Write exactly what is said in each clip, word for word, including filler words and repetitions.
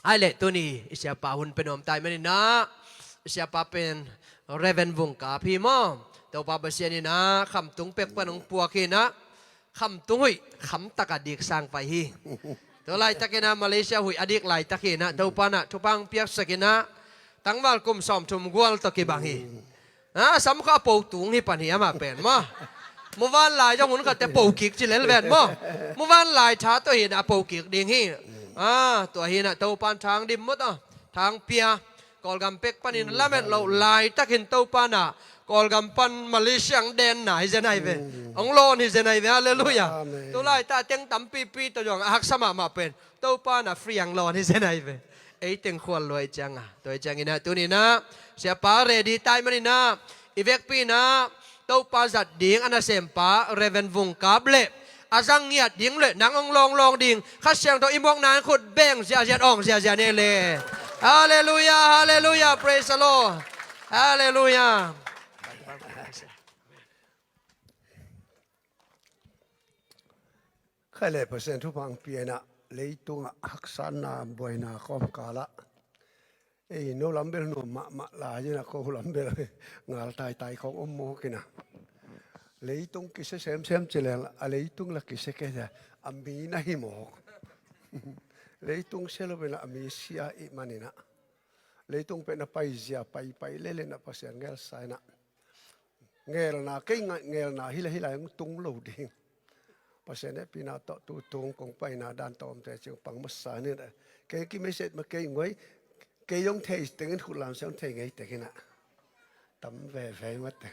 Ai le tuni i siapa hun pe nuam tai maninah, i siapa pen Reverend Vung Kap hi maw? Topa Pasian inah khamtung pek pan hong puak hinah, khamtung huih khamtak a dik sang pai hi. Tua laitakinah Malaysia huih a dik laitak hinah, Topa nah thupha hong piaksak inah, tangval kum sawmthum gual tawh kibang hi. A sam kha a po tung hi pan hi amah pen maw? Muvanlai zong hun khatte po kik ci lel ven maw? Muvanlai tha tawh hinah a po kik ding hi. A tua hinah Topan thang dim mut a, thang pia. Kawlgam pek panin lamet loh laitakin Topa nah Kawlgam pan Malaysia ang denna hi zen ai ve. Ang lawn hi zen ai ve. Halleluia. Amen. Tu laitah teng tampipi tawh zong a haksa mahmah pen Topa nah free ang lawn hi zen ai ve. Ei teng khual luai cianga tua hi cianginah tuninah siapa ready tai maninah i vekpi inah Topa zat ding a nasempa Reverend Vung Kap le a zang ngiat ding le nang ong lawnglawng ding Kha Siangtho i muakna in khut beng ziahziah awng ziahziah ni le. Halleluia, halleluia, praise the Lord. Halleluia. Khaile Pasian thupha hong pia inah leitungah haksatna buaina kawmkalah ei no lam bel nuam mahmah lai inah ko lam bel ngal taitai khawng om mawk inah. Leitung kisia semsem ci leng a leitung la kisia kei a mi na hi mawk. Leitung sia lo inah a mi sia ih maninah leitung pen a paizia paipai lel inah Pasian ngelsa inah ngelna kei ngelna hila hila hong tung lo ding. Pasian hehpihna tawh tu tung kong paina dan tawmte cing pang masa ni. Kei ki message ma kei ngoi kei hong thei tengin khutlam se hong thei ngei tengin ah tam veve mate.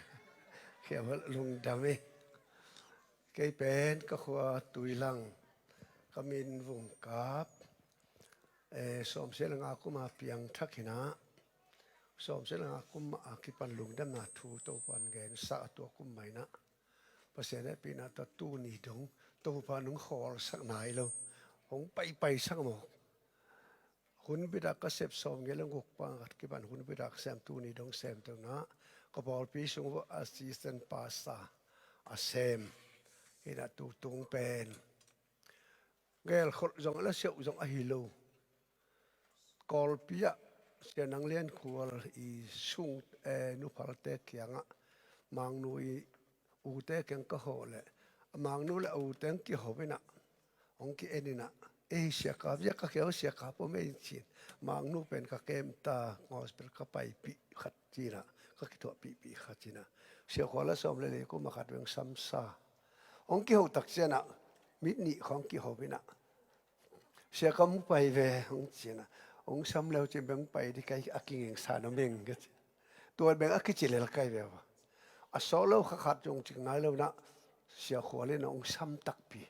Kei a lungdam hi. Kei pen ka khua Tuilang, ka min Vung Kap. Sawmsia le nga kum a piangthak hinah, sawmsia le nga kum a kipan lungdamna thu Topan gensa a tua kum mah inah Pasian hehpihna tawh tuni dong Topan hong khawlsak nai lo, hong paipaisak mawk. Hun bidak ka sep sawmngia le guk pa kipan hun bidak sem tuni dong sem tona ka pawlpi sung uh assistant pastor a sem hinah tutung pen. Gelkholh zong a la siauh zong ahi lo. Kawlpi ah Sia Nang Lian Khual i sung, eh, nuphalte kiangah Mangnu i ute kiang ka hawh leh a Mangnu le a ute hong kiho inah hong ki-en inah ei Sia Kap ziak ka kiang Sia Kap om ei cin Mangnu pen ka kem ta gospel ka paipih khat cinah ka kithuahpihpih khat cinah Sia Khual a sawm le li kum a khat veng samsa. Hong kiho tak cianah mit nih khawng kiho inah Sia ka mu pai ve hong cianah hong sam leu cin beng pai di kai a kingeng sa na meng ka ci. Tua beng a kici lel kai ve a sawh lo kha khat zong cing nai lo inah Sia Khual inah hong sam takpi.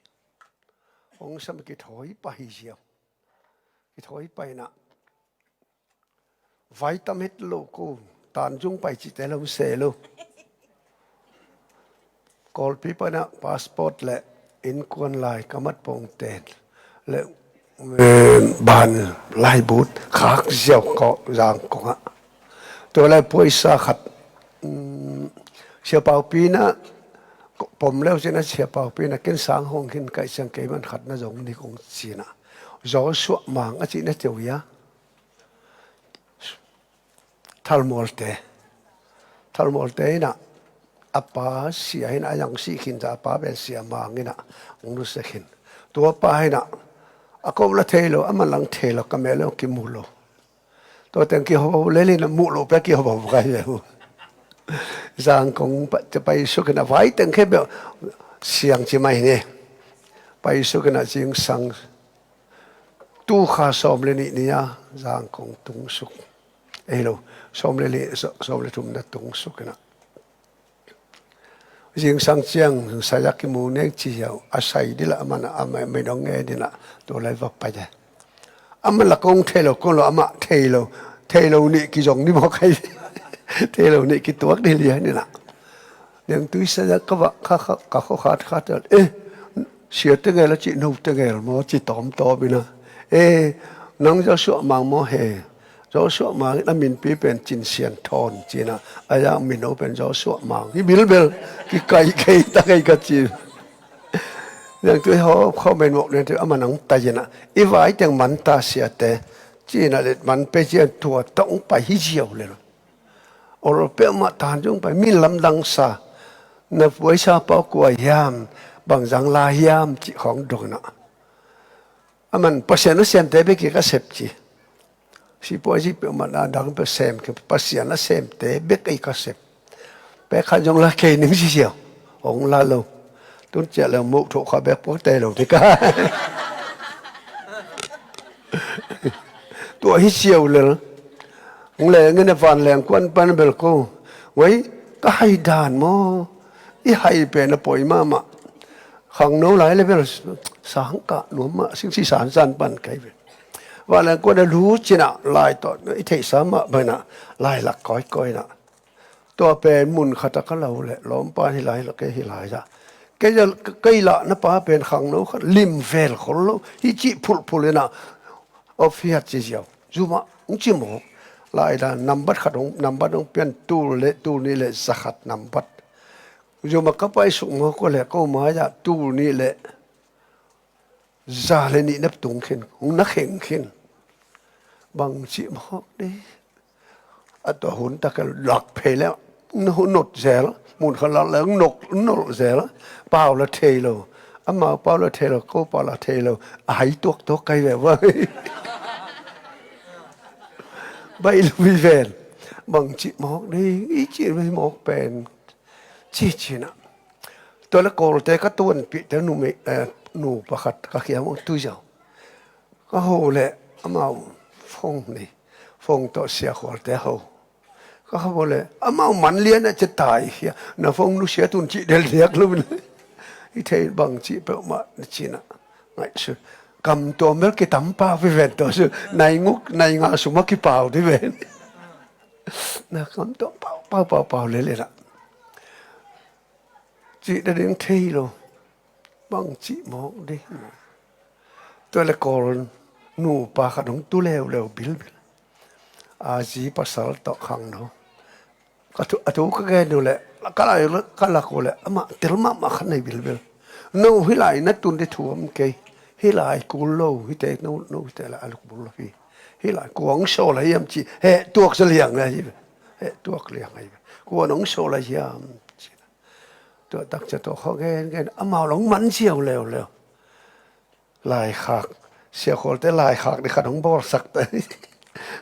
Hong sam kithawi pai hi ziau. Kithawi pai inah vai tam het lo ko, tanzung pai cihte lo se lo. Kawlpi panah passport le innkuan lai ka mat pongten le, eh, ban laibut khak ziau ko Zangkongah. Tua lai puaisa khat, um, Sia Paupi inah pom leu cinah Sia Paupi inah ken sang hong hin kaih ciang kei man khat na zong ni kong cinah Joshua Mang a cihna teu ia. Thalmualte. Thalmualte inah a pa sia inah a yang sih khin ta a pa pen Sia Mang inah hong nusia khin. Tua pa inah a ko la thei lo a man lang thei lo ka meh lo kimu lo. Tua teng kiho lel inah muh lo pia kiho kai ve uh. Zangkong pa, paisuk inah vai teng khe beuh siang ci mai ni. Paisuk inah zingsang tu kha sawm le nih ni-a Zangkong tungsuk. Ei lo, sawm le li, sawm le thumna tungsuk inah zingsang ciang sai a kimu neng ci hiau a sai dila a man a minong nge dinah tu lai va pai e. A man la kong thei lo kong lo amah thei lo, thei lo nih kizong ni maw kai. Thei lo nih kituak ni lia ninah. Neng tuisa ka va ka ka ka kho khat khat eh, sia tengel a ci no tengel maw ci tawm tawm ina. Eh, nang Joshua Mang maw he? Joshua Mang in a minpi pen Cin Sian Thawn cina a yang mino pen Joshua Mang hi bilbel. Kikai kei ta kei ka ci. Nang tui hawp khawm en mawk neng tui a man ang ta ina i vai teng man ta siate. Cina let man pe cian tua tawh hong pai hi ziau le lo. Ol peuhmah tan zong pai, mi lamdang sa, na puai sa pau kua hiam, bang zang la hiam cih khawng dong inah. A man Pasian a siamte bek hi ka sep ci. Sipuai ci peuhmah na dang peuh sem kei, Pasian a semte bek hi ka sep. Pek khat zong la kei ning ci ziau. Hong la lo. Tun ciah le moh thoh kha bek puak te lo te ka. Tua hi ziau le. Hong le ngin a van leng kuan pan bel ko. Wei, ka hai dan maw. I hai pen a poi mahmah. Khangno lai le bel sang kah nuam mah singsi sansan pan kai ve. Van leng kuan a lu cinah lai tawh i theihsa mah banah lai lak kawikawi nah. Tua pen mun khat a ka lo le lawmpa hi lai lo kei hi lai ah. Kei, kei lah na pa pen khangno khat lim vel khol lo hi cih phulhphulh inah. Of hiat ci ziau. Zumah hong ci mawk. Lai dan nambat khat hong, nambat hong pian tul le tul nih le za khat nambat. Zumah ka paisuk mawk ko le ko mai ah tul nih le za le nih na tung khin, hong na kheng khin. Bang cih mawk dih. A tua hun tak lak phei le na hun not zel, mun kha lak le nok not zel. Pau la thei lo. Amau pau la thei lo, ko pau la thei lo. A hai tuak tuak kai ve va. Bai lu mi ven. Bang cih mawk dih, i cih mi mawk pen. Ci cinah. Tua le Kawlte ka tuanpihte numei, eh, nu pakhat ka khiam hong tui ziau. Ka ho le amau phone ni. Phone tawh Sia Khualte ho. Ka ho le amau man lian a ci tai hia. Na phone nusia tun cih del diak lo. I thei bang cih peuhmah na cinah. Ngaihsun. Kam tuam bel kitam pau pi ven tawh su. Nai nguk, nai nga suma kipau di ven. Na kam tuam pau, pau, pau, pau le le lah. Cih da ding thei lo. Bang cih mawk dih. Tua le Kawl nupa khat hong tu leuleu bilbil. A zi pasal tawh khangno. Ka thu, a thu ka gen uh le, ka lai, ka lak uh le, amah tel mahmah khat nei bilbil. No hih lai na tun dih thu om kei. Hih lai kul lo, hihte no, no hihte lai a luk bul lo hi. Hih lai kuang sawl a hiam ci, heh tuak sa liang a hi. Heh tuak liang a hi. Kuang hong sawl a hiam ci. Tua tak cia tua khaw gen gen amau long man ziau leuleu. Laikhak, Sia Khualte laikhak dih khat hong bawlsak ta.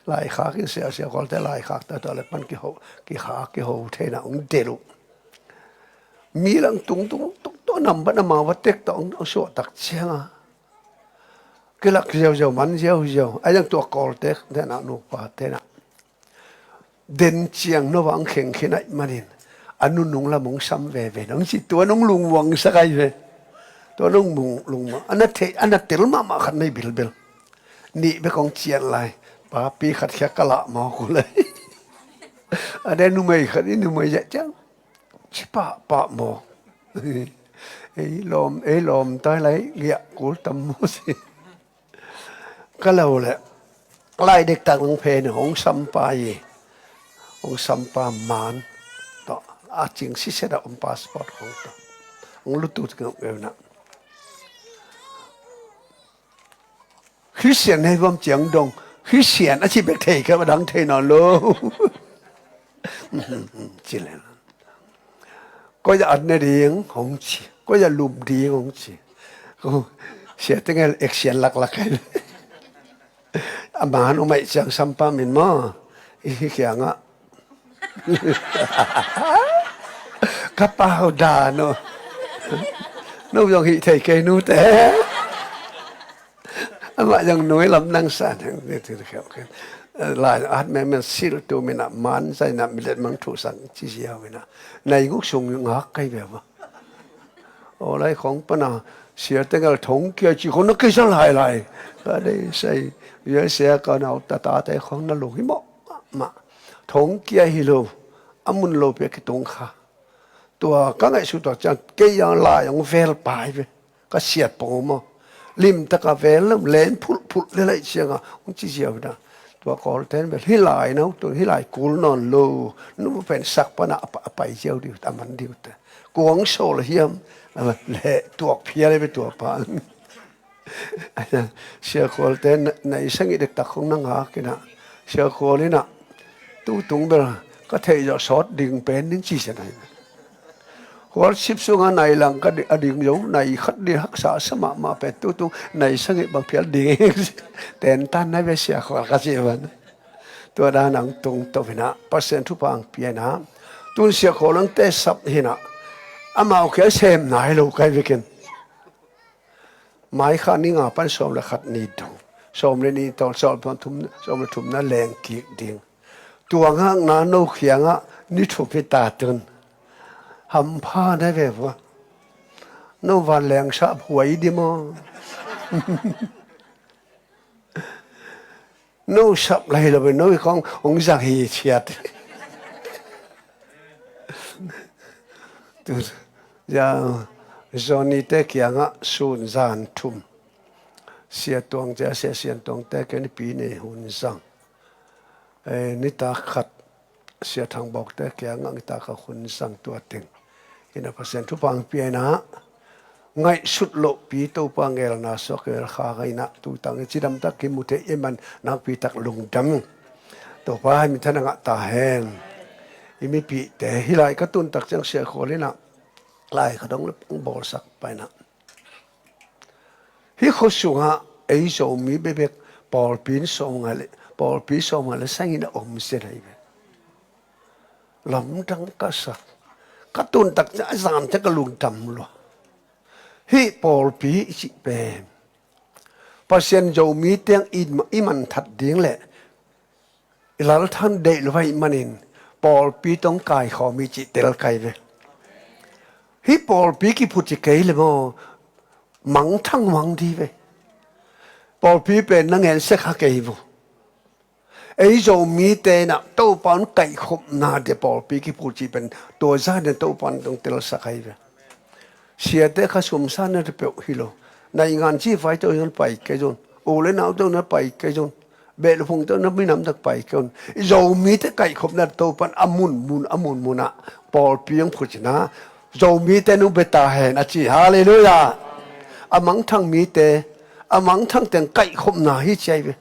Laikhak in Sia, Sia Khualte laikhak ta tua le pan kiho, kiha, kiho theina hong del uh. Mi lang tung tung tung tua nambat amau va tek ta hong, hong suah tak cianga. Kilak ziauziau man ziauziau. Ai dang tua Kawlte, tena nupa, tena. Den ciang no vang kheng khin aih manin a nunung lam hong sam veve nong ci tua nong lungmuang sak aih ve. Tua nong mung lungmuang a na thei a na tel mahmah khat nei bilbil. Nih bek hong cian lai papi khat khia ka lah mawk uh lai. A de numei khat i numei zeh ciang ci pahpah mawk. Ei lawm, ei lawm tai lai giah kul tam maw si. Ka lo le lai dektak lang phen hong sampa i hong sampa man tawh a cing siset a om passport hong tawh hong lutu ngeuh ngeuh na. Christian hei bawm ciang dong Christian a ci bek thei ka dang thei nawn lo. Ci le. Koi a at ne ding hong ci, koi a lum ding hong ci. Sia tengel action laklak. A man um aih ciang sampa min maw i hi kiangah. Ka pau dan uh. No zong hih thei kei nute. Amah zong nui lam nang san. Lai at memen sil tu minah man zainah milet mang thu sang ci ziau minah. Nai nguk sung ngak kai ve maw. Aw lai khong pana sia tengel thong kia ci khong na kei sa lai lai. Ka dei sai. Sia ka nau tata te khong na lung hi mawh mah. Thong kia hi lo. A mun lo pia kitung kha. Tua ka ngaihsut tua ciang kei a lai hong vel pai ve. Ka siat pong maw. Limtaka vel lo len phulhphulh le laih cianga hong ci ziau hi na. Tua Kawlten bel hih lai no tun hih lai kul nawn lo. Nu pen sak pana a pa, a pai ziau diu a man diu te. Kuang sawl a hiam le tuak phial hi ve tua pa. Sia Khualte na, nai sagih dektak khong na ngak inah, Sia Khual inah, tutung bel ka theih zawh sawt ding pen ning ci sia nai. Khual sip sungah nai lang ka di-, a ding zo, nai khat ding haksa sa mahmah pen tutung nai sagih bang phial ding. Tentan nai ve Sia Khual ka ci van. Tua dan ang tung to hinah, Pasian thupha ang pia inah. Tun Sia Khual ang te sap hinah. Amau kia sem nai lo kai vekin. Mai kha ni nga pan sawm le khat ni dong, sawm le ni tawl, sawm le thum, sawm le thumna leng kik ding. Tua ngakna no khiangah ni thum hi ta tun. Hampha na ve vua. No van leng sap huai di maw? No sap lai lo ve, no i kong hong zang hi ciat. Tu, ya, Johnny te kiangah sun zan thum. Sia Tuang cia, Sia Sian Tuang te kiang nipi nei hun zang. Eh, nitak khat. Sia Thang Bawk te kiangah nitak khat hun zang tua teng. Ina Pasian thupha ang pia inah. Ngaihsut lohpi Topa ngelna suak ngelkha ka inah, tutang i cidamtak kimu thei i man nakpitak lungdam. Topa hih minthanna ngah ta hen. I mipihte hih lai ka tuntak ciang Sia Khual inah lai ka dong le bawlsak pa inah. Hih khua sungah ei Zomi bekbek pawlpi in sawmnga le, pawlpi sawmnga le sagih a om sia nai ve. Lamdang ka sak. Ka tuntak ciang a zan ciang ka lungdam lua. Hih pawlpi i cih pen Pasian Zomi teng i, i manthat ding le i lalthan deih lo ahih manin pawlpi tawh kaikhawm i cih tel kai ve. Hih pawlpi kiphut i kei le maw, mangthang mang di ve. Pawlpi pen na ngen sek ha kei vo. Ei Zomite inah Topa hong kaihkhopna dia pawlpi kiphut cih pen tua zah dia Topa hong telsak ahi ve. Siate kha sumsa na peuh hi lo. Naingan ci vai tawh na pai kei zon. U le nau tawh na pai kei zon. Beh le phung tawh na minam tak pai kei zon. Zomite kaihkhopna Topa in a mun mun, a mun munah pawlpi hong phut cihna. Zomite nong bia ta hen a ci. Halleluiah. A mangthang mite, a mangthang teng kaihkhopna hi ci ahi ve.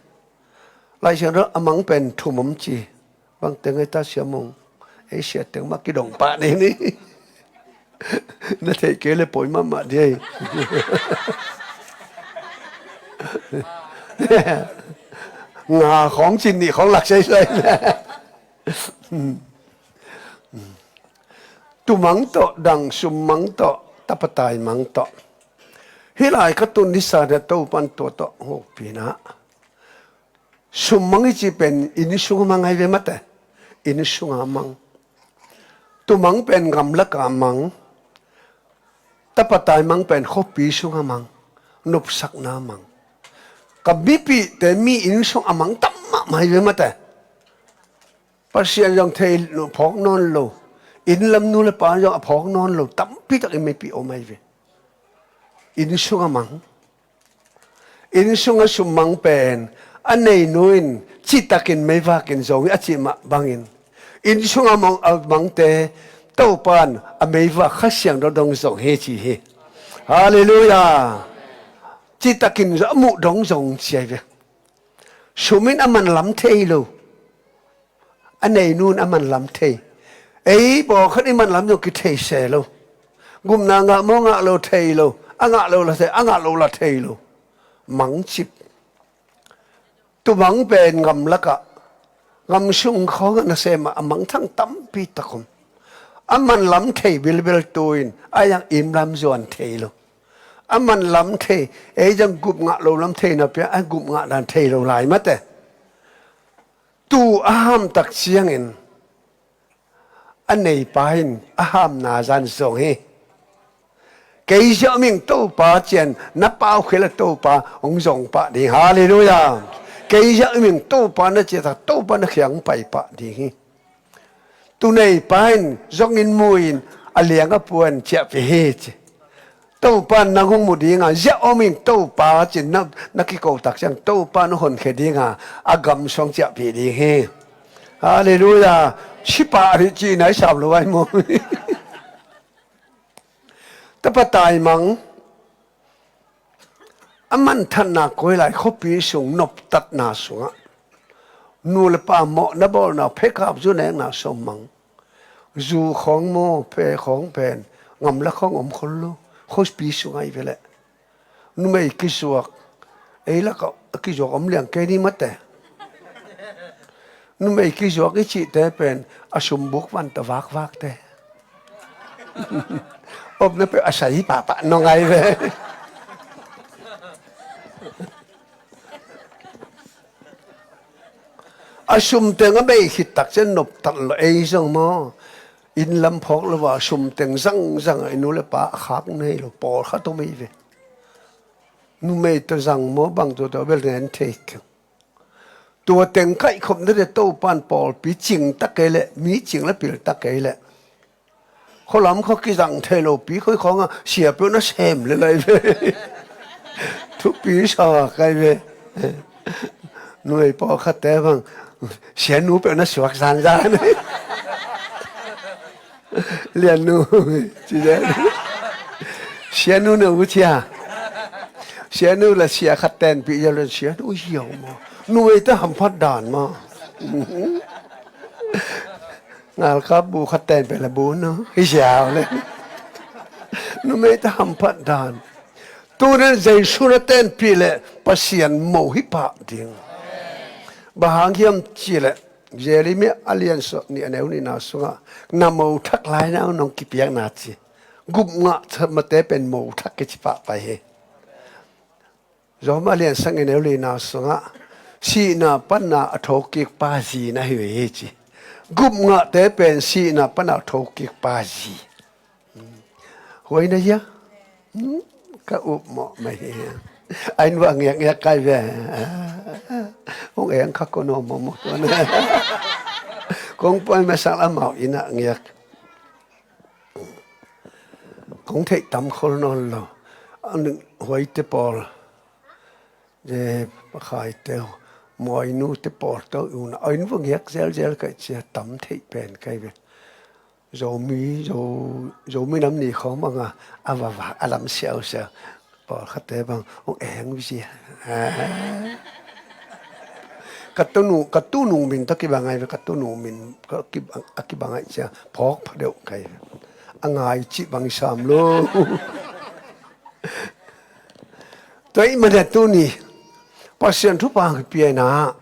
Laisiangtho a mang pen thum om ci. Bang teng ahi ta Sia Mung? Ei sia teng mah kidong pah ni ni. Na theih kei le pawi mahmah di ei. Nga khawng cin nih khawng lak seisei. Tumang tawh, dang summang tawh, tapatai mang tawh. Hih lai ka tun disa dia Topa in tua tawh hopina. Summang i cih pen inn sunga mang ahi ve mate. Inn sunga mang. Tumang pen gamlaka mang. Tapatai mang pen khuapi sunga mang. Nopsakna mang. Ka mipihte mi inn sunga mang tam mahmah ahi ve mate. Pasian zong thei phawk nawn lo. Inn lam nu le pa zong a phawk nawn lo. Tampi tak i mipih om ahi ve. Inn sunga mang. Inn sunga summang pen a neinu in citakin meivakin zong hi a cih mah bangin, inn sunga mang, a mangte Topa in a meivak Kha Siangtho dong zong hi ci hi. Halleluiah. Citakin a muh dong zong ci ahi ve. Sum in a man lam thei lo. A neinu in a man lam thei. Ei pawlkhat i man lam zong kithei se lo. Gupna ngah maw, ngah lo thei lo. A ngah lo la thei, a ngah lo la thei lo. Mangcip. Tumang pen gamlakah, gam sung khawngah nasem ah a mangthang tampi tak om. A man lam thei bilbel tu in a yang im lam zuan thei lo. A man lam thei, ei zong gup ngah lo lam thei napi a gup ngah dan thei lo lai mate. Tu a hamtak ciangin a neipa in a hamna zan zong hi. Kei ziah om ing Topa ci-in na pau khia le Topa hong zong pah ding. Halleluiah. Kei ziah om ing Topa na ci-a tak Topa na khiang hong pai pah ding hi. Tu neipa in zong in mu in a liang a puan ciahpih hi ci. Topa in nang hong mu dinga, ziah om in Topa ci-in na, na kiko tak ciang Topa na honkhia dinga, a gam sung ciahpih ding hi. Halleluiah. Sipah a ri ci-in a i sam lo ai maw. Tapa taimang. A manthatna koi lai, khuapi sung noptatna sungah nu le pa mawhna bawlna, phekap zu nekna sawmmang, zu khawng maw, phe khawng pen, ngamla khawng om khol lo. Khuapi sung ahi ve leh. Numei kizuak, ei lakah a kizuak om liang kei ni mate. Numei kizuak i cihte pen a sumbuk vanta vakvakte. Omna peuh a sai pahpah nong ahi ve. A sum teng a bei khit tak ciang noptat lo, ei zong maw. Inn lam phawk lo a, sum teng zangzang a, i nu le pa a khak nei lo, pawlkhat om hi ve. Numei tawh zang maw, bang tawh tawh bel nen thei keng. Tua teng kaihkhop na te Topan pawlpi cing ta kei leh, mi cing la pil ta kei leh. Khualam khua kizang thei lo pi khoi khawngah sia peuh na sem le lai ve. Thupi sa kai ve. Numei pawlkhatte bang sianu peuh na suak zanzan. Liannu ci zen. Sianu na u cia. Sianu la sia khat tenpih zia lo, sianu hiau maw. Numei te hamphat dan maw. Ngalkap bu khat tenpih la bu no hi ziau le. Numei te hamphat dan. Tunin Jesu na tenpih leh Pasian mo hi pah ding. Bang hang hiam cih leh Jeremiah a lian sawm nih a neu nihna sungah na mo thak lai na nong kipiakna ci. Gupngah mate pen mo thak kici pah pai hi. Rom a lian sagih a neu lina sungah sihna pana a thokik pa zi na hi uh hi ci. Gupngahte pen sihna pana a thokik pa zi. Huai na hia? Hmm, ka upmawh mai hi. A inn uah ngiakngiak kai ve. Hong eng kha ko no mawmawk tuan. Kong puai masak amau inn ah ngiak. Kong theih tam khol nawn lo. Huaite pawl, pakhaite, muainute pawl tawh i un ah a inn uah ngiak zelzel kai cia, tam theih pen kai ve. Zomi, Zo, Zomi nam ni khawng banga a vava a lam siausiau. Pawlkhatte bang hong eng vizia. Ka tunu, ka tunu min tawh kibang ai ve, ka tunu min a kibang ai cia phawk pha deuh kai ve. A ngai cih bang i sam lo. Tua i mane tuni Pasian thupha hong kipia ina.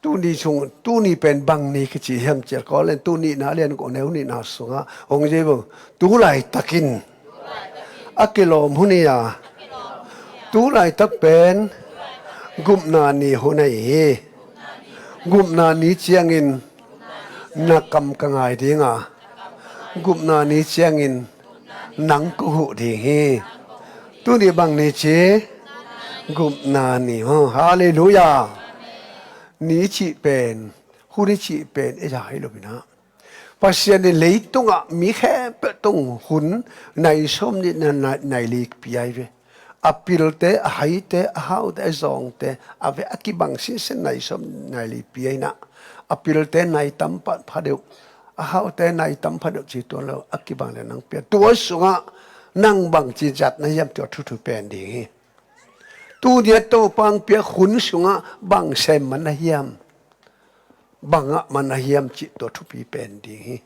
Tuni sung, tuni pen bang ni kici hiam cial kawl en, tuni na lian ko neu nihna sungah hong zei bo. Tu laitakin a kilawm hun hi a, tu laitak pen gupna ni hun ahi hi. Gupna ni ciangin na kam ka ngai dinga, gupna ni ciangin nang kong huh ding hi. Tuni bang ni ci? Gupna ni. Halleluiah. Ni cih pen, hun i cih pen ei za hi lo ina. Pasian in leitungah mi khempeuh tung hun nai sawm nih na nai, nai li pia hi ve. A pilte, a haite, a haute, a zawngte, a ve a kibang sinsen nai sawm nai li pia ina. A pilte nai tam pah pha deuh, a haute nai tam pha deuh ci tuan lo, a kibang le nang pia. Tua sungah nang bang ci zat na hiam, tua thuthu pen ding hi. Tuni a Topa hong piak hun sungah bang sem man na hiam, bangah man na hiam cih tua thupi pen ding hi.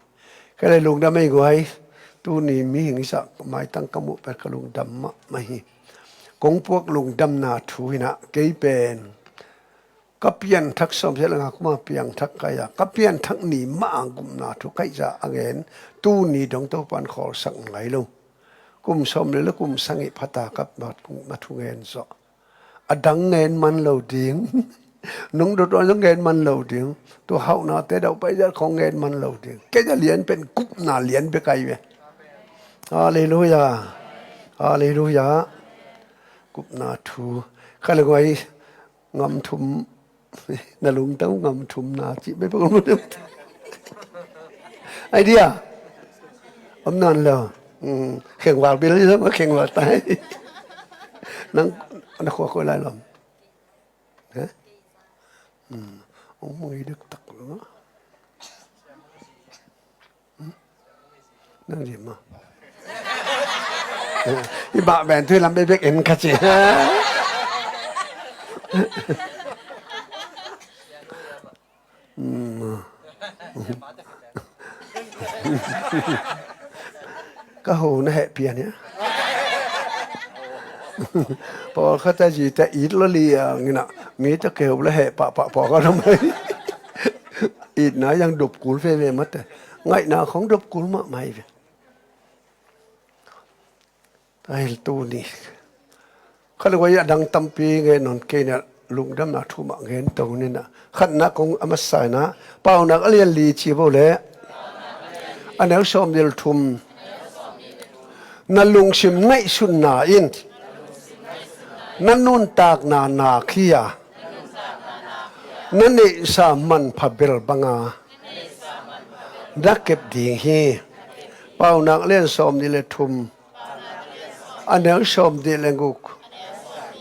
Ka le lungdam ei guai. Tuni mihing i zah maitang ka muh pen ka lungdam mahmah hi. Kong puak lungdamna thu hi ina, kei pen ka pianthak sawmsiah le nga kuma piangthak kai a, ka pianthak ni mah a gupna thu kaihza a ngen, tuni dong Topan khawlsak ngai lo. Kum sawm le le kum sagih phata ka ma thu ngen zawh. A dang ngen man lo ding. Nung dot dot ngen man lo ding. Tua hauhnate dauh paizat khong ngen man lo ding. Kei a lian pen gupna lian bek ai ve. Halleluiah. Halleluiah. Gupna thu. Ka le guai. Ngam thum, na lungtang ngam thum na ci, bai pang ngam thum. Idea. Om nan lo. Kheng val bil, kheng val tai. Nang, na khua khua lai lom. Ong mui dek tak lo. Nang zi ma. I mah pen tui lam bekbek en ka ci. Ka ho na heh pian hia? Pawlkhat a zite it lua liang ina, mi ta keu le heh pahpah pawlkhat a mai. Itna yang dop kul veve mate. Ngaihna khong dop kul mahmah hi ve. Ai, tuni khat le guai a dang tampi ngen nawn kei ina, lungdamna thu mah ngen to nina. Khatna kong a masa ina, Paunak a lian li ci bo le, a neu sawm nih le thum. Na lungsim ngaihsutna in na nuntakna nak hi a, na neihsa manpha bel banga na kep ding hi. Paunak lian sawm nih le thum, a neu sawm nih le guk.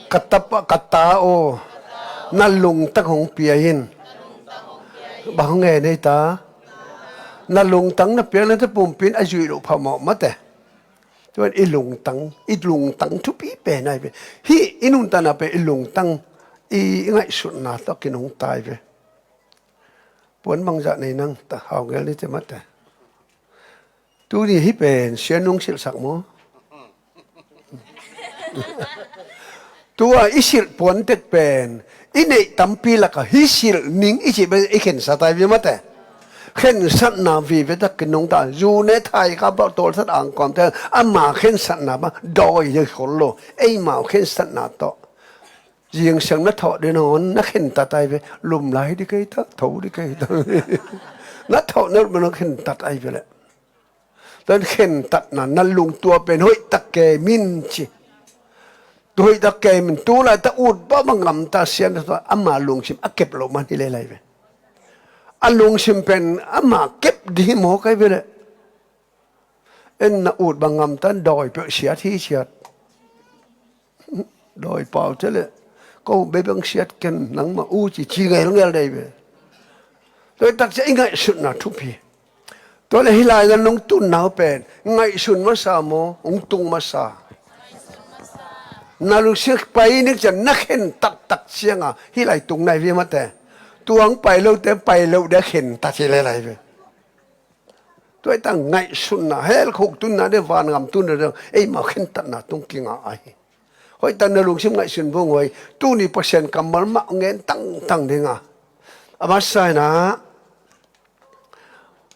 Ka tapa, ka ta aw, na lungtang hong pia in. Bang hong ngen ei ta? Na lungtang na piak le ta pumpi in a zuih loh phamawh mate. Tua i lungtang, i lungtang thupi pen ai ve. Hih i nuntakna pen i lungtang, i, i ngaihsutna tawh kinungta ai ve. Puan bangzah nei nang ta, hau ngel ni te mate. Tuni hih pen sia nung silhsak maw? Tua i silh puan tek pen i neih tampi laka hih silh ning i cih pen i khensat ai ve mate. Khensatna vive tak kinungta, zu ne thai ka bawh tawlsat angkawmte ama khensatna bang dawi dei khol lo. Eimau khensatna tawh zingsang na thawh ding nangawn na khentat ai ve. Lum lai ding kei ta, tho ding kei ta. Na thawh na lum na khentat ai ve leh. Tua in khentatna na lungtua pen hoih tak kem in ci. Hoih tak kem in, tu laitak ut bawh bang ngamta sian ama lungsim a kep loh man hi lelai ve. A lungsim pen ama kep ding hi maw kai ve leh. En na ut bang ngamta in dawi peuh siat hi siat. Dawi pau te leh ko bei bang siat ken nangmah u ci ci ngelngel dei ve. Tua i takcia i ngaihsutna thupi. Tua leh hih lai-a nong tunna uh pen ngaihsun masa maw, hong tung masa? Na lungsim pai ning ciang na khentat tak cianga hih lai tung nai ve mate. Tua hong pai lote pai loh dia khentat hi lelai ve. Tua i tang ngaihsutna, hell khuk tunna ding, vangam tunna ding, eimau khentatna tung kinga ahi. Hoih tak na lungsim ngaihsun vung huai, tuni Pasian kammal mah ngen tangtang dinga. A masa ina,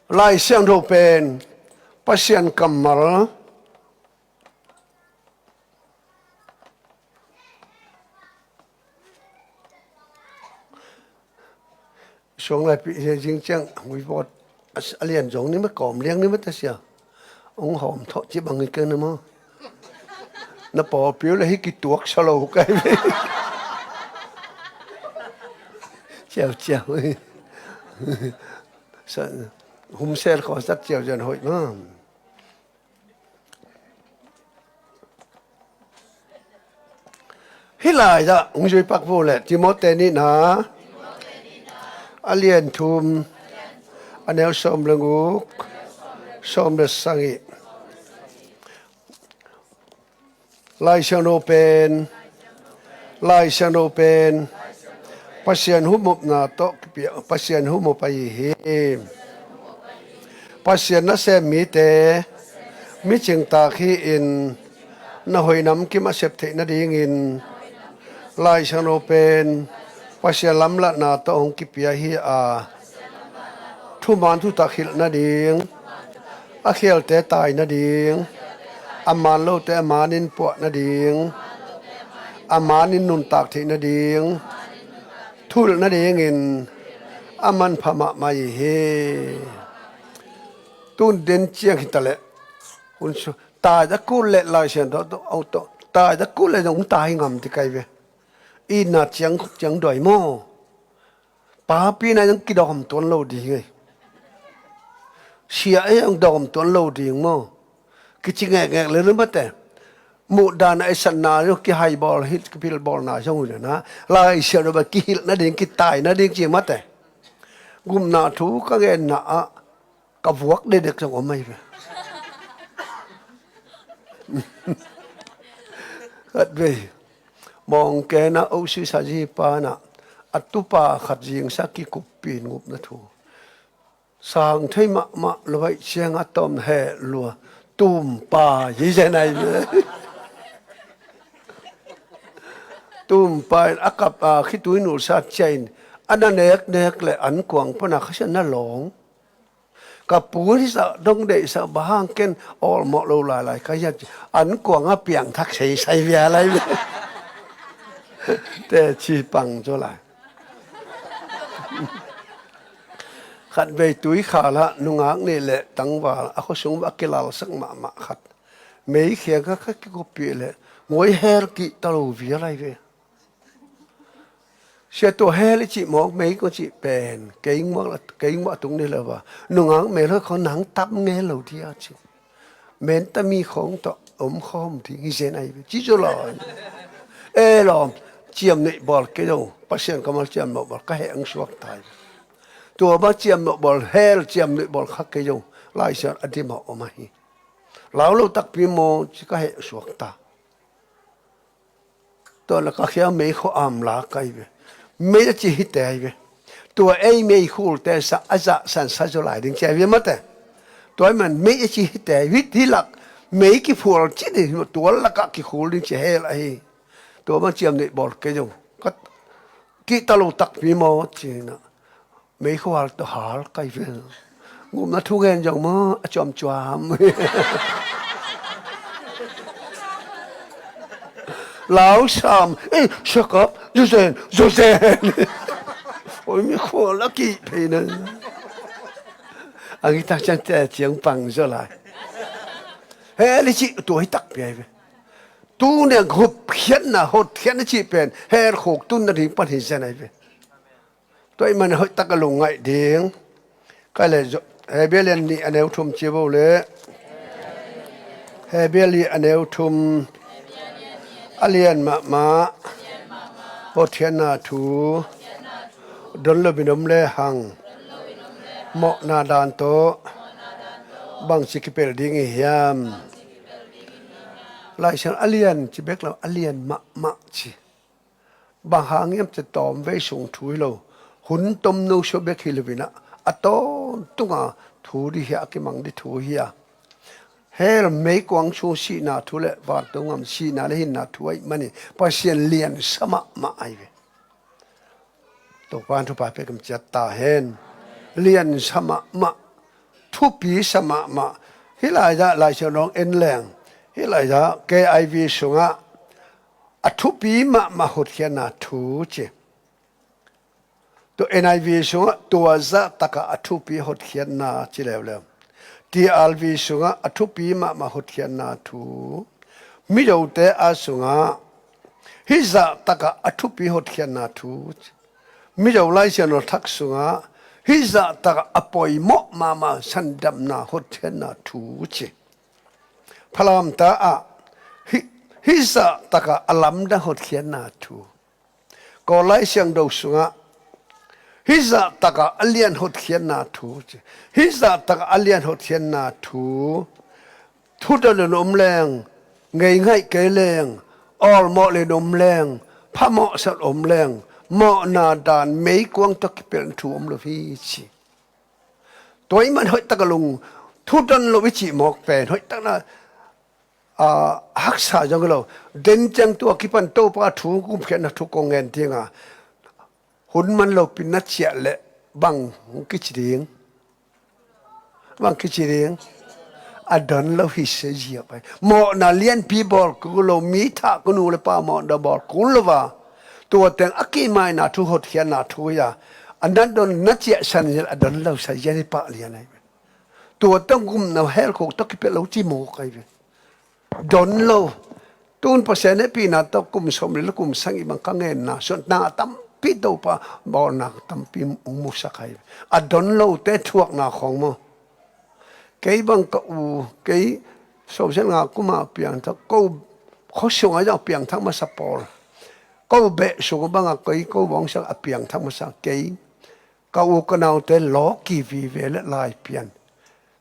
Lai Siangtho pen Pasian kammal. Suang lai pi zing ciang hui vawt a lian zong ni ma kawm liang ni ma ta sia. Ong hawm thawh ci bang hi keng na maw? Na pawlpi uh le hi kituak sa lo kai ve. Ciau ciau. Sa, hum sel khaw sat ciau cian hoih ma. Hih lai-ah hong zui pak vo le Timote nihna a lian thum, a neu sawm le guk, sawm le sagih. Lai Siangtho pen, Lai Siangtho pen Pasian humupna tawh kipia, Pasian humup ahi hi. Pasian nasem mite micing tak hi-in na hoih nam kim a sep theih nadingin Lai Siangtho pen Pasian lamlahna tawh hong kipia hi a, thuman thutak hilh nading, a khialte tai nading, a man lote a manin puah nading, a manin nuntak theih nading, thuhilh nadingin a manpha mahmah hi. Tun den ciang hi taleh hun su tai da kul leh Lai Siangtho tawh, au tawh, tai da kul leh zong tai ngam ti kai ve. Itna ciang khuk ciang dawi maw? Papi na zong kidawm tuan lo ding ei. Sia ei zong dawm tuan lo ding maw? Kici ngekngek le lu mate. Muhdan a i satna zong kihai bawl hi, kipil bawlna zong uh na. Lai Siangtho ba kihilh nading, kitai nading ci mate. Gupna thu ka ngenna ah ka vuak dedek zong om ahi ve. Khatvei mawngken ah osi sazi panah a tupa khat zingsa kikuppin ngupna thu. Sang thei mahmah lo aih ciang a tawm heh lua tumpa hi zen ai ve. Tumpa in a kap a khitui nulsa ciain a na neknek le an kuang pana khasia na lawng. Ka pu hisa dong deihsa bang hang ken awlmawh lo lailai ka hiat ci an kuang a piangthak seisai via lai ve. Te ci pang zaw lai. Khatvei tuikhal ah nungak nih le tangval a khuasung a kilalsak mahmah khat mei khiang kha kha kikuppih le nguai hel kihta lo via lai ve. Sia tua hel i cih mawk mei kong cih pen kei muak a tung ni lo va nungak mel hoi khong nang tam nge lo dia ci. Menta mi khong tawh om khawm ding hi zen ai ve ci zaw lai. E lawm, ciam neih bawl kei zong Pasian kammal ciam neih bawl ka heh ang suak tai. Tua bang ciam neih bawl hel ciam neih bawl kha kei zong Lai Siangtho a dim a om ahi. Lau lo takpi maw ci ka heh suak ta. Tua na ka khia mei khua am la kai ve. Mei a ci hi te ai ve. Tua ei mei khul te sa a za san sa zo lai ding ci ai ve mate. Tua man mei a ci hi te ai ve hi lak mei ki phual ci ni tua lak a ki khul ding ci hel ahi. Tua man ciam neih bawl kei zong. Ki ta lo takpi maw ci na. Meikhual tawh hal kai vel. Ngumna thu gen zong maw a cuamcuam. Lau sam ei sakap zuzen zuzen. Oi meikhual a kih phei na. A ngitak ciang te ciang pang zaw lai. Hel i cih tua hi takpi ai ve. Tu niang hupkhiatna hotkhiatna cih pen hel khuk tunna ding pan hi zen ai ve. Tua ih man hoih tak a lungngaih ding. Kai le Hebrew lian nih a neu thum ci vo le. Hebrew nih a neu thum a lian mahmah hotkhiatna thu don lo in om le hang mawhna dan tawh bangci kipel ding i hiam? Laisiang a lian ci bek lo a lian mahmah ci. Bang hang hiam ci tawm vei sung thu hi lo. Hun tomno sua bek hi lo in ah a tawntunga thu dih hi a kimang dih thu hi a. Hel meikuang sung sihna thu le vantung gam sihna le hinna thu ahih manin Pasian liansa mahmah ahi ve. Topa in thupha pia kim ciat ta hen. Liansa mahmah, thupisa mahmah. Hih lai-ah Laisiangtho en leng hih lai-ah K I V sungah a thupi mahmah hotkhiatna thu ci. Tua N I V sungah tua zahtakah a thupi hotkhiatna ci leuleu. T R V sungah a thupi mahmah hotkhiatna thu. Mizote a sungah hih zahtakah a thupi hotkhiatna thu ci. Mizo Laisiangtho thak sungah hih zahtakah a poimawh mahmah sandamna hotkhiatna thu ci. Phalamta ah hih, hih zahtakah a lamdang hotkhiatna thu. Kawl Lai Siangtho sungah hih zahtakah a lian hotkhiatna thu ci. Hih zahtakah a lian hotkhiatna thu. Thudon in om leng, ngeingaih kei leng, awlmawh le in om leng, phamawhsat om leng, mawhna dan meikuang tawh kipelh thu om lo hi ci. Tua ih man hoih tak a lung thudon lo i cih mawk pen hoih tak na a, haksa zong hi lo. Den ciang tua kipan Topa thu kumkhiatna thu kong ngen dinga hun man lo pin na ciah leh bang kici ding? Bang kici ding? A don lo hi se zia pai. Mawhna lianpi bawl kul lo, mi thah kul nu le pa mawhna bawl kul lo va. Tua teng a kimaina thu hotkhiatna thu hi a. A na don na ciah san zia a don lo sa zia ni pah lian ai. Tua tawh gumna helkhuk tawh kipia lo ci mawk ai ve. Don lo. Tun Pasian hehpihna tawh kum sawm le kum sagih bang ka ngenna suan na tampi Topa bawlna tampi hong musak ai ve. A don lote thuakna khawng maw? Kei bang ka u, kei sawmsiat nga kuma piangthak, ko khuasung a zong a piangthak masa pawl. Ko beh sung banga kei ko bawngsak a piangthak masa kei. Ka u ka naute lawki vive le laipian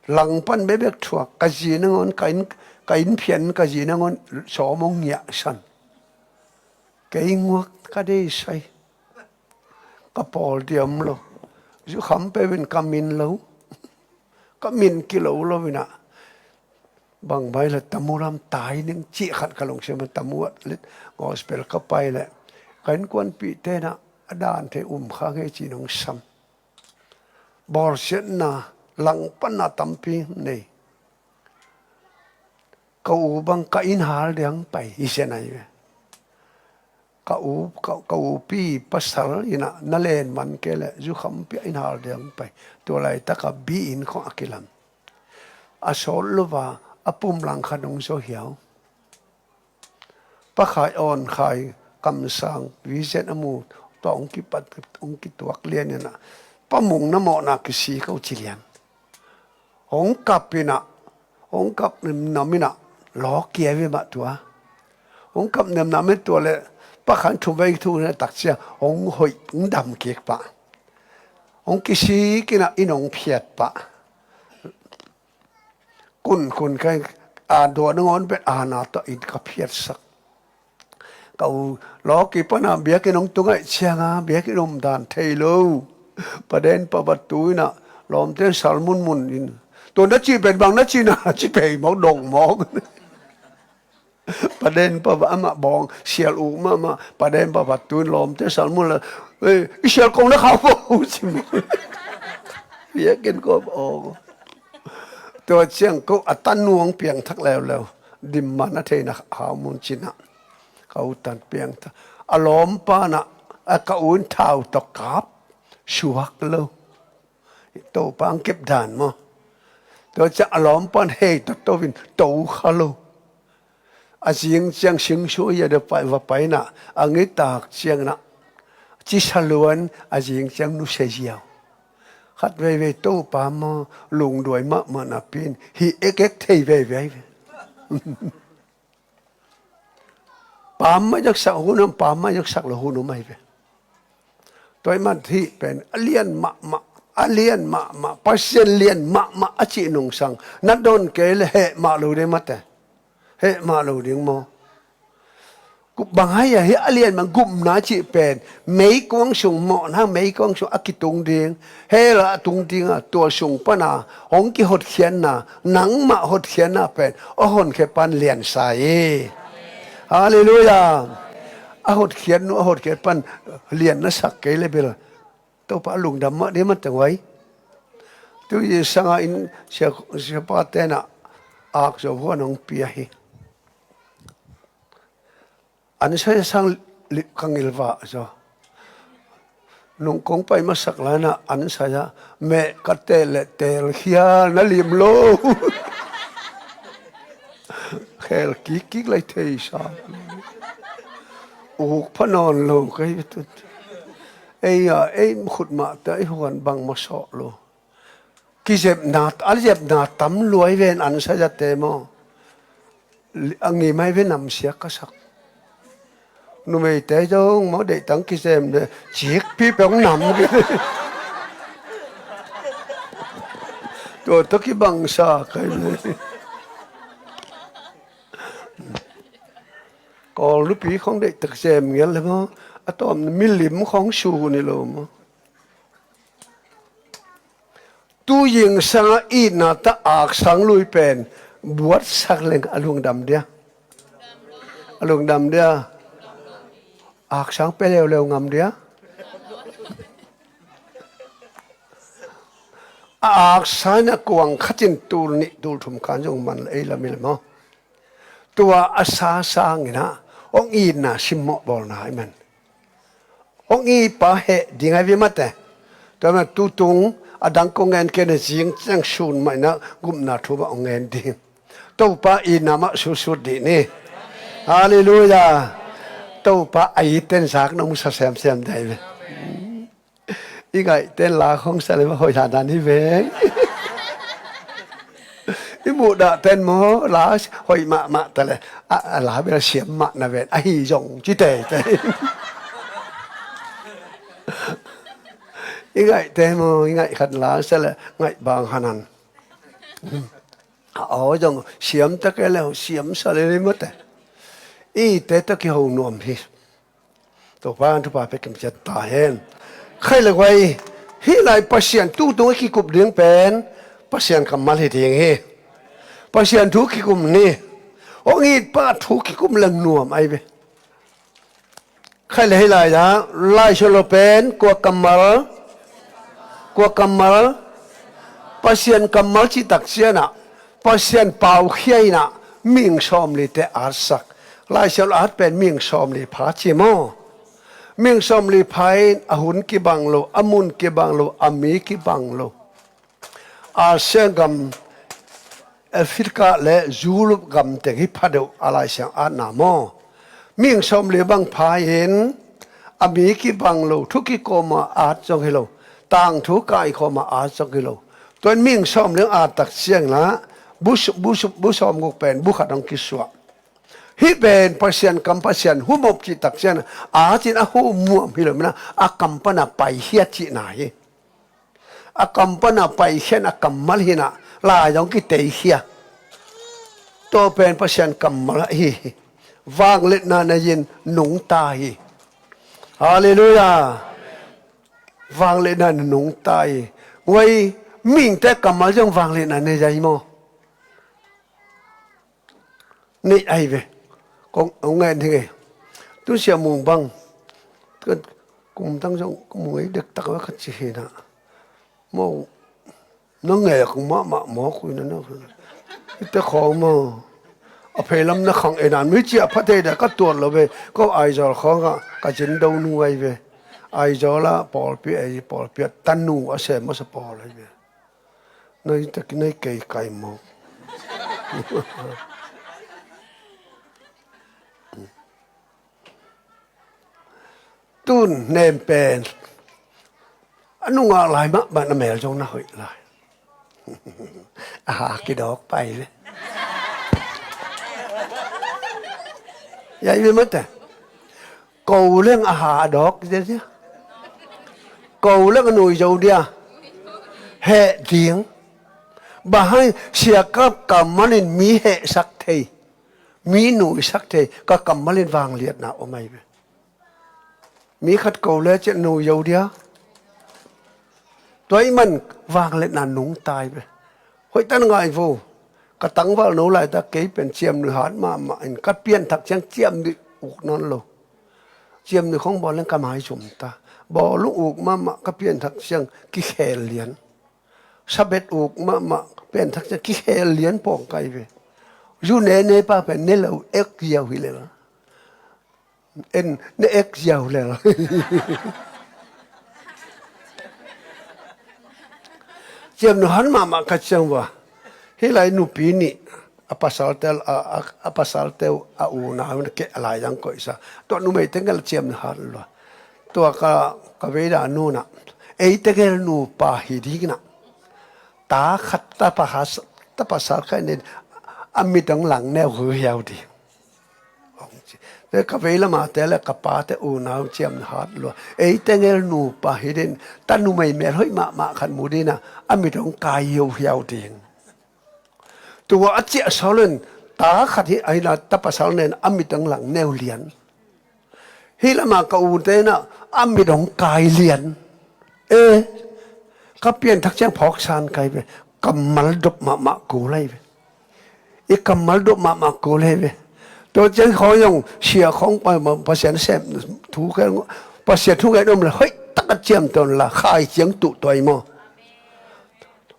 langpan bekbek thuak, ka zi nangawn ka inn, ka inn phian ka zi nangawn sawm hong ngiahsan. Kei nguak ka deih sai. Ka pawl diam lo. Zukham peuh in ka min lo. Ka min kilo lo inah. Bang bai le tamu lam tai ning cih khat ka lungsim a tamu ah le gospel ka pai le. Ka innkuanpih tenah a dan thei um kha ngei ci nong sam. Bawlsiatna langpanna tampi nei. Ka u bang ka inn hal diang pai hi sia nai ve. Ka u, ka, ka upi pasal inah na len man kei le zukham pia inn hal diang pai. Tua laitaka bi inn khong a kilam. A sawt lova a pum lang khat nong zo hiau. Pa Khai awn Khai kamsang vision a mu tua hong kipat hong kituak lian inah Pa Mung na mawhna kisi ko ci lian. Hong kap inah hong kap nemnam inah lawkia ve mah tua. Hong kap nemnam in tua le Pa Khai thum vei thu inah takcia hong hoih hong dam kik pah. Hong kisik inah inn hong phiat pah. Kun kun kai a dua nangawn bet ana tawh in ka phiatsak. Ka u lawki pana biakinn hong tungaih cianga biakinn om dan thei lo. Paden pavatu inah lawmte salmun mun in. Tua na cih bet bang na cihna ci pei mawk dong mawk. Paden pava amah bawng sial uh mahmah paden pavatu in lawmte salmun la. I sial kong na khau po ci mawk. Biakinn ko aw. Tua ciang ko a tanuang piangthak leuleu. Dimman a theina hau mun cinah ka u tan piangthak a lawmpa nah a ka u in thau tawh kap suak lo. Topa ang kep dan maw? Tua ciang a lawmpa in hei tawh to in to kha lo. A zing ciang singsuai a va paina a ngitak cianginah cisa luan a zing ciang nusia ziau. Khat veivei Topa maw lungduai mahmah napi in hih ekek thei veivei ve. Pam mah yaksak hun om pam mah yaksak lo hun om ahi ve. Tua ahih man hih pen a lian mahmah a lian mahmah Pasian lian mahmah a cih nungsang na don kei le heh mah lo ding mate. Heh mah lo ding maw? Bang hai a hi a lian bang gupna cih pen meikuang sung mawhna meikuang sung a kitung ding hell ah a tung ding a tua sung pana hong kihotkhiatna nangmah hotkhiatna pen a honkhia pan liansa hi. Halleluiah. A hotkhiat nu a hotkhiat pan lian na sak kei le bel Topa a lungdam mah ding mah teng uai. Tu i sanga in sia, siapa tenah ak zo huan hong pia hi. An sai sang ka ngilvah zo. Nung kong pai masak lainah an sai ah meh ka teh le tel khial na lim lo. Khel kikkik lai thei sa. Uk pha nawn lo kei tut. Ei a ei khut mah te ei huan bang masawh lo. Kizepna a zepna tam luai ven an sai ah te maw? A ngimai ve namsiak ka sak. Numeite zong maw deihtang kizem le cikpi peng nam. Tua tawh kibangsa kai le. Kawl nupi khong deihtak sem ngel le maw? A tawm milim khong su ni lo maw? Tu zingsang a itna ta aksang lui pen buatsak leng a lungdam dia. A lungdam dia. Aksang pe leuleu ngam dia. A aksang a kuang khatin tul nih tul thum khan zong man ei lam i le maw? Tua a sa sanginah hong itna simmawh bawlna i man. Hong ipa heh ding a vi mate. Tua man tutung a dang kong ngen kei na zing ciang sun mah inah gupna thu mah hong ngen ding. Topa itna mah sutsut dih ni. Halleluiah. Topa a iten zak na musa semsem dai ve. I ngaihten la khong sa le ma hoih hlan dan hi veng. I muhdah ten maw la hoih mahmah ta le a la bel siam mah na ven ahi zong ci teitei. I ngaihte maw i ngaih khat la sa le ngaih bang hanan. A aw zong siam ta kei le siam sa le mate. I te ta kiho nuam hi. Topa in thupha pia kim ciat ta hen. Khai le guai, hih lai Pasian tu tung i kikup ding pen Pasian kammal hi ding hi. Pasian thu kikum ni. Hong it pa thu kikum le nuam ai ve. Khai le hih lai-ah Lai Siangtho pen kua kammal, kua kammal, Pasian kammal cih tak ciangin ah Pasian paukhia in ah mihing sawmlite atsak. Lai Siangtho at pen mihing sawmli pha ci maw? Mihing sawmli pha in a hun kibang lo, a mun kibang lo, a mi kibang lo. Asia gam, Africa le Europe gam teng hi pha deuh a Lai Siangtho atna maw? Mihing sawmli bang pha in a mi kibang lo, thu kikawm a at zong hi lo, tangthu kaikhawm a at zong hi lo. Tua in mihing sawmli at tak ciangin ah bu, bu, bu sawmguk pen bu khat hong kisuah. Hih pen Pasian kam, Pasian humop cih tak ciangin ah, a cin a humuam hi lo manin ah a kam pan a paikhia cihna hi. A kam pan a paikhia in a kammal hi in ah lai dong kiteikhia. Tua pen Pasian kammal ahi hi. Vangliatna nei-in nungta hi. Halleluiah. Vangliatna nei-in nungta hi. Guai, mihingte kammal zong vangliatna nei zai maw? Neih ahi ve. Kong, kong ngen hi ngei. Tun Sia Mung bang. Kum tang zong, kum ngei dektak ve khat ci hi na. Maw, na ngei a kong mahmah maw, kui na na. Ite khawng maw. A pheilam na khang e nan, mi cia pha thei da ka tuat lo ve. Ko Aizawl khawng a, ka zin do nu ahi ve. Aizawl a pawlpi ahi, pawlpi a tanu a sem masa pawl ahi ve. Nai tak nai kei kai maw. Tun nem pen a nungak lai mah bang a mel zong na hoih lai. A ha kidawk pai le. Yai mi mate. Ko leng a ha a dawk dia dia. Ko leng a nui zo dia. Heh ding. Bang hang Sia Kap kammal in mi hehsak thei, mi nuisak thei, ka kammal in vangliatna om ahi ve. Mi khat ko le ciah nui zo dia. Tua ahih man vangliatna nungta ahi ve. Hoih tan ngai vo. Ka tangval no laitak kei pen ciamnuih hat mahmah in ka pianthak ciang ciamnuih uk nawn lo. Ciamnuih khong bawl leng ka maizum ta. Bawl lung uk mahmah ka pianthak ciang kikhel lian. Sabet uk mahmah pianthak ciang kikhel lian pawng kai ve. Zu ne ne pa pen ne lo ek ziau hi lel. En ne ek ziau lel. Ciamnuih hat mahmah ka ciang va. Hih lai nupi nih a pasalte a, a, a pasalte uh a unau na keh a lai dang koihsa. Tua numei tengel ciamnuih hat lua. Tua ka, ka veida nu na. Ei tengel nupa hi ding na. Ta khat ta pa has, ta pasal khat nen a mit dong lang neu hu hiau ding. Te ka vei lama te le ka pa te unau ciamnuih hat lua. Ei tengel nupa hi din, ta numei mel hoih mahmah khat mu dina, a mit hong kai hiau hiau ding. Tua a ciah sawl in, ta khat hi a hina ta pasal nen a mit hong lang neu lian. Hih lama ka u te na a mit hong kai lian. E, ka pianthak ciang phawk san kai ve. Kammal dop mahmah kul ahi ve. I kammal dop mahmah kul ahi ve. Tua ciang khawng zong sia khawng pa, pa, Pasian sem thu kai, Pasian thu kai om le hoih tak a ciam ton la khai ciang tuh tuai maw.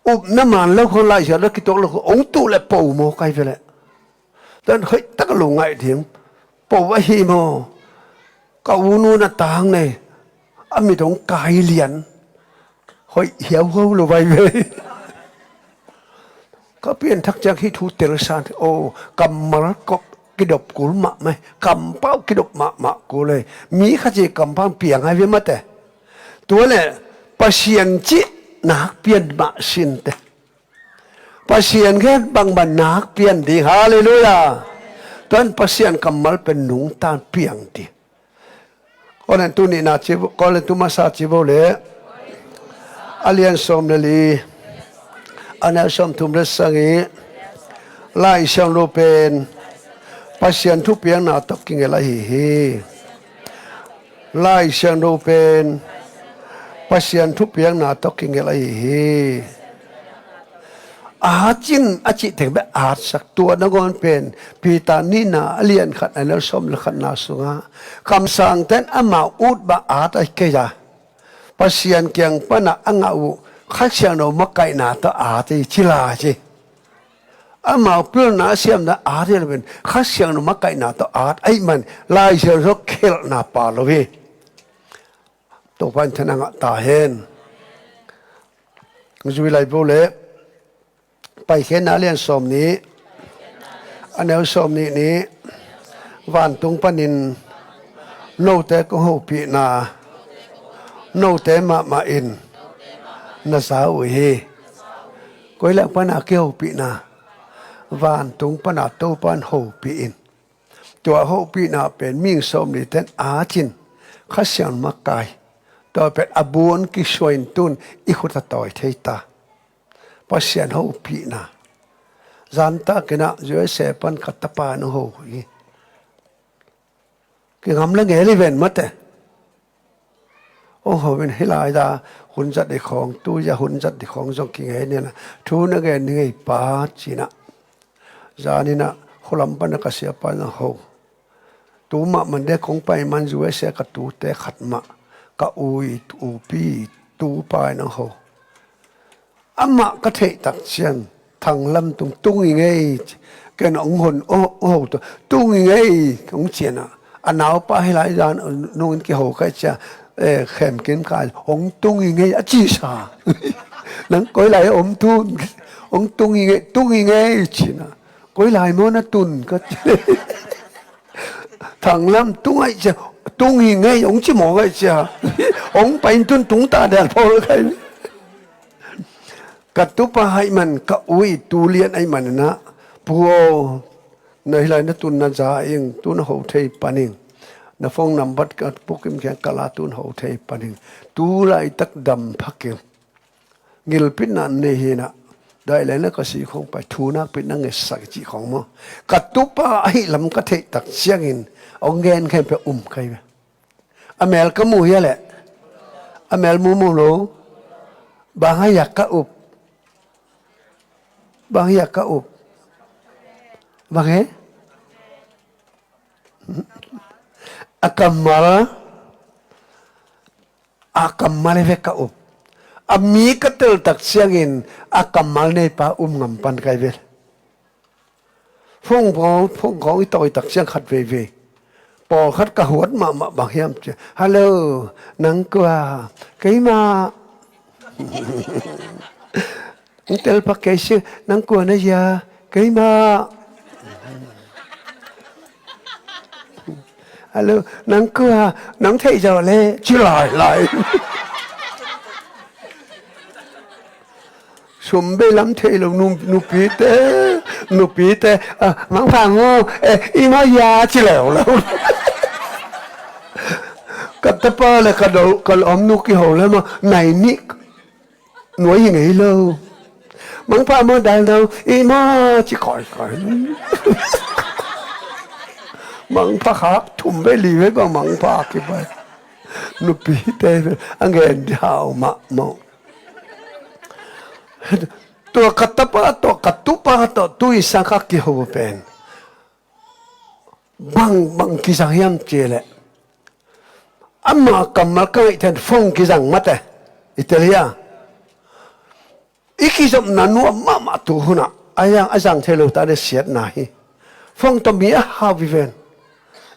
Upna man lo khawng lai sia lo kituak lo khawng ong tuh le po maw kai ve le. Tuan hoih tak a lo ngaih ding. Po ahi maw. Ka u nu na tang nei. A mit hong kai lian. Hoih hiau ho lo vai ve. Ka pianthak ciang hih thu tel san. O, kammal kop kidop kul mahmah. Kampau kidop mahmah kul ei. Mi khat ci kampau piang hai ve mate. Tua le Pasian cih nak pian mah sin te. Pasian khen bangbang nak pian ding. Halleluiah. Tuan Pasian kammal pen nungta piang ding. Korin tu nihna ci, Korin tu masa ci bo le. A lian sawm le li. A neu sawm thum le sagih. Lai Siangtho pen Pasian thupiakna tawh kingel ahi hi. Lai Siangtho pen Pasian thupiakna tawh kigelh ahi hi. At in a cih teng bek atsak, tua nangawn pen Peter nihna a lian khat a neu sawm le khatna sungah kamsangte'n amau ut bang at ahi kei a, Pasian kiang panah a ngah uh Kha Siangtho makaihna tawh at hi ci lai ci. Amau pilna a siamna at hi lo pen Kha Siangtho makaihna tawh at ahih man Lai Siangtho khelhna pha lo hi. Topa in thang a ngah ta hen. Zui lai bo le. Paikhiatna lian sawm nih, a neu sawm nih nih, vantung panin note kong hopihna note mahmah in na za uh hi. Koi lai pana kihopihna? Vantung pana Topa in hopih in. Tua hopihna pen mihing sawmli ten at in Kha Siangtho makai. Tua pen a buan kisuah in tun i khut a tawi thei ta. Pasian hopihna. Zan takin ah U S A pan ka tapa in hong ho hi. Kingam le ngel hi ven mate. Hong ho in hih lai-a hun zat ding khawng, tu-a hun zat ding khawng zong kingen in ah, thu na gen ni ngei pa ci-in ah. Zan in ah khualam pan ah ka siapa in ah ho. Tu mah man dek kong pai man U S A ka tute khat mah, ka u i upi tupa in ah ho. Amah ka theih tak ciang, Thang Lam Tung, tung hi ngei ci. Ken hong hon, oh, oh, tung hi ngei hong ci-in ah. A naupa hih lai zan nungin kiho ka hih ciang, eh, Khem Kim Kai, hong tung hi ngei a ci sa. Nang koi lai om tun, hong tung hi ngei, tung hi ngei ci-in ah. Koi lai maw na tun ka ci. Thang Lam Tung aih cia, tung hi ngei hong ci mawk aih cia. Hong pai in tun tung ta del pawl kai. Ka tupa ahih man, ka u i tu lian ahih man in ah, Pu aw, na hih lai na tun na za ing, tu na ho thei pan ing. Na phone number ka Pu Kim kiang ka la, tu na ho thei pan ing. Tu laitak dam pha keng. Gilpitna nei hi in ah, daih leh na ka si khong pai, thu nakpi na ngetsak cih khong maw. Ka tupa ahih lam ka theih tak ciangin hong gen khempeuh um kai ve. A mel ka mu hia leh? A mel mu mu lo. Bang hia ka up? Bang hia ka up? Bang he? A kammal. A kammal hi ve ka up. A mi ka tel tak ciangin a kammal neipa um ngam pan kai ve. Phone khawng, phone khawng i tawi tak ciang khat veivei. Pawlkhat ka huat mahmah bang hiam ci. Hello, nang kua? Keimah. Nang tel pak kei si, nang kua na hia? Keimah. Hello, nang kua? Nang theih zawh leh ci lailai. Sum bei lam thei lo, nu, nupite, nupite, ah, mangpha maw, eh, i maw hia ci leuleu. Ka tapa le ka do, ka lawmnu kiho le maw, nai nih nuai hi ngei lo. Mangpha maw, dal no, i maw ci kawikawi. Mangpha khak thum bei li bei bang mangpha kibai. Nupite a ngen di hau mahmah. Tua ka tapa tawh, ka tupa tawh tu i sang ka kiho pen bang, bang kizang hiam cih leh, ama kammal ka ngaih theih phone kizang mate. I tel hia? I kizopna nuam mahmah tu hunah a zang, a zang thei lo ta le siatna hi. Phone tawh mi a hau hi ven.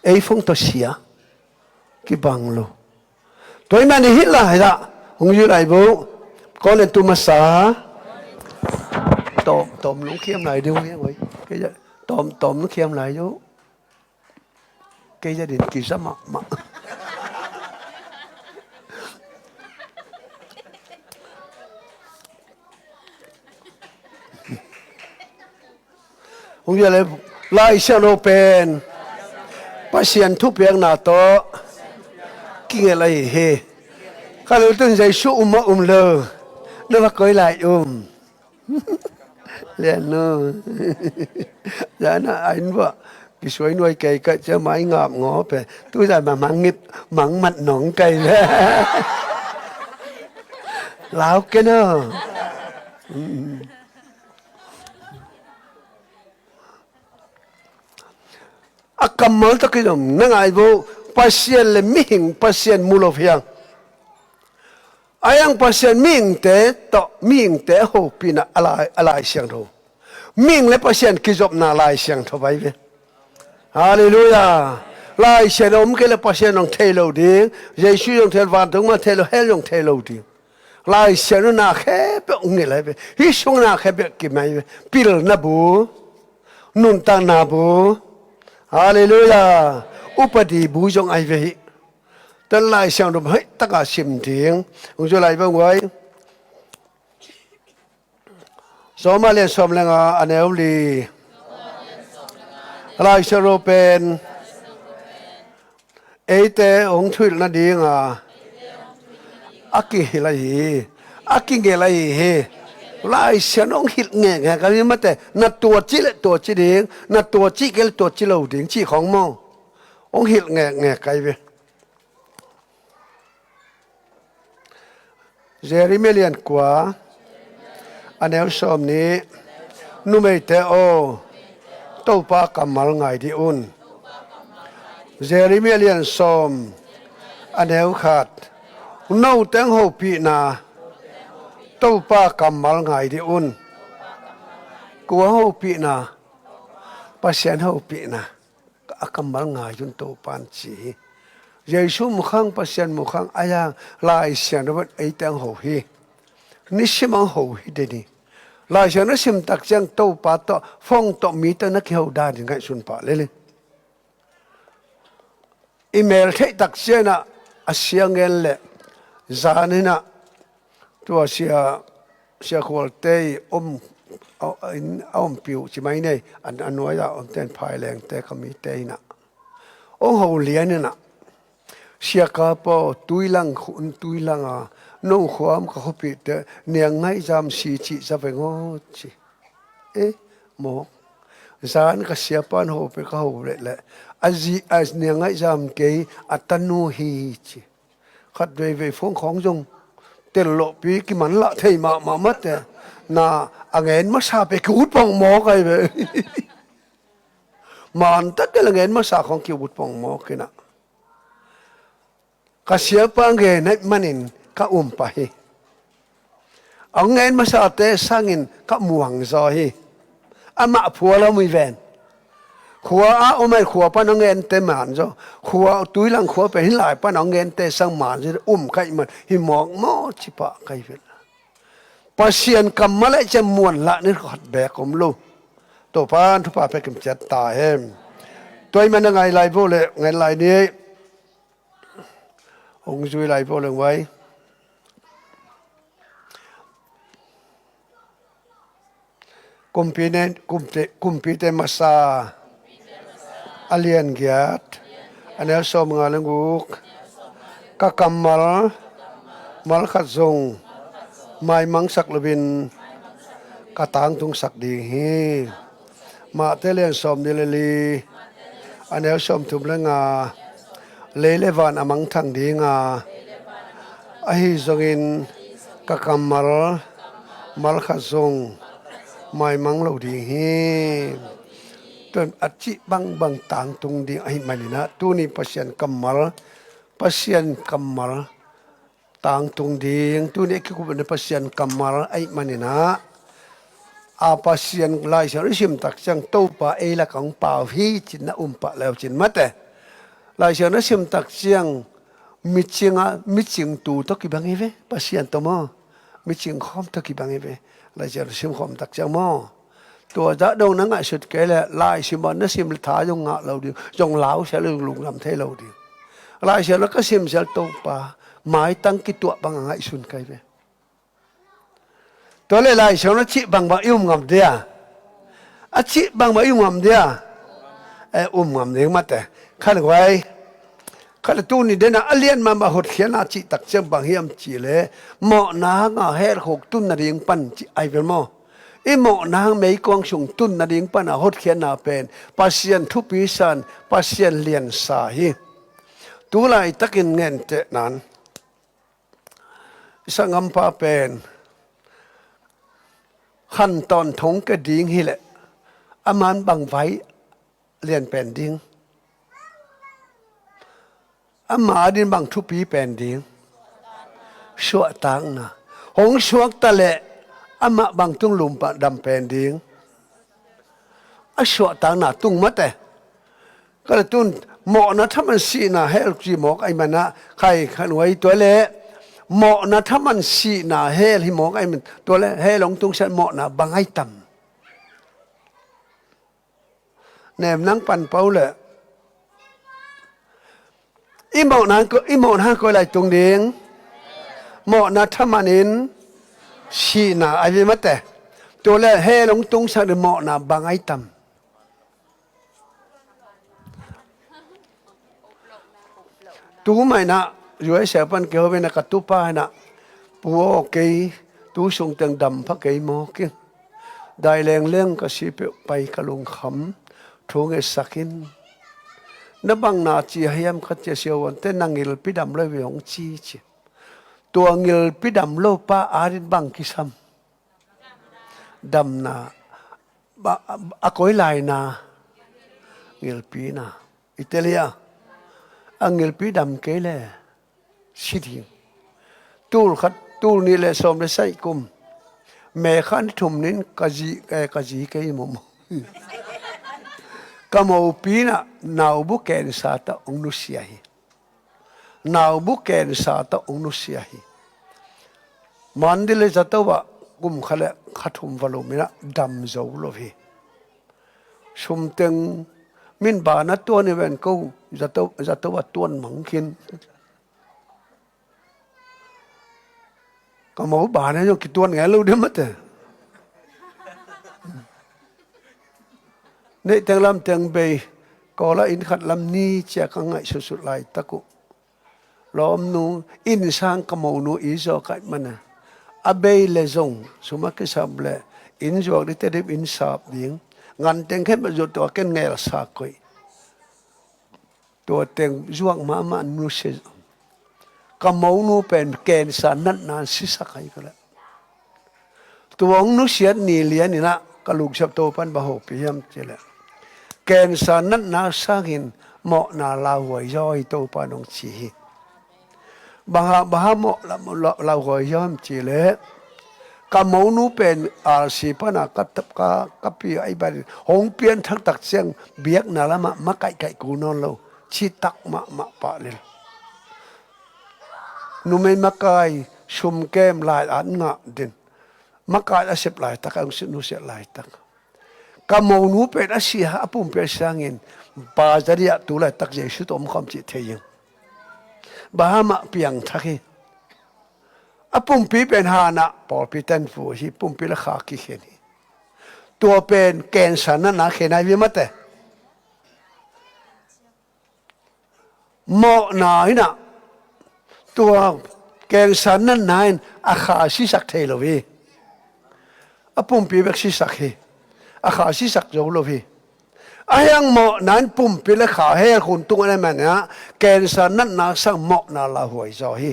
Ei phone tawh sia. Kibang lo. Tua ahih manin hih lai-ah hong zui lai bo. Kawlen tu masa. Tawm, tawm nong khiam lai ding uh hiang oi. Kei zah, tawm, tawm nong khiam lai ding uh. Kei zah din kiza mahmah. Hong zui lai, Lai Siangtho pen Pasian thupiakna tawh kigelh ahi hi. Ka lutun Jesu um mah um lo. Na va koi lai um. Lian nu. Zan a inn vuah Kisuai nuai kei ka ciang mai ngap ngawp e. Tuzan ma mangngip mangmat nong kei le. Lau kei no. A kammal tawh kizom na ngai vo. Pasian le mihing Pasian mu lo hiang. A hiang Pasian mihingte tawh mihingte a hopihna a Lai, a Lai Siangtho. Mihing le Pasian kizopna Lai Siangtho vai ve. Halleluiah. Lai Siangtho om kei le Pasian zong thei lo ding. Jesu zong thei lo, vantung mah thei lo, hell zong thei lo ding. Lai Siangtho na khempeuh hong ngilh lai ve. Hih sung na khempeuh kim ai ve. Pilna bu, nuntakna bu. Halleluiah. Upadi bu zong ai ve hi. Tan Lai Siangtho hei taka sim ding. Hong zui lai bang uai. Sawm a lian sawm le nga a neu li. Lai Siangtho pen eite hong thuhilh nadinga a kihilh ahi hi. A kingel ahi hi. Lai Siangtho hong hilh ngekngek ahi mate. Na tua ci le tua ci ding, na tua ci kei le tua ci lo ding cih khong maw. Hong hilh ngekngek ahi ve. Jeremia lian kua a neu sawm nih. Numeite aw, Topa kammal ngai dih un. Jeremia lian sawm a neu khat. Note hong hopihna, Topa kammal ngai dih un. Kua hopihna? Pasian hopihna. A kammal ngai un Topa'n ci hi. Jesu mukhang, Pasian mukhang a hiang Lai Siangtho pen eite hong ho hi. Nisim hong ho hi den hi. Lai Siangtho na sim tak ciang Topa tawh, phone tawh, mi tawh na kiho dan in ngaihsun pah lel hi. I mel theih tak ciangin ah a sia ngen leh zan in ah tua sia, sia khualte i om, a, a, in, a ompih uh ci mai nei, a, a nuai-a omte in phailengte ka mite in ah hong ho lian in ah, sia kapa aw, tuilang khu-, tuilang a, nong khuam ka khuapihte niang ngaihzam si cih za veng aw ci. E, mawk. Zan ka siapa'n ho pen ka ho leh leh a zi, a niang ngaihzam kei a tanu hi ci. Khat veivei phone khawng zong tel lawhpi kiman lah thei mahmah mate. Na a ngen masa pen ki-ut pong mawk ahi ve. Man tak kei le ngen masa khawng ki-ut pong mawk in ah. Ka siapa ngen ahih manin ka um pah hi. A ngen masate sangin ka muang zaw hi. Amah phual a om hi ven. Khua a om ahih khua pan a ngente man zaw. Khua tuilang khua pen hih lai pan a ngente sang man zaw. Um ka hih man hi mawk maw ci pah ka hi ven. Pasian kammal ahih ciang muan lah ni khat beek om lo. Topa'n thupha pia kim ciat ta hen. Tua ahih man a ngai lai vo le ngen lai ni. Hong zui lai vo leng vai. Kumpi ne, kumte, Kumpite masa a lian giat a neu sawm nga le guk. Ka kammal mal khat zong maimangsak loin ka tangtungsak ding hi. Mate lian sawm nih le li a neu sawm thum le nga. Lei le van a mangthang ding a, ahi zongin ka kammal mal khat zong maimang lo ding hi. Tua a cih bangbang tangtung ding ahih manin ah tuni Pasian kammal, Pasian kammal tangtung ding, tuni a kikup na Pasian kammal ahih manin ah, a Pasian Lai Siangtho na sim tak ciang Topa ei lakah hong pau hi cin na um pah leu cin mate. Lai Siangtho na sim tak ciang micing a, micing tu tawh kibang hi ve, Pasian tawh maw. Micing khawm tawh kibang hi ve, Lai Siangtho na sim khawm tak ciang maw. Tua zah dong na ngaihsut kei leh, Lai Siangtho na sim leh tha zong ngah lo ding, zong lau sia lo ding, lungdam thei lo ding. Lai Siangtho ka sim sia leh Topa maitang kituah bang a ngaihsun ka hi ve. Tua leh Lai Siangtho na cih bangbang i um ngam dia? A cih bangbang i um ngam dia? E, um ngam ding mate. Khan guai. Khat le tuni den a a lian mahmah hotkhiatna cih tak ciang bang hiam cih leh, mawhna hanga hell khuk tun nading pan cih ahi vel maw. I mawhna hang meikuang sung tun nading pana hotkhiatna pen Pasian thupi san, Pasian liansa hi. Tu laitakin ngentehnan i sanggampa pen khantawn thong ke ding hileh aman bang vai lian pen ding? Ama adin bang thupi pen ding? Suahtakna. Hong suakta leh amah bang tung lum pah dam pen ding? A suahtakna tung mate. Ka le tun mawhna thaman sihna hel ci mawk ahi mana khai khan uai tua le mawhna thaman sihna hel hi mawk ahi man tua le hel hong tungsiat mawhna bang ahi tam? Nem nang pan pau le i mawhna ko, i mawhna koi lai tung ding? Mawhna thamanin sihna ahi mate. Tua le hel hong tungsak ding mawhna bang ahi tam? Tu mah inah U S A pan kei ho inah ka tupa inah pu aw kei tu sung teng dam pha kei maw ki. Dai lengleng ka si peuh pai ka lungkham thu ngetsak in. Na bang na ci a hiam ka ci a siavuante na ngilpi dam lo ve hong ci ci. Tua ngilpi dam lo pa adin bang kisam? Damna a koi laina ngilpina i telia a ngilpi dam kei le si ding. Tul khat tul nih le sawm le saih kum me khan thum nin ka zi eh, ka zi kei momo ka mopi na naubu kensa ta ong nusia hi. Naubu kensa ta ong nusia hi. Mandi le zato ah kum kha le kha thum va lum inah dam zo lo hi. Sumteng min bana tuan i ven ko zato zato ah tuan mang khin. Ka mo bana zong kituan ngai lo deuh mate. Neih teng lam teng bei kawla inn khat lam ni cia ka ngaih sutsut laitak uh. Lawmnu innsang ka monu i zaw kaih mana a bei le zong suma kisap le inn zuak dite dip inn sap ding. Ngan teng khem zuak tua ken ngel sa koih. Tua teng zuak mahmah nusia ka monu pen kensa natna sisak ahi ka le. Tua hong nusiat ni lian inah ka lungsiap Topan bang hopih hiam cileh kensa natna sangin mawhna lauhuai zaw hi Topan hong ci hi. Bang hah bang hah mawh lauhuai zaw hiam cileh ka monu pen alsi pana ka pi ahi banin hong pian thaktak ciang biakna lamah makaihkaih ku nawn lo citak mahmah pah lel. Numei makai sumkem lai an ngah den makai a sep laitak a nusiat laitak ka monu pen a sia a pumpi a siangin pa zadiah tu laitak Jesu tawh om khawm cih thei ing. Bahamah piangthak hi. A pumpi pen hanah pawlpi ten fu hi pumpi le kha kikhen hi. Tua pen kensa natna khen ahi mate. Mawhna hinah tua kensa natna in a kha sisak thei lo hi. A pumpi bek sisak hi. A kha sisak zo lo hi. A hiang mawhna in pumpi le kha hel hun tung a nei manah kensa natna sang mawhna lauhuai zaw hi.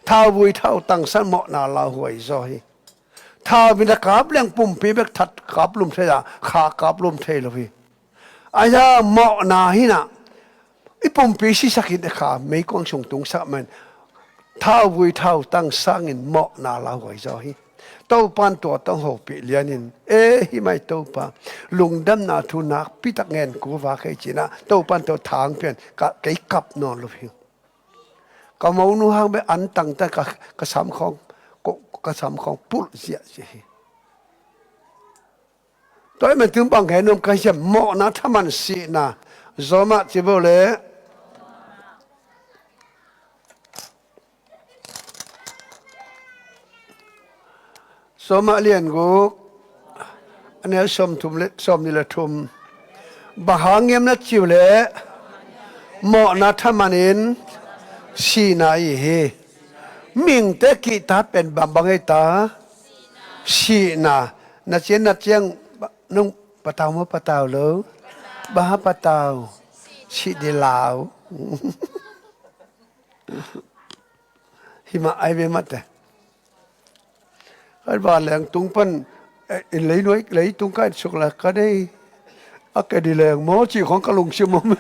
Thauvui thautang sang mawhna lauhuai zaw hi. Thauvui na kap leng pumpi bek that kap lum thei a kha kap lum thei lo hi. Ahi a mawhna hinah i pumpi sisak in a kha meikuang sung tungsak man thauvui thautang sangin mawhna lauhuai zaw hi. Topan tua tawng hopih lianin e hi mai Topa lungdamna thu nakpitak ngen kuva kei cinah Topan tua thang pian kei kap nawn lo hi. Ka monu hang bek an tangtan ka samkhawng ka samkhawng pulh ziahziah hi. Tua i man tung bang he nuam ka hiam mawhna thaman sihna zawmah ci bo le. Zawmah lian guk a neu sawm thum le sawm ni le thum. Bang hang ngiam na ciu le mawhna thaman in sihna i hi. Mingte kihta pen bang bang ei ta sihna Na cian na ciang, nong patau maw, patau lo? Bang hang patau? Sih ding lau. Himah ai ve mate. Kan vanleng tung pan, eh, in leinuai, leitung ka et suk la ka dei. A ke di leng maw cih khong ka lungsim om.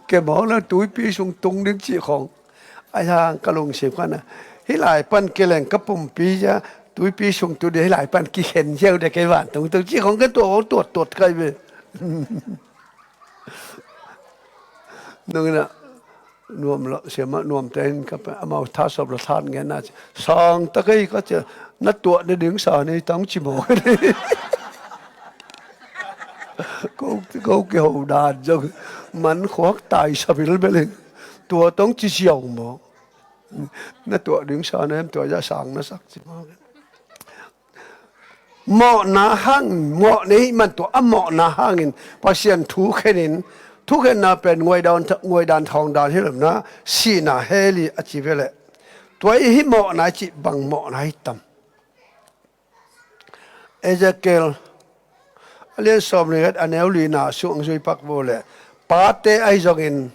Ke maw la tuipi sung tung ding cih khong. Ai hang ka lungsim khan a. Hih lai pan ke leng ka pumpi cia tuipi sung tu ding hih lai pan kikhen ziau ding kei vantung tung cih khong ken tua khong tuat tuat kai ve. Nung ina nuam lo siama nuam te in ka pe amau tha sop la than ngen na ci sang ta kei ka ci na tuah de ding sa ni tang ci maw. Ko ko ke ho dan jong man khuak tai sa bil beling tua tong ci siau maw. Na tuah ding sa na em tua ja sang na sak ci maw. Mawhna hangin, mawhna hih man tua a mawhna hangin Pasian thukhenin, thukhenna pen nguaidan, nguaidan thawngdan hi lomna sihna heli a ci veleh. Tua i hih mawhna i cih bang mawhna hi tam. Ezekiel a lian sawm le ngat a neu lina sung ang zui pak bo le pate ahi zongin,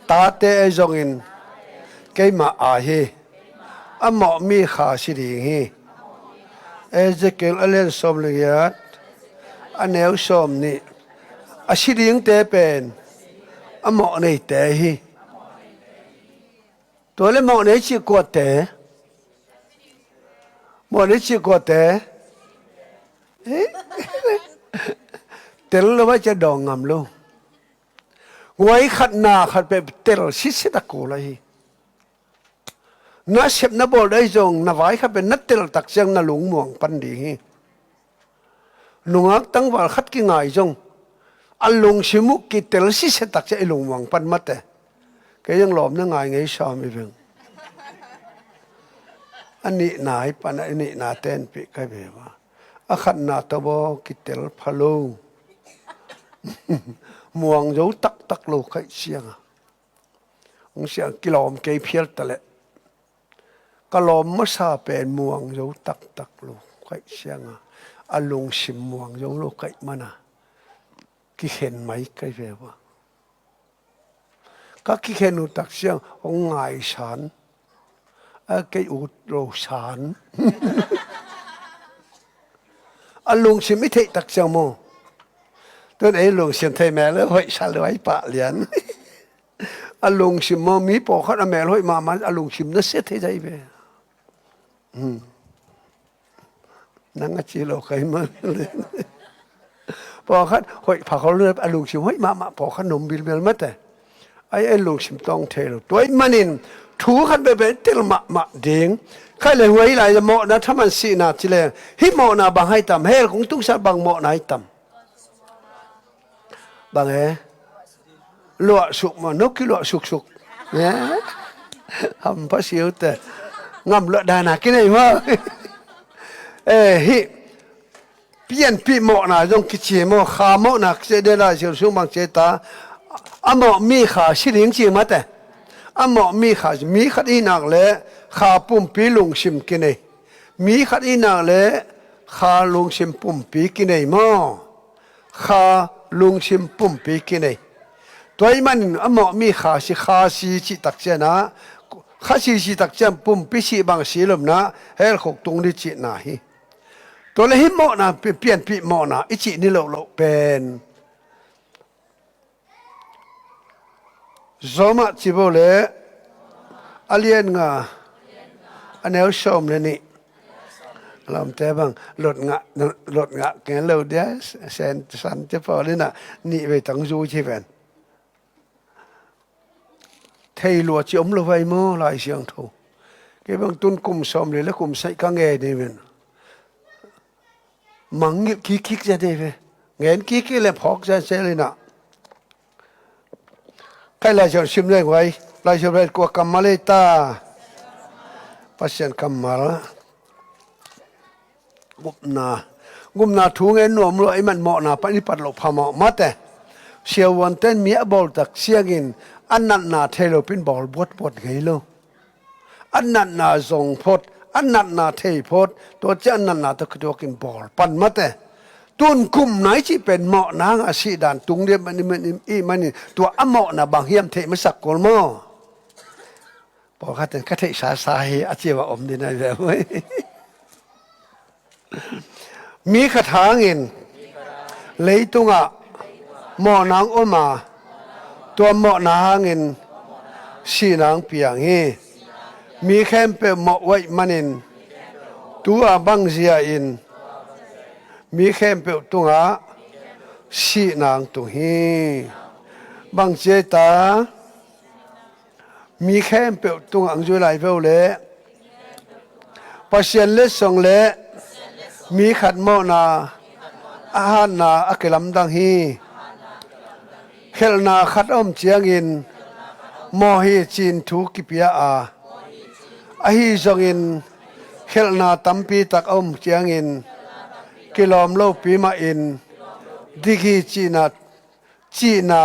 tate ahi zongin keimah a hi. A mawh mi kha si ding hi. Ezekiel a lian sawm le ngat a neu sawm nih a si dingte pen a mawh neite hi. Tua le mawh nei cih kuate. Mawh nei cih kuate. Tel lo vai cia dawng ngam lo. Nguai khat na khat pe tel sisit a kul ahi. Na sep na bawl dai zong na vai khat pe na tel tak ciang na lungmuang pan ding hi. Nungak tangval khat kingai zong a lungsim uh kitel sisia tak ciang i lungmuang pan mate. Kei zong lawm na ngai ngei sawm i veng. A nihna i pan a nihna tenpih kai ve va. A khatna tawh baw kitel pha lo. Muang zo taktak lo kaih cianga. Hong siang kilawm kei phial taleh ka lawm masa pen muang zo taktak lo kaih sianga a lungsim muang zo lo kaih mana kikhen mai kai ve va. Ka kikhen uh tak siang hong ngai san a kei ut lo san. A lungsim i theih tak siang maw? Tun ei lungsim thei mel hoih sa lo ai pah lian. A lungsim maw mi pawlkhat a mel hoih mahmah a lungsim na sia thei zai ve. Nang a ci lo kai ma. Pawlkhat hoih pha khol a lungsim hoih mahmah pawlkhat nom bilbel mate. Ai ei lungsim tawng thei lo tuai manin thu khat bebe tel mahmah ding. Khai le huai lai mawhna thaman sihna ci le hih mawhna bang hai tam hel kong tungsat bang mawhna hai tam. Bang e luah suk maw no kiluah suksuk. Hampha siute ngam luah dana kinei maw? E hih pianpih mawhna zong kici maw kha mawhna kici de lai siu sung bang ci ta. A mawh mi kha si ding ci mate. A mawh mi kha mi khat i nak le kha pumpi lungsim kinei. Mi khat i nak le kha lungsim pumpi kinei maw? Kha lungsim pumpi kinei. Tua i manin a mawh mi kha si kha si cih tak ciana kha si si tak cian pumpi si bang si lomna hel khuk tung di cihna hi. Tua le hih mawhna pianpih mawhna i cih ni lohloh pen Zomah cibo le a lian nga a neu sawm le nih. Lamte bang lot ngah, lot ngah keng lo dia sen san te pawl inah nih vei tang zu ci ven. Thei lua ci om lo vai maw Lai Siangtho? Kei bang tun kum sawm le le kum saih ka nge ni ven. Mangngilh kikkik zia dei ve. Ngen kikkik le phawk zia se lina. Kai Lai Siangtho sim le nguai Lai Siangtho le kua kammal ei ta. Pasian kammal. Gupna gupna thu ngen nuam lua i man mawhna pan i pat loh phamawh mate. Siavuanten mi a bawltak siangin a natna thei lo pin bawl buatbuat ngei lo. A natna zong phot a natna thei phot, tua ciang a natna tawh kituakin bawl pan mate. Tun kumna i cih pen mawhna hanga sihdan tung dih manin, ih manin tua a mawhna bang hiam theih masak kul maw? Pawlkhat in ka theih sasa hi a ci a om ding ahi ve maw. Mi khat hangin leitungah mawhna hong om a, tua mawhna hangin sihna hong piang hi. Mi khempeuh mawh uh ahih manin tu-a bang zia in mi khempeuh tungah sihna hong tung hi. Bang ci ei ta? Mi khempeuh tungah hong zui lai ve uh leh Pasian letsong le mi khat mawhna a hatna a kilamdang hi. Khelhna khat a om ciangin mawh hi ci-in thu kipia a, ahi zongin khelhna tampi tak a om ciangin kilawm lopi mahin dik hi cihna cihna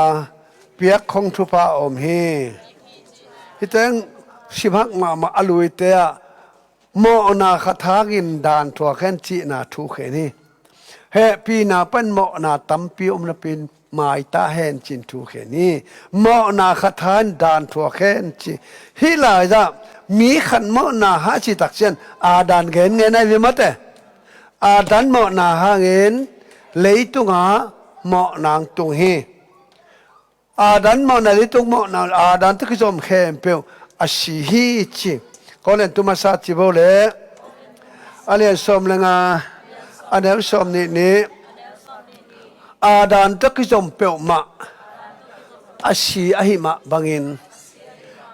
piak khong thupha a om hi. Hih teng simhak mahmah a luite ah mawhna khat hangin dan thuak hen cihna thu khen hi. Hehpihna pan mawhna tampi om napin maita hen ci-in thu khen hi. Mawhna khat hangin dan thuak hen ci. Hih lai-ah mi khat mawhna hang ci tak ciang Adam gen ngen ahi ve mate. Adam mawhna hangin leitungah mawhna hong tung hi. Adam mawhna, leitung mawhna, Adam tawh kizom khempeuh a si hi ci. Korin tu masa ci bo le a lian sawm le nga, a neu sawm nih nih. Adam tawh kizom peuhmah a si ahih mah bangin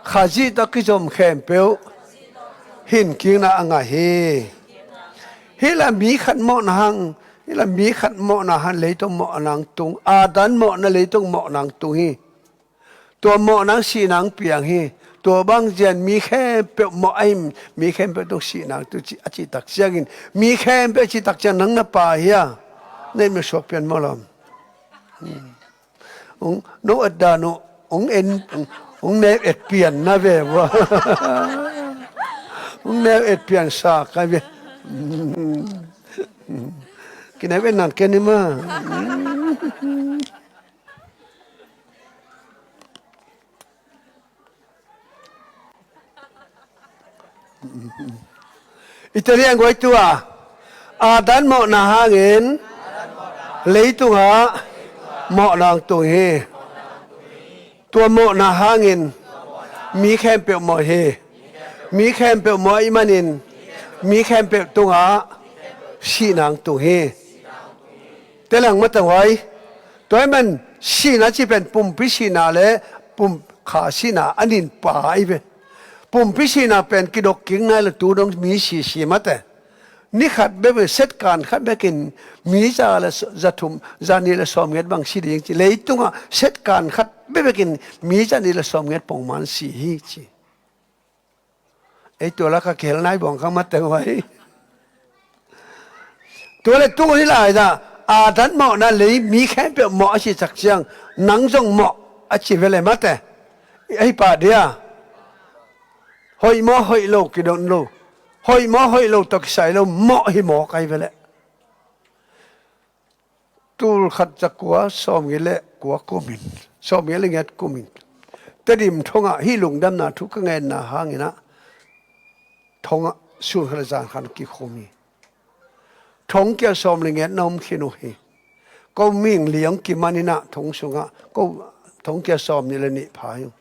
Khazih tawh kizom khempeuh hinkikna a ngah hi. Hih lai mi khat mawhna hang, hih lai mi khat mawhna hang leitung mawhna hang tung, Adam mawhna leitung mawhna hang tung hi. Tua mawhna hang sihna hang piang hi. Tua bang zia in mi khempeuh mawh ahih, mi khempeuh tung sihna hang tung ci, a cih tak ciangin mi khempeuh cih tak ciang nang na pa hia? Na et mah suak pian maw lawm? Hmm. Hong, no et dan uh, hong en, hong, hong neu et pian na ve vua. Hong neu et pian sa kai ve. Kineu et nan ken hi ma. Italian guai tua Adam mawhna hangin leitungah mawhna hong tung hi. Tua mawhna hangin mi khempeuh mawh hi. Mi khempeuh mawh ahih manin mi khempeuh tungah sihna hong tung hi. Telang matahuai. Tua ahih man sihna cih pen pumpi sihna le pum kha sihna a nin pa ahi ve. Pumpi sihna pen kidok kik nai lo tu dong mi sisi mate. Ni khat bekin, setkan khat bekin mi za le za thum, za nih le sawm nget bang si ding ci. Leitungah setkan khat bekin mi za nih le sawm nget pongman si hi ci. Ei tua lak a kihel nai buang kha mate huai. Tua le tu hi lai dah Adam mawhna lei mi khempeuh mawh a ci tak ciang nang zong mawh a ci ve le mate. Ahi pah dia. Hoih maw hoih lo kidon lo. Hoih maw hoih lo tawh kisai lo mawh hi mawk ahi ve le. Tul khat za kua sawmngiat le kua kumin, sawmngiat le ngiat kumin Tedim thongah hih lungdamna thu ka ngenna hanginah thongah sun khat le zan khat kikhum hi. Thongkia sawm le ngiat na om khin uh hi. Ko ming liang kimaninah thong sungah ko thongkia sawmnih le nih pha hi uh.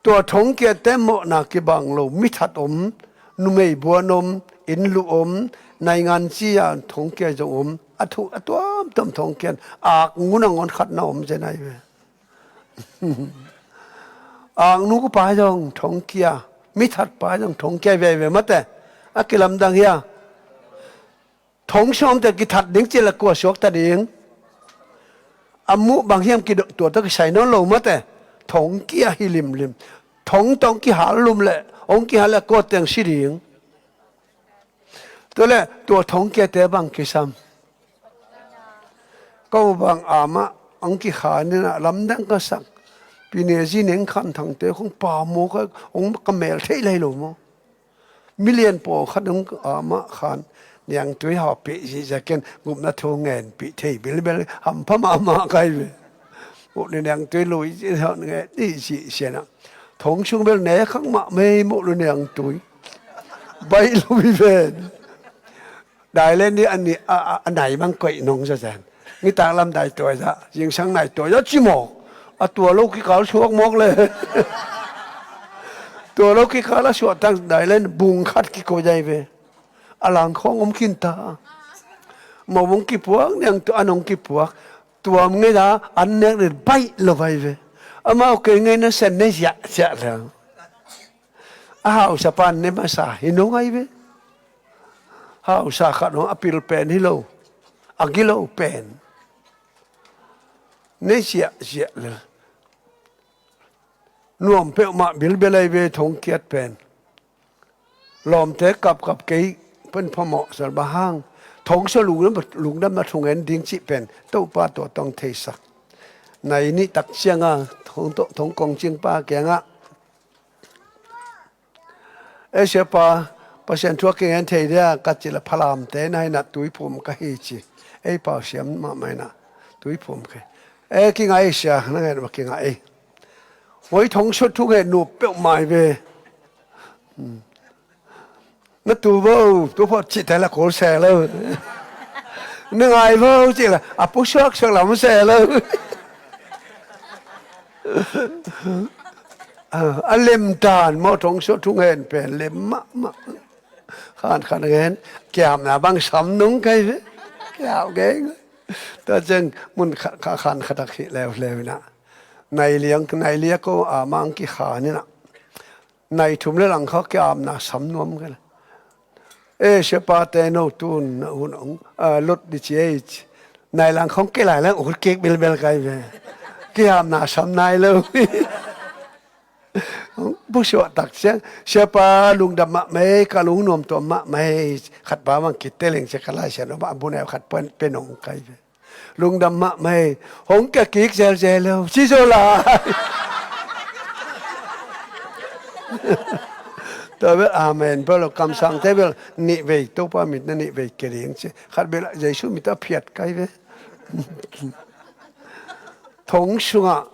Tua thongkiate mawhna kibang lo, mithat om, numei buan om, inn luh om, naingan ci-a thongkia zong om, a thu a tuamtuam thongkia in aknu nangawn khat na om zen ahi ve. Aknu pa zong thongkia, mithat pa zong thongkia veve mate. A kilamdang hia? Thong sawmte kithat ding cih le kua suakta ding? A muh bang hiam kidok tua tawh kisai nawn lo mate. Thongkia hi limlim. Thong tawh hong kihal lum le hong kihal le kua teng si ding? Tua le tua thongkiate bang kisam? Ko bang amah hong kikhan inah lamdang ka sak. Pinezi neng khan thangte khong pa maw ka hong ka mel theih lai lo maw? Milian pawlkhat hong, amah khan niangtui hawpih zihziah ken gupna thu ngenpih thei bilbel, hampha mahmah kai ve. Muh le niangtui lui zihziah ngen dih zihziah na. Thong sung bel ne khak mahmah ei, muh le niangtui. Baih lui ven. Dailen dih a ni, a, a, a nai mang koih nong zazen. Nitak lam dai tuai zah, zingsang nai tuai zah ci mawk. A tua lo kikal suak mawk le. Tua lo kikal a suak tang dailen bung khat kikoih zai ve. A langkhawng om khin ta. Mo bung kipuak, niangtui an hong kipuak. Tuam ngei zah, an nek le baih lo vai ve. Amau kei ngei na sen ne ziahziah le. A hausa pan ne masa hi nong ai ve. Hausa khat hong a pil pen hi lo. A gilo pen. Ne ziahziah le. Nuam peuhmah bilbel ai ve thong kiat pen. Lawmte kapkap kei pen phamawh sal bang hang. Thong sua lungdam, lungdam na thong en ding cih pen. Topa tua tong theisak. Nai nih tak cianga thong, thong kong cingpa kiangah. Ei siapa, Pasian thu a kingen thei dia ka cih le Falamte na hi na Tuiphum ka hi ci. Ei pau siam mahmah hi na Tuiphum ka hi. Ei kingai sia, na ngen ma kingai. Hoi thong sut thu ngen nup peuhmah hi ve. Hmm. Na tu vo, tu phot cih te la kul se lo. Na ngai vo cih le a pusuak suak lam se lo. A, a lem dan maw, thong sua thu ngen pen lem mahmah. Khan khan ngen, kiamna bang sam nung kai ve. Kiam geng. Tua ciang mun kha, kha, khan khatak hi leuleu ina. Nai liang, nai lia ko a mang kikhan ina. Nai thum le lang kha kiamna sam nuam kai le. E, siapa te no tun na hun ong, a, lut di ci ei ci. Nai lang khong ke lai lang ut kik bilbel kai ve. Kiamna sam nai lo. Pusuah tak ciang, siapa lungdam mahmah ei, ka lungnuam tuam mahmah ei, khat pa mang kiteleng cia ka lai sian om a bu neu khat pen, pen ong kai ve. Lungdam mahmah ei, hong kia kik zelzel lo, ci zo lai. Tua bel amen bel lo, kamsangte bel nih vei, Topa mit na nih vei kia ding ci. Khat bel Jesu mit a phiat kai ve. Thong sungah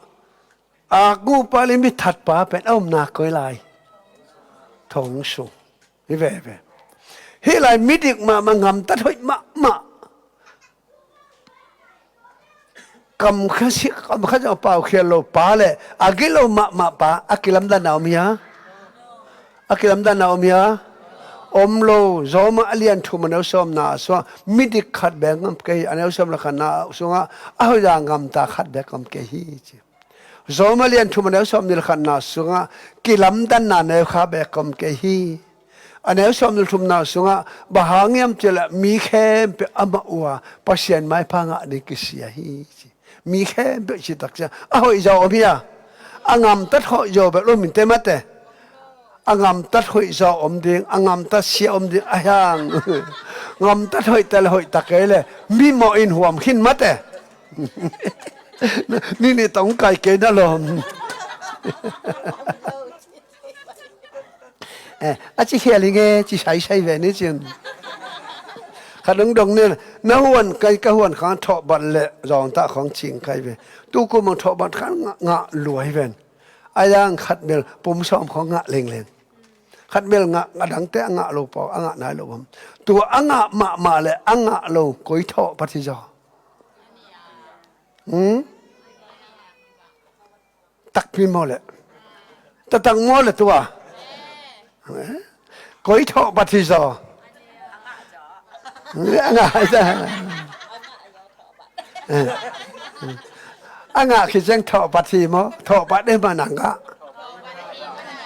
a gupa le mi thatpa pen a omna koi lai. Thong sung. Hi veve. Hih lai midik mahmah, ngamtat hoih mahmah. Kam kha si, kam kha zong a pau khial lo pa le a gilo mahmah pa a kilamdanna om hia? A kilamdanna om hia? Om lo. Zawma a lian thum a neu sawmna sungah midik khat bek ngam kei hi. A neu sawm le khatna sungah a hoih a ngamta khat bek ngam kei hi ci. Zawma lian thum a neu sawmnih le khatna sungah kilamdanna neu kha bek om kei hi. A neu sawmnih le thumna sungah bang hang hiam cih leh mi khempeuh amah uh a Pasian maipha ngah ding kisia hi ci. Mi khempeuh ci tak ciang a hoih zaw om hi a, a ngamtat hoih zaw bek lo mite mate. A ngamtat hoih zaw om ding, a ngamtat sia om ding a hiang. Ngamtat hoih ta le hoih ta kei le mimawh in huam khin mate. Ni ni tong kai kei na lawm. Eh, a ci khial hi nge, ci saisai ve ni cin. Kha dongdong ni na huan kai ka huan khang thawhbat le zawngtah khawng cing kai ve. Tu kum ang thawhbat khan ngah, ngah luai ven. A yang khat bel pum sawm khawng ngah lengleng. Khat bel ngah, a dangte a ngah lo paw, a ngah nai lo bam. Tua a ngah mahmah le a ngah lo koi thawhpat hi zaw. Hmm? Takpi maw le? Tatak maw le tua? Eh? Koi thawhpat hi zaw. Eh, a ngah hi zaw. Eh. A ngah khi ciang thawhpat hi maw? Thawhpat dei ma nang ka.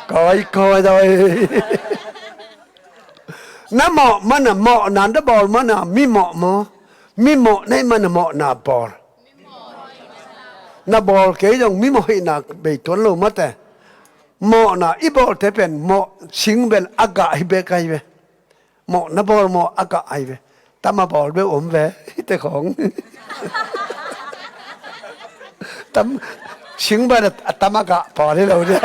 Koi, koi zaw. Na mawh mana mawhna na bawl mana mi mawh maw? Mi mawh nei mana mawhna bawl. Na bawl kei zong mi mawh hihna bei tuan lo mate. Mawhna i bawlte pen mawh sing bel a gah hi bek ahi ve. Mawh na bawl maw a gah ahi ve. Tam a bawl beuh om ve. Hite khawng. Tam sing bel a tam a gah pawl hi lo de.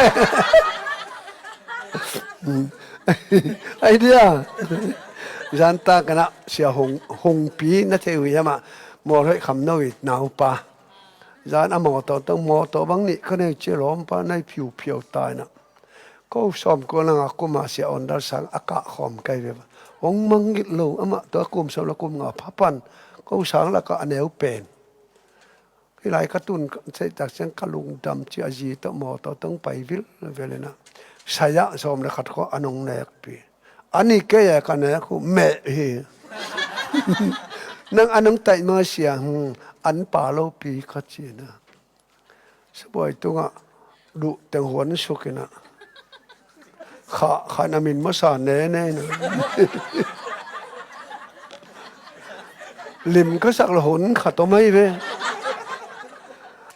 Ai dia. Zanta kana sia hong hongpi na thei hui ama mawlhoih kham no i naupa. Zan a mawtaw tang mawtaw bang nih ka nei cia lawmpa nai phiuphiau taina. Ko sawm ko nanga kuma sia awndal sang a kah khawm kai ve. Hong mangngilh lo amah tua kum sawm la kum nga phapan ko sang lakah a neu pen. Hih lai ka tun ka, seitak ciang ka lungdam ci a zi tawh mawtaw tawh pai vilvel inah. Saya sawm le khat khawh a nong nekpi. A ni kei a ka nek uh meh hi. Nang a nong taih ma sia, hmm, an pa lopi ka ci inah. Sabuai tungah duh teng huan suk inah. Kha, kha na min masa ne ne na. Lim ka sak lo hun kha to mai ve.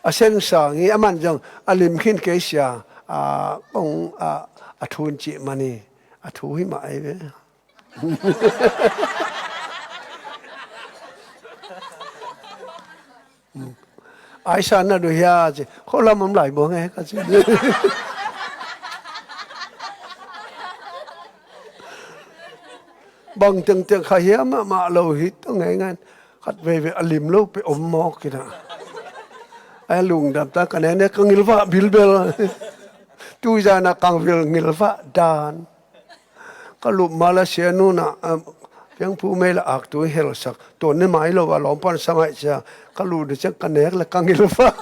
A sen sang i a man zong a lim khin kei sia. A kong a, a thun cih mani. A thu hi mah ai ve. Aisa na duh hia ci. Kho lam om lai buang e ka ci. Bang tengteng kha hia mahmah lo hi tong ngai ngan. Khat veve a lim lo pe om mawk kina. Ai lungdam ta ka nene ka ngilvah bilbel. Tuizana kang vil ngilvah dan. Ka lup Malaysia nuna, ah, piangphu mei la ak tu helsak. Tua ne mai lo a lawmpan sangai cia. Ka lup ni ciang ka nek la ka ngilvah.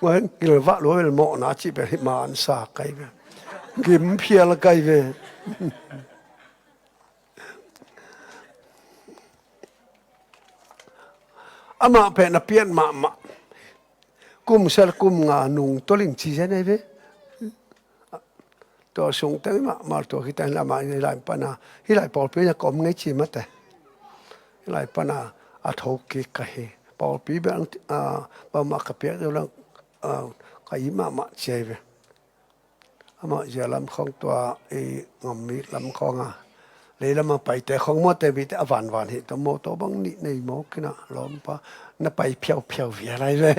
Ngoi ngilvah lo el mawhna cih bel hi man sa kai ve. Gim phial kai ve. Amah pen a piat mahmah. Kum sel kum nga nung toling ci zen ai ve. Tua sung teng mah mal tua kita lama hi lai pana. Hi lai pawlpi na kom ngei ci mate. Hi lai pana a tho kik ka hi. Pawlpi bel a bangmah ka piak deuh lang ka i mahmah ci ai ve. Amah zia lam khawng tua i ngammik lam khawng a. Lei lam a paite khawng mawte bite a vanvan hi tua mawtaw bang nih nei mawk kina lawmpa na pai phiauphiau via lai ve.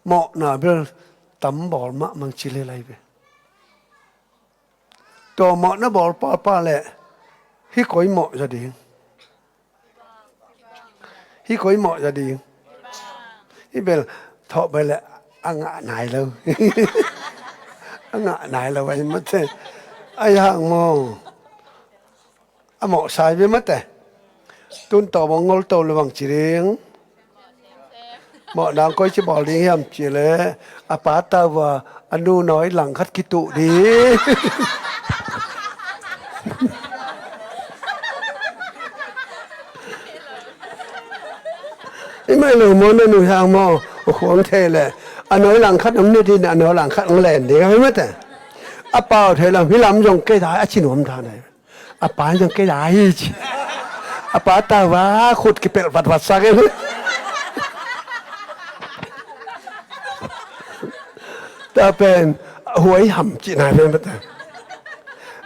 Mawhna bel tam bawl mahmah ci le lai ve. Tua mawhna bawl pahpah le hi koi mawh za ding. Hi koi mawh za ding. Hi bel thawh bel le a ngah nai lo. A ngah nai lo ai mate. Ai hang maw. A mawh sai ve mate. Tun tawh bawng ngol to le bang ci ding. Mawh nang koi ci bawl ding hiam ci le a pa tau va a nu nawi langkhat kituh ding. I mai lo maw na nu hiang maw a khuang thei le a nawi langkhat om ne ding a nawi langkhat ong len ding a hi mate. A pau thei lam hi lam zong kei dai a ci nuam dan ai. A pa zong kei lai hi ci. A pa tau va khut kipelh vatvat sak e. Ta pen huai ham ci nai ve mate.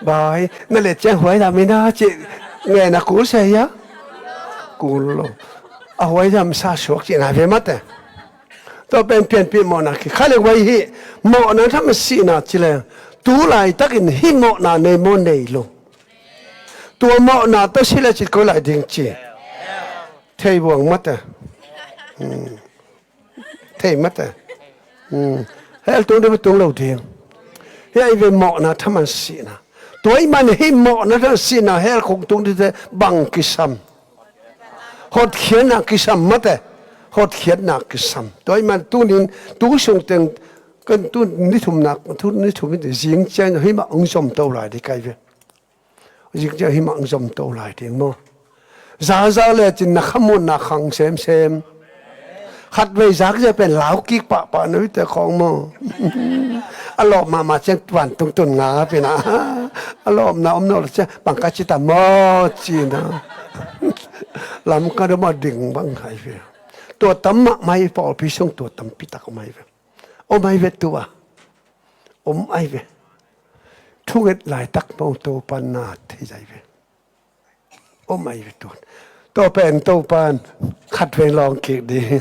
Bai na let ciang huai ham ina ci. Ngen a kul se hia. Kul lo. A huai ham sa suak ci nai ve mate. Tua pen pianpih mawhna khi kha le vai hi. Mawhna tham a sihna ci le tu laitakin hih mawhna nei maw nei lo. Tua mawhna tawh si le cit koi lai ding ci. Thei buang mate. Thei mate. Hel tung ding tung lo ding. Hi ai ve mawhna tham a sihna. Tua i man hih mawhna tham a sihna hel khong tung ding te bang kisam. Hotkhiatna kisam mate. Hotkhiatna kisam. Tua i man tunin tu sung teng kan tu ni thumna tu ni thum in zing ciang hi mah ong zom to lai ding kai ve. Zing ciang hi mah ong zom to lai ding maw. Zaza le cin na khamuanna khang semsem. Khatvei zak zia pen lau kik pahpah na vite khawng maw. A lawp mahmah ciang tuan tungtun nga pina. A lawpna om naw la ciang bang ka ci ta maw cina. Lam ka dom a ding bang hai ve. Tua tam mahmah i pawlpi sung tua tampi tak om ai ve. Om ai ve tua. Om ai ve. Thunget laitak maw Topan na thei zai ve. Om ai ve tua. Tua pen Topan khat vei lawng kik ding.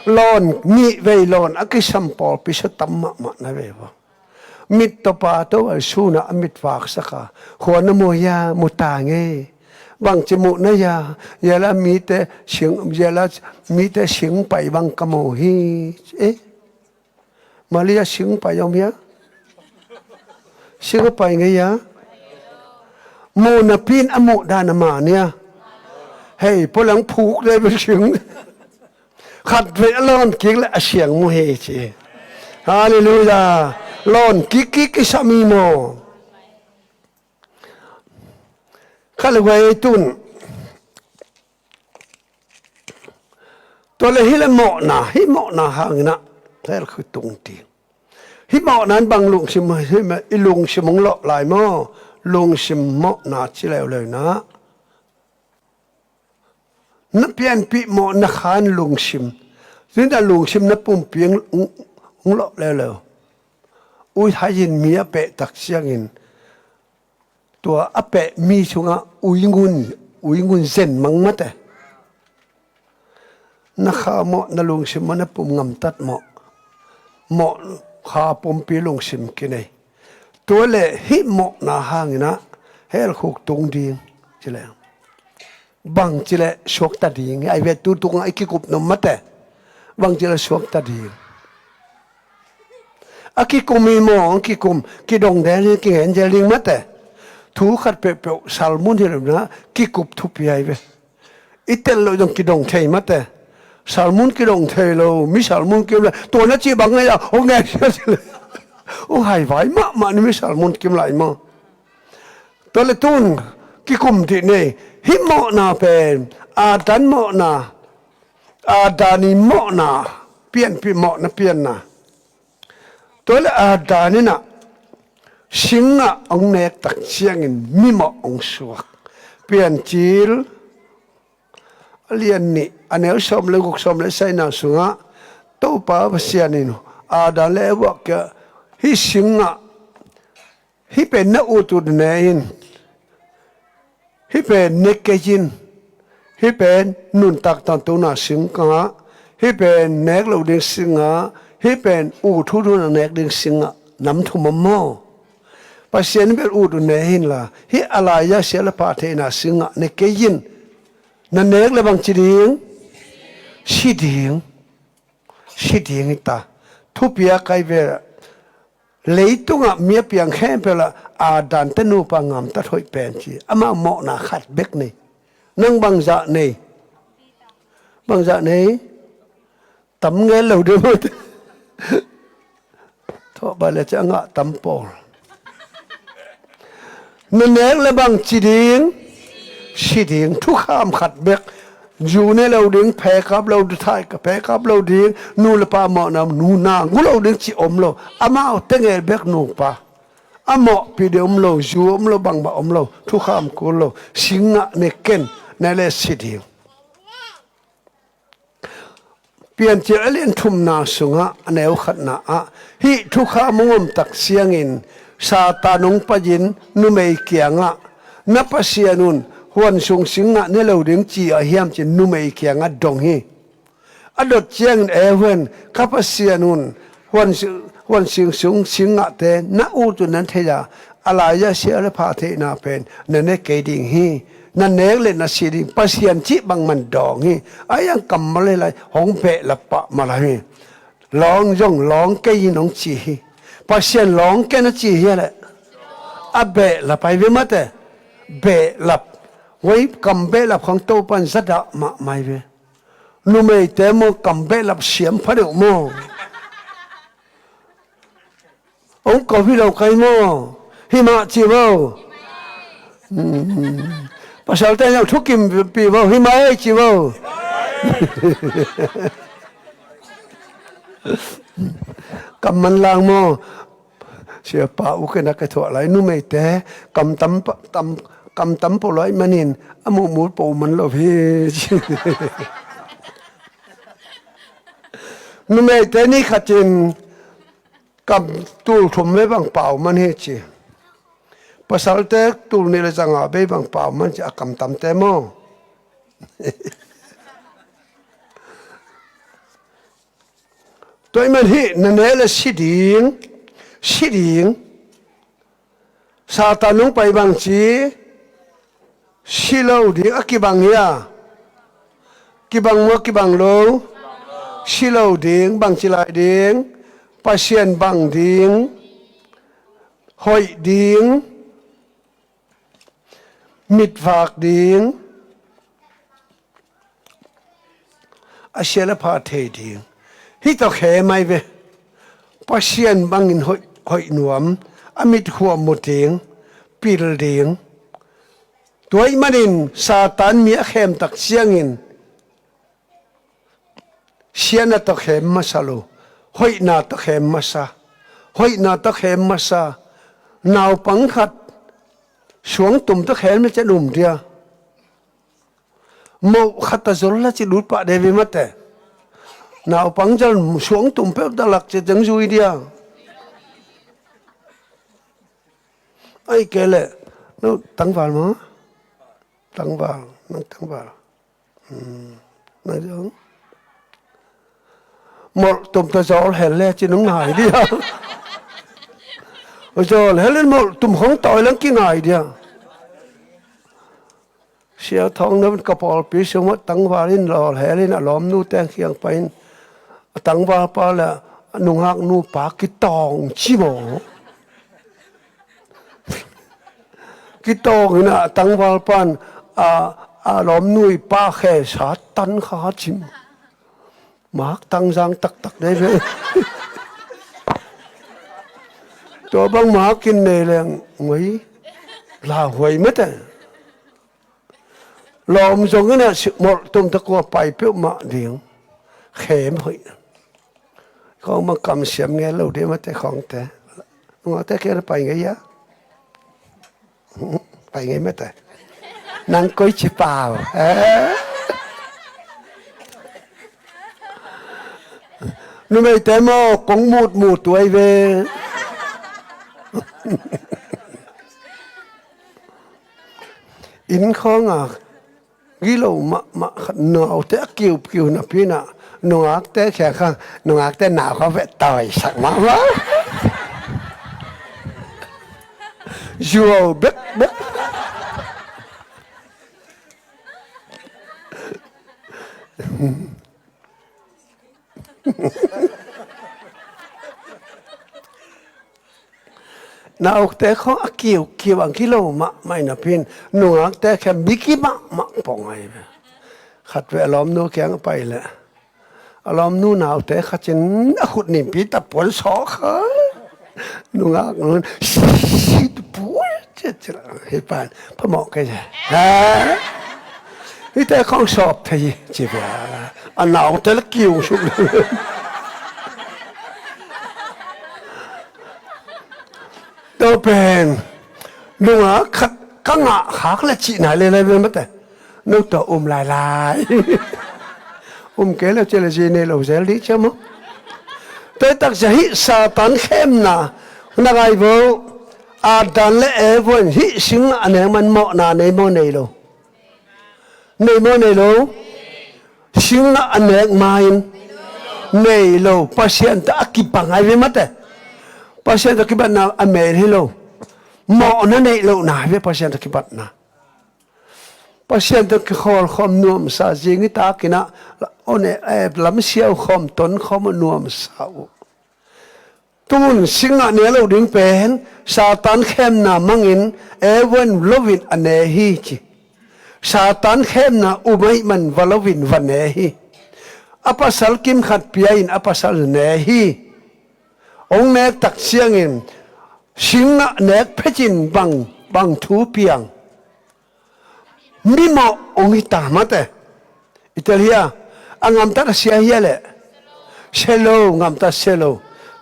Lawn nih vei lawn a kisam pawlpi sung tam mahmah na ve ua. Mit tawpa to a sunah a mit vaksak a, khua na mu hia, mu ta ngei. Bangci muhna hia, hia la mite sing, hia la mite sing pai bang ka mu hi. Eh? Malia sing pai om hia? Sing a pai ngei hia? Muhna pin a muh dan a ma nia. Hei, pualang phuk le bel sing. Khat vei a lawn kik le a siang mu hi ci. Halleluiah. Lawn kik kik kisam hi maw? Khat le huai tun. Tua le hi le mawhna, hi mawhna hangin ah hell khutung ti. Hi mawhna in bang lungsim, hi mawh, i lungsim hong lawh lai maw? Lungsim mawhna ci leuleu na. Na pianpih mawh na khan lungsim. Tun a lungsim na pumpi hong, hong lawh leuleu. Uithai in mi a peh tak ciangin tua a peh mi sungah uingun, uingun zen mang mate. Na kha mawh, na lungsim mawh, na pum ngamtat mawh. Mawh kha pumpi lungsim kinei. Tua le hih mawhna hangin ah hell khuk tung ding ci le. Bang ci le suakta ding. Ai ve tu tungah i kikup nuam mate. Bang ci le suakta ding. A kikum hi maw, a kikum, kidong del hi, kingen del ding mate. Thu khat peuhpeuh, sermon hi lo na, kikup thupi ai ve. I tel loh zong kidong thei mate. Sermon kidong thei lo, mi sermon kim lai, tua na ci bang ngai a, hong ngai sia ci le. Hong haivai mahmah ni mi sermon kim lai maw. Tua le tun, kikum dih nei, hih mawhna pen, Adam mawhna, Adam i mawhna, pianpih mawhna pianna. Tua le Adam in ah, singah hong nek tak ciangin mimawh hong suak. Piancil, a lian nih, a neu sawm le guk, sawm le sagihna sungah, Topa Pasian in Adam le Eva kiangah, hih singah, hih pen na ut uh ne in, hih pen ne kei in, hih pen nuntak tangtuna singah, hih pen nek loh ding singah, hih pen ut uh ding a nek ding singah, nam thum om maw. Pasian in bel ut uh ne in la, hih a lai-a sia le pha theihna singah ne kei in, na nek le bang ci ding, si ding. Si ding hi ta. Thupi a kai ve. Leitungah mi a piang khempeuh lah Adam te nupa ngamtat hoih pen ci. Amah mawhna khat bek nei. Nang bangzah nei. Bangzah nei. Tam ngel lo deuh. Thawh ba le ci a ngah tam pawl. Na nek le bang ci ding, si ding, thukham khat bek. Zu ne lo ding, phe kap lo ding, thai ka phe kap lo ding, nu le pa mawhna, nu na ngu lo ding ci om lo. Amau te ngel bek nupa. A mawhpi ding om lo, zu om lo, bangbang om lo, thukham kul lo, singah ne ken, ne le si ding. Piancil a lian thumna sungah a neu khatna ah, hih thukham hong om tak ciangin Satan hong pai-in numei kiangah, na Pasian un huan sung singah ne lo ding ci a hiam ci numei kiangah dong hi. A dot ciangin Eva in, ka Pasian un huan si-, huan sing sung singahte na ut uh nan thei a, a lai-a sia le pha theihna pen na ne kei ding hi. Na nek le na si ding, Pasian cih bangmah dawng hi. A hiang kammal hi lai, hong behlap pah mah lai hi. Lawng zong lawng kei in hong ci hi. Pasian lawng kei na ci hi a leh. A behlap ai ve mate. Behlap. Huai kam behlap khong Topa in zadah mahmah ai ve. Numeite maw kam behlap siam pha deuh maw. Hong ko hi lo kai maw? Hi mah ci vo. Hmm. Pasalte nang thukim pi vo. Hi mah ei ci vo. Kam manlang maw? Siapa u kena ka thuah lai numeite kam tam pa, tam, kam tam pah lai manin a muhmul pah man lo hi. Numeite ni khatin kam tul thum ve bang pau man hi ci. Pasalte tul nih le zanga bei bang pau man ci a kamtamte maw? Tua ahih man hih na nek le si ding, Si ding. Satan hong pai bangci, si lo ding, a kibang hi a. Kibang maw, kibang lo? Si lo ding, bangci lai ding? Pasian bang ding, hoih ding, mitvak ding, a sial a pha thei ding. Hih tawh khem ai ve. Pasian bangin hoih, hoih nuam, a mit huam mu ding, pil ding. Tua ahih manin Satan mi a khem tak ciangin siatna tawh khem masa lo, hoihna tawh khem masa, hoihna tawh khem masa. Naupang khat suangtum tawh khem le cian um dia. Moh khat a zol la ci lut pah de ve mate. Naupang zol suangtum peuh dalak ci zeng zui dia. Ai ke le, no tangval maw? Tangval, nang tangval. Hmm, nang zong. Molh tum ta zol hel le ci nung ngai dia. Zol hel in molh tum hong tawi lang ki ngai dia. Sia thawng na ka pawlpi sung ah tangval in lawl hel in a lawmnu teng khiang pai in a tangval pa le a nungak nu pa kitawng ci maw? Kitawng in a tangval pan a, a lawmnu i pa khe sa tan kha cim. Mak tangzang taktak dei ve. Tua bang mak in nei leng ngoi lauhuai mate. Lawm zong in a molh tum ta kua pai peuhmah ding. Khem hoih. Khawng bang kamsiam ngel lo ding mate khawngte. Ngawte kei na pai ngei a. Pai ngei mate. Nang koi ci pau. Eh? Numeite maw kong mut mut tuai ve. Inn khawng a gilo mahmah khat naute a kiukiu napi in a nungakte khia kha nungakte nau kha veh tawisak mahmah. Zuau bekbek. Naute khawng a kiukiu a gilo mahmah in a pin nungakte khia biki mahmah pong ahi ve. Khat veh a lawmnu kiang a pai leh a lawmnu naute khat in a khut nimpi ta puan sawk kha. Nungak nun si tu puan ci ci la hi pan phamawh kei ze. Ha? Hite khawng sawp thei hi ci ve. A naute la kiu suk. Tua pen nungak khat ka ngah khak le cih nai le lai ve mate. No tua um lailai. Um kei le cih le zi nei lo zel dih cia maw? Tua takcia hih Satan khemna na ngai vo. Adam le Eva in hih sing a nek man mawhna nei maw nei lo? Nei maw nei lo? Singah a nek ma in nei lo. Pasian tawh a kibat ngai ve mate. Pasian tawh kibatna a mel hi lo. Mawhna neih lohna hi ve Pasian tawh kibatna. Pasian tawh kikhawl khawm nuamsa zing i takin ah on eh, lamsiau khawm ton khawm a nuamsa uh. Tun singah ne lo ding pen Satan khemna mangin Eva in loin a ne hi ci. Satan khemna um ahih man va loin va ne hi. A pasal kim khat pia in a pasal ne hi. Hong nek tak ciangin singah nek phetin bang, bang thu piang. Mimawh hong hi ta mate. I tel hia, a ngamtat a sia hia leh sia lo, ngamtat sia lo.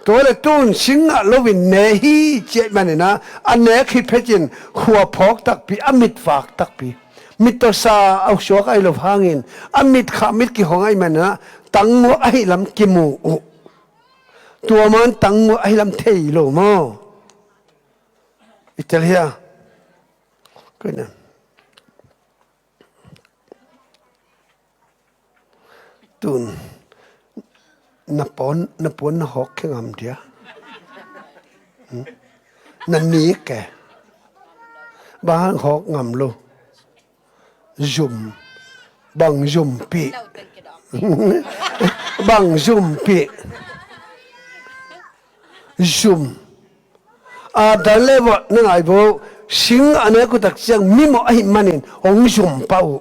Tua le tun singah loin ne hi ciah manin ah a nek hi phetin khua phawk takpi, a mit vak takpi. Mit tawh sa a suak ahi lo hangin a mit khah mit kihong ahi manin ah tangngua ahi lam kimu uh. Tua man tangngua ahi lam thei lo maw? I tel hia? Koi na. Tun na puan, na puan na hawk khe ngam dia. Na nik e. Bang hang hawk ngam lo. Zum. Bang zumpih. Bang zumpih. Zum. Adam le Eva na ngai vo. Singgah nek uh tak ciang mimawh ahih manin hong zum pah uh.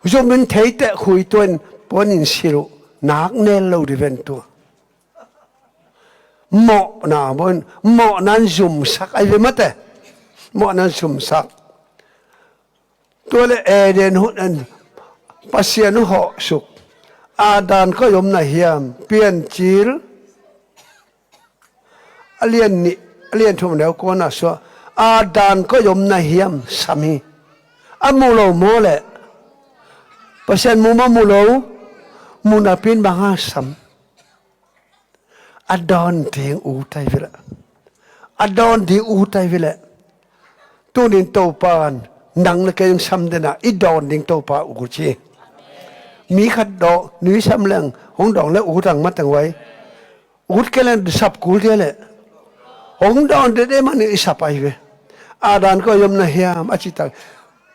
Zum in theiteh khui tuan puan in silh uh. Nak nel lo di ven tua. Mawhna bawin, mawhna in zumsak ahi ve mate. Mawhna in zumsak. Tua le Eden hun en Pasian uh hawhsuk. Adam koi om na hiam, Piancil a lian nih, a lian thum neu kuana suah. Adam koi om na hiam, sam hi. A mu lo maw le. Pasian mu maw, mu lo. Mu napi in bang hang sam. A dawn ding ut ahi ve leh. A dawn ding ut ahi ve leh. Tunin Topa in nang le kei zong sam den a, i dawn ding Topa ut hi. Mi khat dawh, nui sam leng, hong dawng le ut ang mateng vai. Ut kei leng sap kul dia leh. Hong dawn dede manin i sap ahi ve. Adam koi om na hiam, a citak.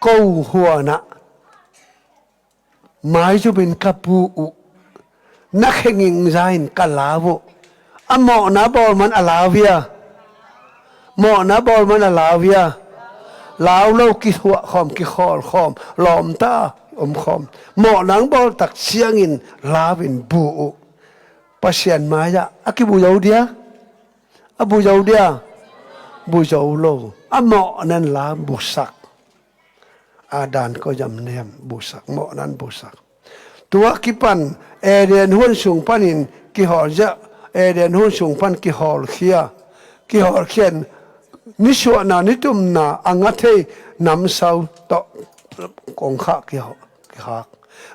Ko huanah. Maizumin ka pu uh. Na khe ngingza in ka lau uh. A mawhna bawl man a lau hia. Mawhna bawl man a lau hia. Lau lo kithuah khawm, kikhawl khawm, lawmta om khawm. Mawhna ang bawl tak ciangin lau in bu uh. Pasian mai-ah a kibu zo dia. A bu zo dia. Bu zo lo. A mawhna in lau busak. Adam koi om na hiam, busak, mawhna in busak. Tua kipan Eden huan sung panin kihawl ziah, Eden huan sung pan kihawlkhia, kihawlkhia in nisuahna, nitumna, a ngathei namsau tawh kongkhak kihawl, kikhak.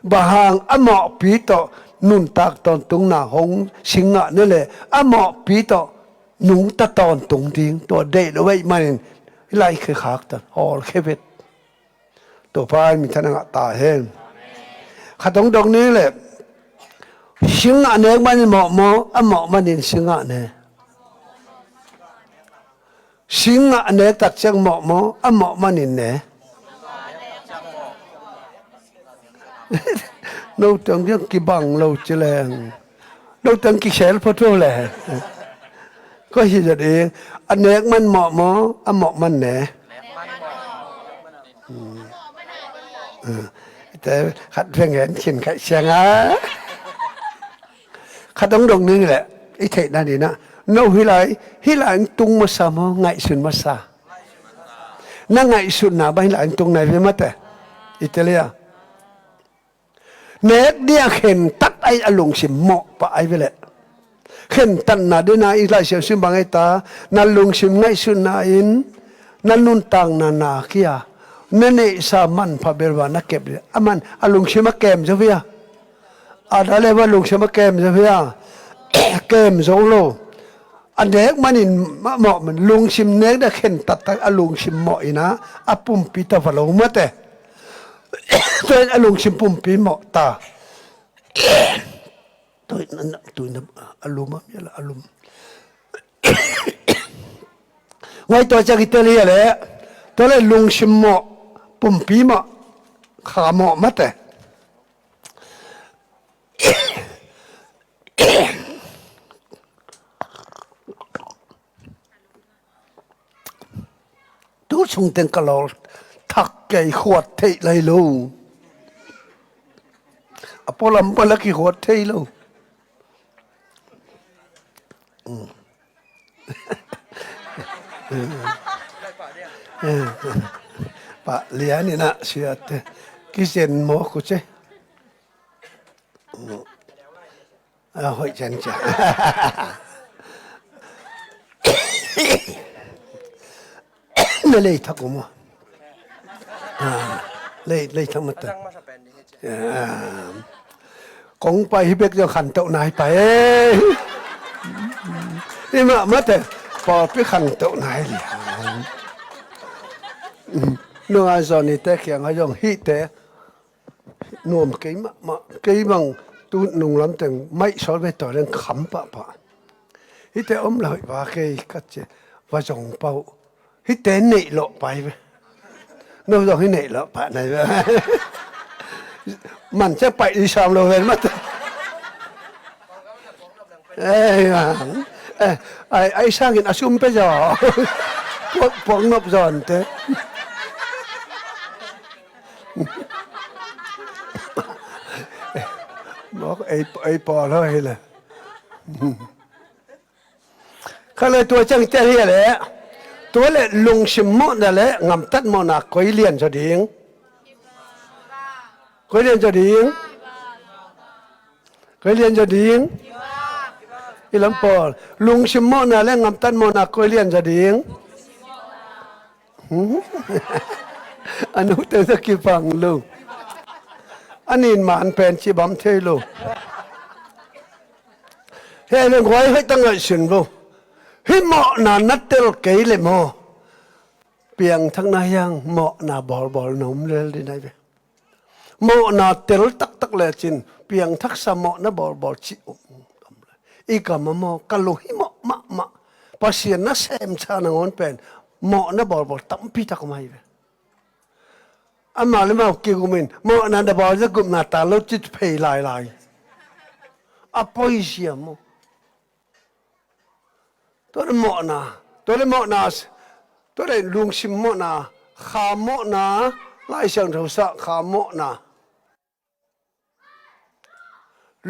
Bang hang a mawhpi tawh nuntak tawntungna hong singgah ne le a mawhpi tawh nungta tawntung ding, tua deih lo ahih manin, hih lai khia khak tan, hawlkhia vet. Topa in minthanna ngah ta hen. Khat hong dong ni le, singgah nek manin mawh maw, a mawh manin singgah ne. Singgah nek tak ciang mawh maw, a mawh manin ne. No teng kiang kibang lo ci leng. No teng kisel photo le. Ko hi zat ing. A nek man mawh maw, a mawh man ne. Hmm. Hmm. Te khat veng hen khin khai siang a. Khat dong dong ning le. I theihna ni na. No hi lai, hi lai tung masa maw, ngaihsun masa. Na ngaihsutna bang hi lai tung nai ve mate. Italia. Nek dia khentat ai a lungsim mawh pah ai ve leh. Khentatna dena i Lai Siangtho sim bang ai ta, na lungsim ngaihsutna in, na nuntakna na kia, na neihsa manpha belva na kep dia. A man, a lungsim a kem zo via. A da le va lungsim a kem zo via. Kem zo lo. A nek manin mawh man, lungsim nek da khen taktak a lungsim mawh ina, a pumpi ta va lo mate. Tua in a lungsim pumpi mawh ta. Tua in a, tua in a, a lum a, a lum. Ngai tua ciang i tel hi a le, tua le lungsim mawh, pumpi mawh, kha mawh mate. Tu sung teng ka lawl thak kei khuat theih lai lo. A pualam pala ki khuat theih lo. Mm. Pah lian ina siate. Kisen mo kuce. A hoih cian cia. Na lei thak um a. Lei, lei thak mata. Kong pai hi bek zong khantoh nai pai. Ima mate. Pawlpi khantoh nai lian. Nunga zoni te kianga zong hite. Nuam kei mahmah, kei bang tu nunglam teng maih sawl ve taw leng kham pahpah. Hihte om lo hi va kei ka ci. Va zong pah uh. Hihte neih lawh pai ve. No zong hih neih lawh pah nai ve. Man cia paih i sam lo ven mate. Ei, man. Eh, ai, ai sangin a sum pe zaw. Puak, puak nop zaw ante. Mawk ei, ei pawl haw hi le. Kha le tua ciang tel hi le. Tua le lungsim mawhna le ngamtat mawhna koi lian zaw ding? Koi lian zaw ding? Koi lian zaw ding? I lam pawl. Lungsim mawhna le ngamtat mawhna koi lian zaw ding? A nute na kipang lo. A nin man pen ci bam thei lo. Hei leng huai hei ta ngaihsun lo. Hih mawhna na tel kei le maw? Piangthakna hiang mawhna bawlbawl na om lel ding nai ve. Mawhna tel taktak lecin piangthaksa mawhna bawlbawl ci um. I kam a maw ka lung himawh mahmah. Pasian na semsa nangawn pen mawhna bawlbawl tampi tak om ahi ve. Amah le amah kigumin mawhna na bawl zia gupna ta lo ci phei lailai. A poi sia maw? Tua le mawhna, tua le mawhna, tua le lungsim mawhna, kha mawhna, Lai Siangtho sa kha mawhna,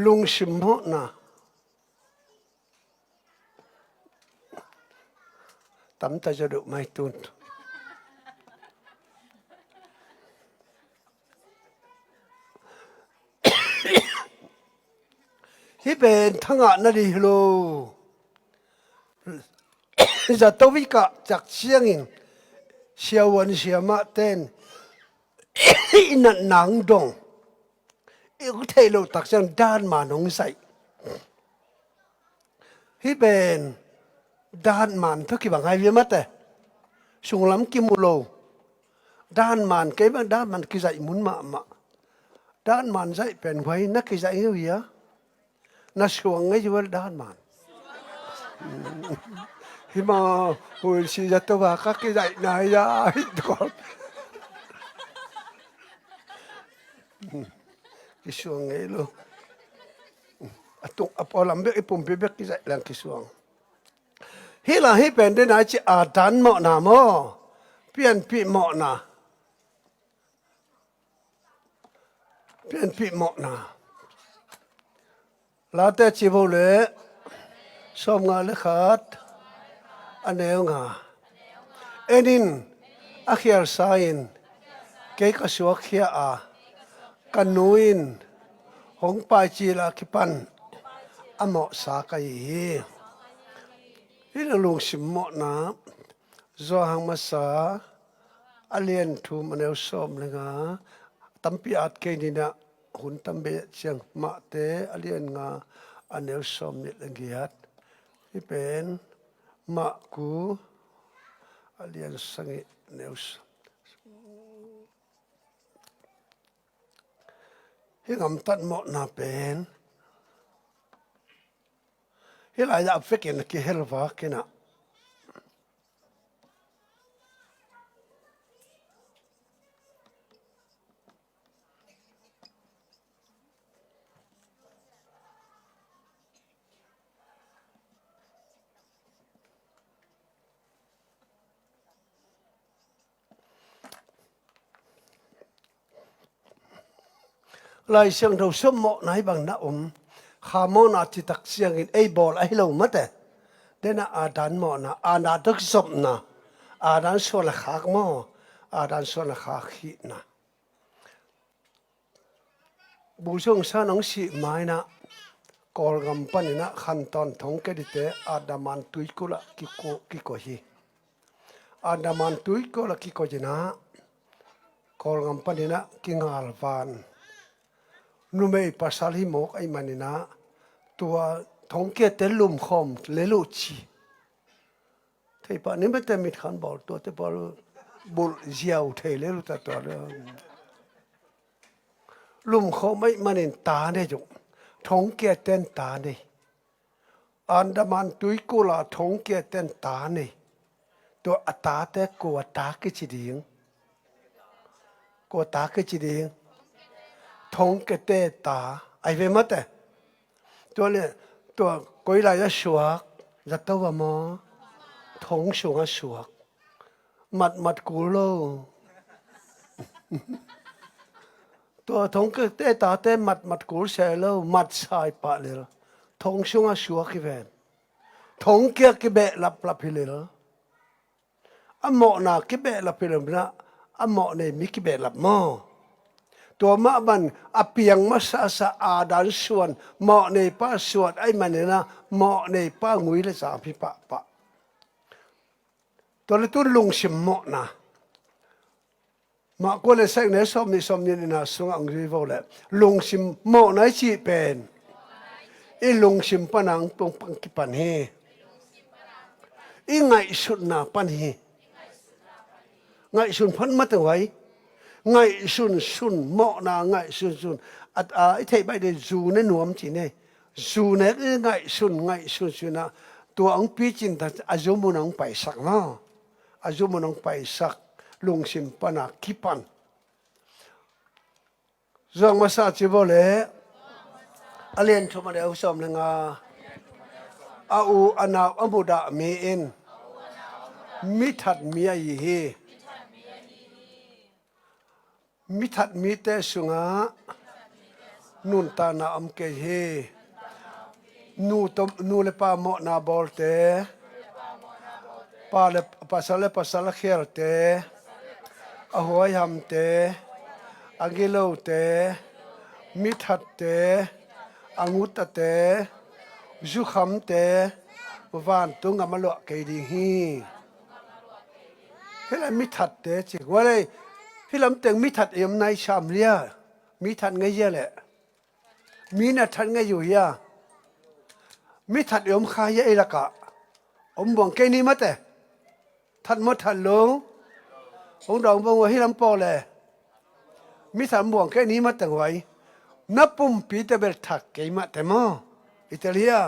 lungsim mawhna. Tamta zaw duh mai tun. Hih pen thangah na dih hi lo. Zato i kah tak ciangin siavuan siamah ten i natna hong dong. I hong theih loh tak ciang dan man hong zaih. Hih pen dan man tawh kibang hai via mate. Sunglam kimu lo. Dan man kei bang dan man kizaih mun mahmah. Dan man zaih pen huai na kizaih ngei uh hia? Na suang ngei uh hia dan man? Hima huil si zato va ka kizaih nai a hih tual. Kisuang ngei lo. A tung a pawlam bek i pumpi bek kizaih lang kisuang. Hih la hih pen den ai ci a dan mawhna maw? Pianpih mawhna. Pianpih mawhna. Late civo le sawmnga le khat a neu nga. En in a khialsa in kei ka suakkhia a ka nu in hong pai cil a kipan a mawhsa ka hi hi. Hih na lungsim mawhna Johan masa a lian thum a neu sawm le nga. Tampi at kei ninah hun tam bei ciang Mate a lian nga a neu sawm nih le giat. Hih pen Marku a lian sagih neu sawm. Hih ngamtat mawhna pen hih lai-ah a vekin a kihel vak inah Lai Siangtho sawm mawhna hi bang na om. Kha mawhna citak ciangin ei bawl ahi lo mate. Dena Adam mawhna, Adam tawh kizopna, Adam suan a khak maw? Adam suan a khak hihna. Busung san hong sih mainah Kawlgam paninah khantawn thongkia dite Andaman tuikulh ah kiko- kikoih hi. Andaman tuikulh ah kikoih inah Kawlgam paninah kingalvan numei pasal hi mawk ahih maninah tua thongkiate lumkhawm lel uh ci. Thei pah ni mate, mitkhan bawl tuate pawl bulh ziau thei lel uh ta tua le. Lumkhawm ahih manin ta nei zong thongkiaten ta nei. Andaman tuikulh ah thongkiate in ta nei. Tua a tate kua ta kici ding? Kua ta kici ding? Thongkiate ta. Ai ve mate. Tua le, tua koi lai a suak? Zato va maw? Thong sung a suak. Mat mat kul lo. Tua thongkiate tate mat mat kul se lo, mat sai pah lel. Thong sung a suak hi ven. Thongkia kibehlap lap hi lel. A mawhna kibehlap hi lel na, a mawh nei mi kibehlap maw? Tua mah ban a piang masa sa Adam suan, mawh nei pa suat ai manina, mawh nei pa ngui le zam hi pahpah. Tua le tun lungsim mawhna. Mah kua le sek ne sawm nih sawm nih nihna sungah ang zui vo le lungsim mawhna i cih pen i lungsim pana ang pong pang kipan hi. I ngaihsutna pan hi. Ngaihsun phan mate huai. Ngaihsun sun mawhna ngaihsun sun. At a i theih baih de zu ne nuam ci ne. Zu nek i ngaihsun ngaihsun sunah tua ang picin ta a zu mun ang paisak maw? A zu mun ang paisak lungsim pana kipan. Zuang masa ci bo le a lian thum a deu sawm le nga. A u a nau a mudah mi in mi that mi ahi hi. Mi that mite sungah nuntakna om kei hi. Nu, nu le pa mawhna bawlte, pa le, pasal le pasal a khialte, a huaihamte, a gilote, mithatte, a ngutate, zukhamte, vantung gam a luah kei ding hi. Hih lai mithatte ci. Gualei, hih lamteng mithat i om nai sam lia. Mithat ngei hia leh. Mi na that ngei uh hia. Mithat i om kha hia ei lakah. Om buang kei ni mate. That maw that lo. Hong dawng bang uh hih lam paw le. Mithat om buang kei ni mate huai. Na pumpi te bel that kei mate maw. I tel hia.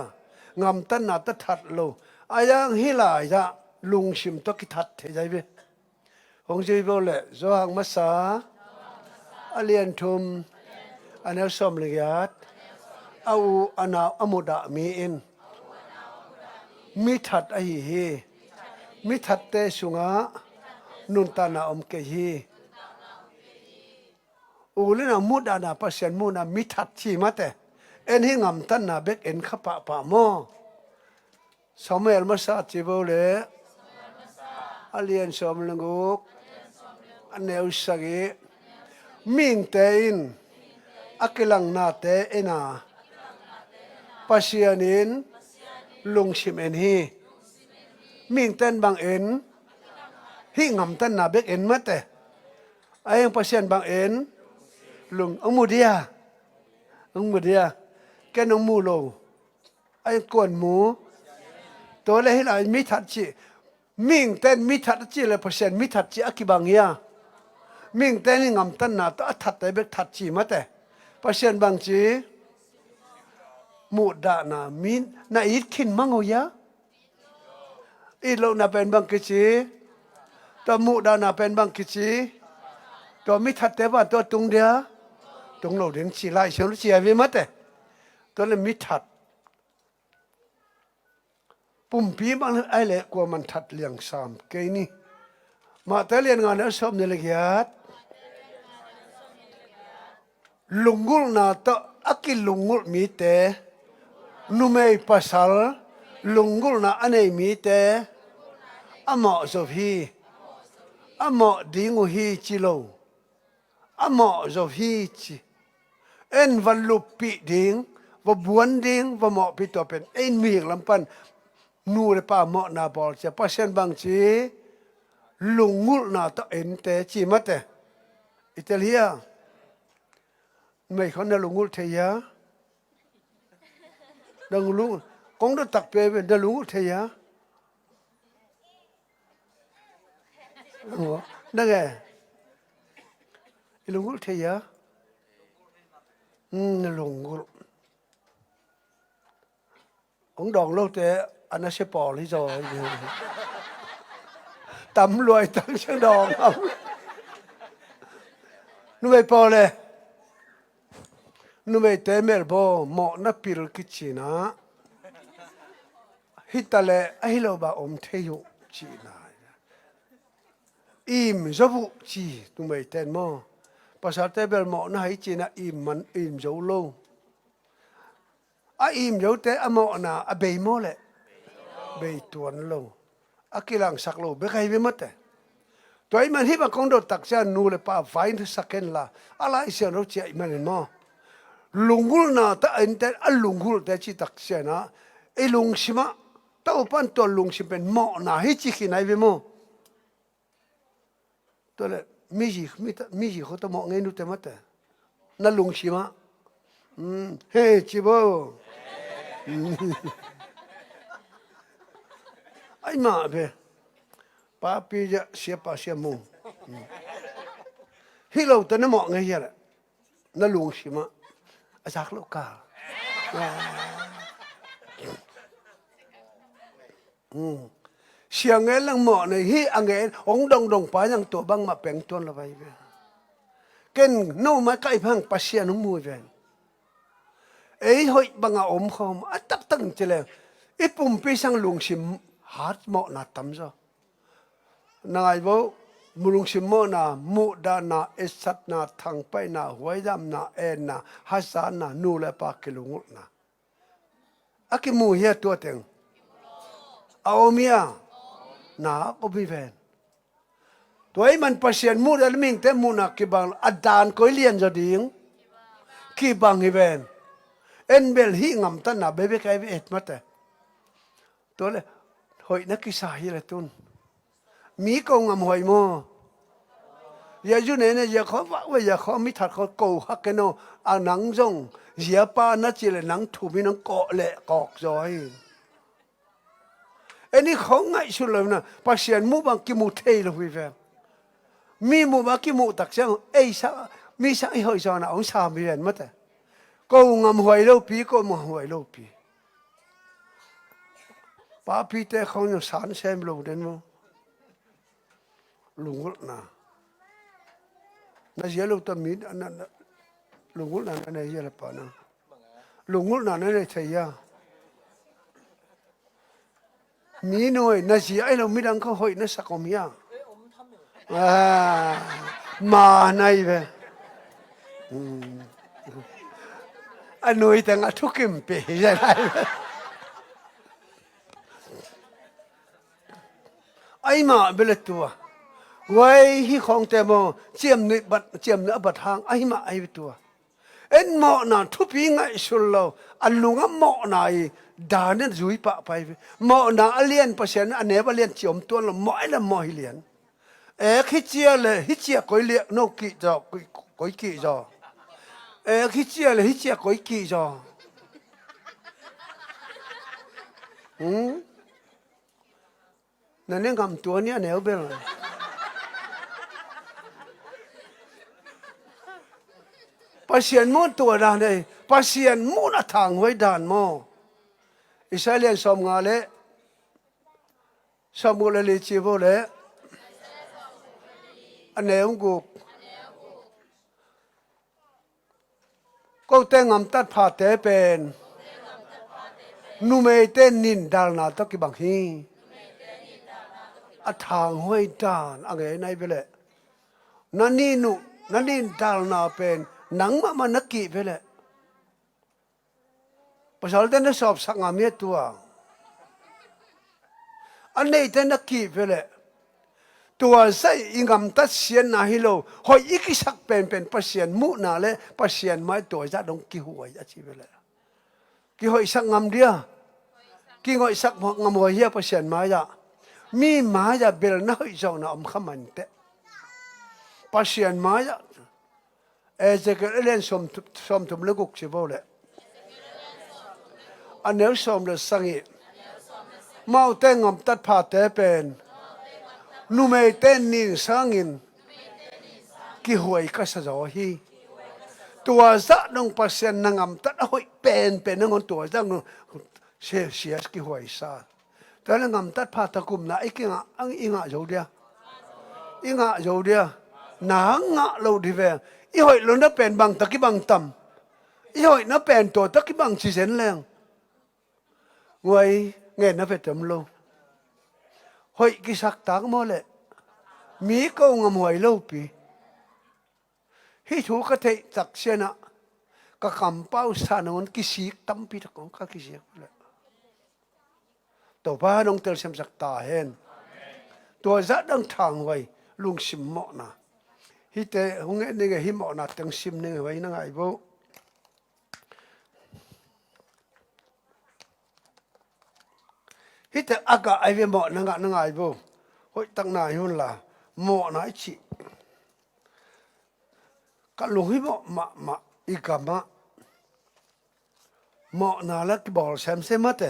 Ngamtanna ta that lo. A yang hih lai ah lungsim tawh kithat thei zai ve. Hong zui bo le Johan masa a lian thum a neu sawm le giat. A u a nau a mudah mi in mithat ahi hi. Mithatte sungah nuntakna om kei hi. U le nau mudahna Pasian muhna mithat ci mate. En hi ngamtanna bek en kha pahpah maw? Samuel masa ci bo le a lian sawm le guk a neu sagih. Mihingte in a kilangnate en a Pasian in lungsim en hi. Mihingte in bang en? Hih ngamtanna bek en mate. A eng Pasian bang en? Lung, ang mu dia. Ang mu dia. Ken ang mu lo. A eng kuan mu. Tua le hih lai mithat ci. Mihingte in mithat a ci le Pasian mithat ci a kibang hia. Mihingte in ngamtanna tawh a thatte bek that ci mate. Pasian bang ci. Muhdahna mi na it khin mang uh hia. It lohna pen bang kici. Tua muhdahna pen bang kici. Tua mithatte van tua tung dia. Tung lo ding ci lai siang lu ci a vi mate. Tua le mithat. Pumpi bang ai le kua man that liang sam kei ni. Mate lian nga neu sawm ni le giat. Lunggulhna tawh a kilunggulh mite, numei pasal lunggulhna a nei mite a mawh zo hi. A mawh ding uh hi ci lo. A mawh zo hi ci. En va luppih ding, va buan ding, va mawhpih tua pen ei mihing lam pan nu le pa mawhna bawl cia Pasian bang ci. Lunggulhna tawh ente ci mate. I tel hia. Mei khon na lunggulh thei hia. Na lunggulh kong do takpe ve na lunggulh thei hia. Nang e. I lunggulh thei hia. Na lunggulh. Hong dawng lote a nasia pawl hi zaw. Tam luai tang siang dawng. Numei pawl le. Numeite melbaw mawhna pil kicina. Hita le ahi lo ba om thei uh cina. Im zo uh ci numeiten maw. Pasalte bel mawhna hai cina im man im zo lo. A im zote a mawhna a bei maw le? Bei tuan lo. A kilangsak lo bek ahi ve mate. Tua ahih man hih bang kong dot tak ciang nu le pa vai na sak hen la, a Lai Siangtho ciah ahih manin maw, lunggulhna ta a innte a lunggulhte cih tak ciangin ah, i lungsim ah Topan tua lungsim pen mawhna hi ci khin ahi ve maw. Tua le mizi, mi ta, mizi khua ta mawh ngei nute mate. Na lungsim ah. Mm, he ci bo. Mm. Ai mah be. Papi ja siapa siamu. Mm. Hi lo ta na mawh ngei hia le. Na lungsim ah. A zak lo ka. Mm. Sia ngen lang mawh nei hi a ngen hong dongdong pa yang tua bangmah peng tuan lo vai ve. Ken no mai ka i phang Pasian hong mui ven. Ei hoih banga om khawm a taktak in ci leng i pumpi sang lungsim hat mawhna tam zaw. Na ngai vo, mu lungsim mawhna, muhdahna, etsatna, thangpaihna, huaidamna, enna, hazatna, nu le pa kilungulhna. A kimu hia tua teng? A om hia? Na om hi ven. Tua ahih man Pasian muh dan mihingte muhna kibang a dan koi lian zaw ding? Kibang hi ven. En bel hih ngamtatna bekbek ahi ve et mate. Tua le hoih na kisa hi le tun. Mi ko ngamhuai maw? Zia zu ne ne zia khaw vak ve zia khaw mi that khaw ko hak ken aw a nang zong zia pa na ci le nang thu mi nang kawh le kawk zaw hi. Eni khaw ngaihsun lo na Pasian muh bang kimu thei lo hi ve. Mi muh bang kimuh tak ciang ei sa mi sa i hoih zaw na ong sa mi ven mate. Ko ngamhuai lo pi ko ngamhuai lo pi. Papite khong nyo san sem lo den mo. Lungulhna. Na zia lo ta mi na, na, lungulhna na nei zia la pa na. Lungulhna na nei thei ya. Mi nuai na zia ai lo midang kho hoih na sak om hia. Ah, ma nai ve. Hmm. A nui teng a thukim pe hi zia nai ve. Ahi mah bele tua. Guai hi khawngte maw ciamnuih bat ciamnuih a bat hang ahi mah ahi tua. En mawhna thupi ngaihsun lo a nungah mawhna i dan in zui pahpai ve. Mawhna a lian Pasian a neu a lian ciom tuan lo mawh ai le mawh hi lian. Ek hi cia le hi cia koi liak no kih zaw koi kih zaw. Ek hi cia le hi cia koi kih zaw. Hmm? Na ne ngam tua ni a neu bel. Pasian mun tua dan ei Pasian mun a thanghuai dan maw? Israel lian sawm nga le sawm guk le li ci vo le a neu guk. Kote ngamtat phate pen numeite nindalna tawh kibang hi. A thanghuai dan a ngei nai bele na nin uh na nindalna pen nangmah mah na kih bele. Pasalte na sawpsak ngam hi a tua. A neite na kih ve leh tua zah i ngamtat siatna hi lo, hoih i kisak penpen Pasian muhna le Pasian mai tua zah dong kihuai a ci ve leh kihoihsak ngam dia? Kingoihsak ngam huai hia Pasian mai-ah? Mi mai-ah bel na hoih zawhna om kha mah inteh. Pasian mai-ah Ezekiel a lian sawm, sawmthum le guk ci vo leh a neu sawm le sagih. Amaute ngamtat phate pen numeite nin sangin kihuai ka sa zaw hi. Tua zah dong Pasian na ngamtat a hoih penpen nangawn tua zah dong Celsius kihuaisa. Tua le ngamtat pha ta gupna i kingah, ang i ngah zo dia. I ngah zo dia. Na ngah lo di ve. I hoih lo na pen bang ta kibang tam. I hoih na pen tua ta kibang ci zen leng. Nguai ngen na ve tam lo. Hoih kisak tak maw le. Mi ko ngam huai lo pi. Hih thu ka theih tak ciangin ah ka kampau sa nangawn kisik tampi tak kong ka kisik le. Topa nong telsiamsak ta hen. Tua zah dang thanghuai lungsim mawhna. Hihte hong ngen ning e, hih mawhna teng sim ning e, huai na ngai vo. Hihte a gah ai ve, mawhna ngah na ngai vo. Hoih tak na hi hun la mawhna i cih. Ka lunghimawh mahmah i gamah mawhna la kibawl semsem mate,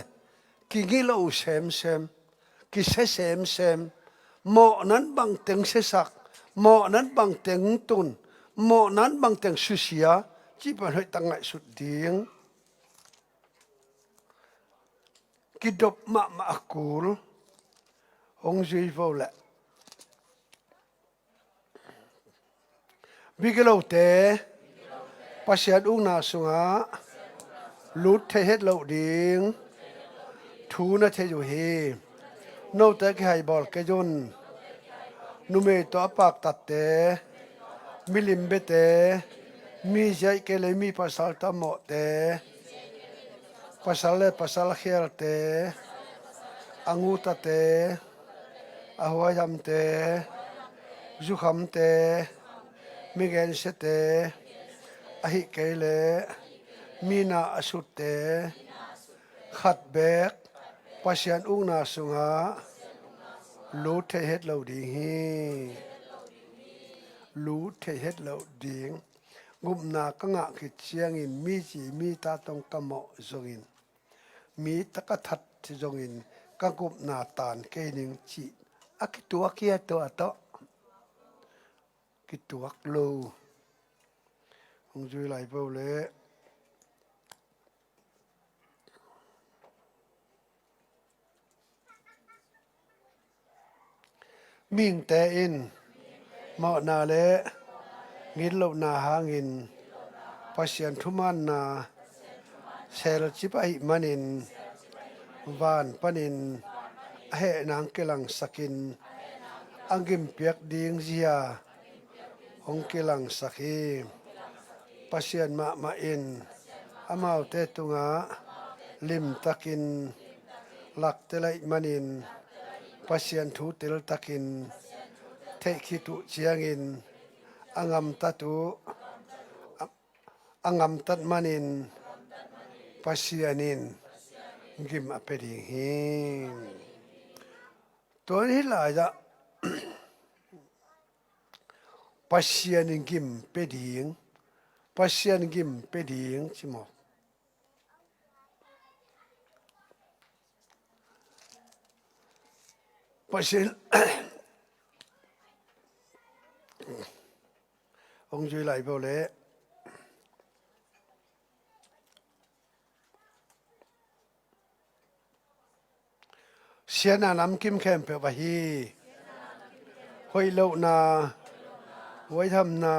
kingilo semsem, kisia semsem, mawhnan bangteng siasak, mawhnan bangteng tun, mawhnan bangteng susia, cih pan hoih tak ngaihsut ding. Kidop mahmah a kul hong zui vo leh. Bigilote Pasian ukna sungah lut thei het loh ding thu na thei uh hi. Note kihaibawl kei un. Numei tawh a paktatte, milim bete, mi ziaih kei le mi pasal tawh a mawhte, pasal le pasal a khialte, a ngutate, a huaihamte, zukhamte, mi gensiate, ahih kei le mi na a sutte, khat beek Pasian ukna sungah lut thei het lo ding hi. Lut thei het lo ding. Gupna ka ngah khit ciangin mi ci mi ta tawh ka mawh zongin, mi ta ka that zongin ka gupna tan kei ning cih a kituak hi a, tua tawh kituak lo. Hong zui lai vo leh. Mihingte in mawhna le ngitlohna hangin Pasian thumanna selcip ahih manin, van panin a hehna hong kilangsakin, a gimpiak ding zia hong kilangsak hi. Pasian mahmah in amaute tungah limtakin laktel ahih manin, Pasian thu teltakin theih khit uh ciangin a gamtat uh, a, a gamtat manin Pasian in gim a pia ding hi. Tua hi lai-ah Pasian in gim pia ding, Pasian in gim pia ding ci maw? Pasian hong zui lai vo leh. Siatna namkim khempeuh ahi, hoih lohna, huaihamna,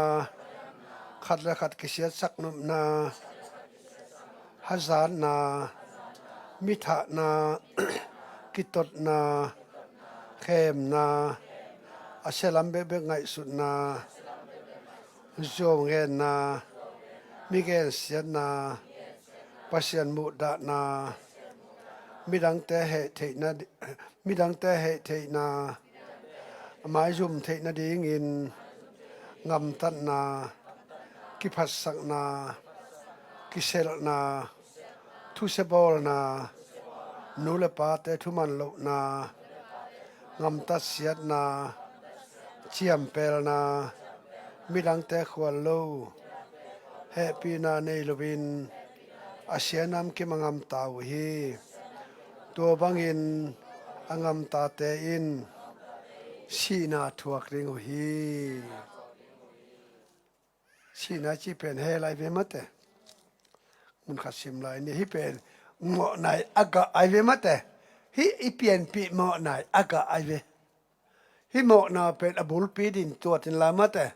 khat le khat kisiatsak nopna, hazatna, mi thahna, kitotna, khemna, a sialam bekbek ngaihsutna, zuau ngenna, mi gensiatna, Pasian muhdahna, midangte heh theihna, midangte heh theihna, maizum theih nadingin gamtatna, kiphatsakna, kiselhna, thusia bawlna, nu le pate thuman lohna, gamtat siatna, ciampelna, midangte khual lo, hehpihna nei loin a sia namkim a gamta uh hi. Tua bangin a gamtate in sihna thuak ding uh hi. Sihna cih pen he lai ve mate. Mun khat sim lai ni, hih pen mawhna i a gah ai ve mate. Hih i pianpih mawhna i a gah ai ve. Hih mawhna pen a bulpi din tuat inla mate.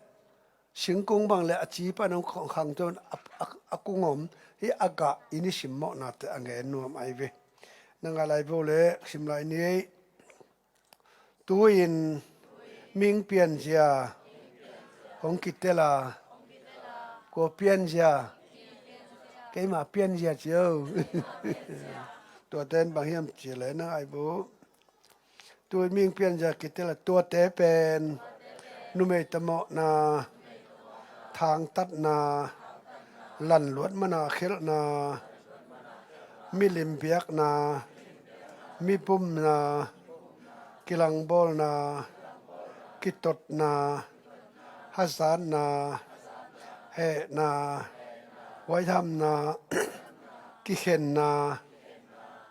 Singkung bang le a ci pan hong khang tuan a, a, a kung om. Hih a gah i nisim mawhnate a ngen nuam ai ve. Na ngai lai vo le sim lai ni ei. Tu-in ming pianzia hong kitel a, kua pianzia? Keima pianzia cio. Tuate in bang hiam ci le na ngai vo. Tu-in ming pianzia kitel a, tuate pen numei tawh mawhna, thangtatna, lanluat mana khelhna, milim biakna, mipumna, kilangbawlna, kitotna, hazatna, hehna, huaihamna, kikhenna,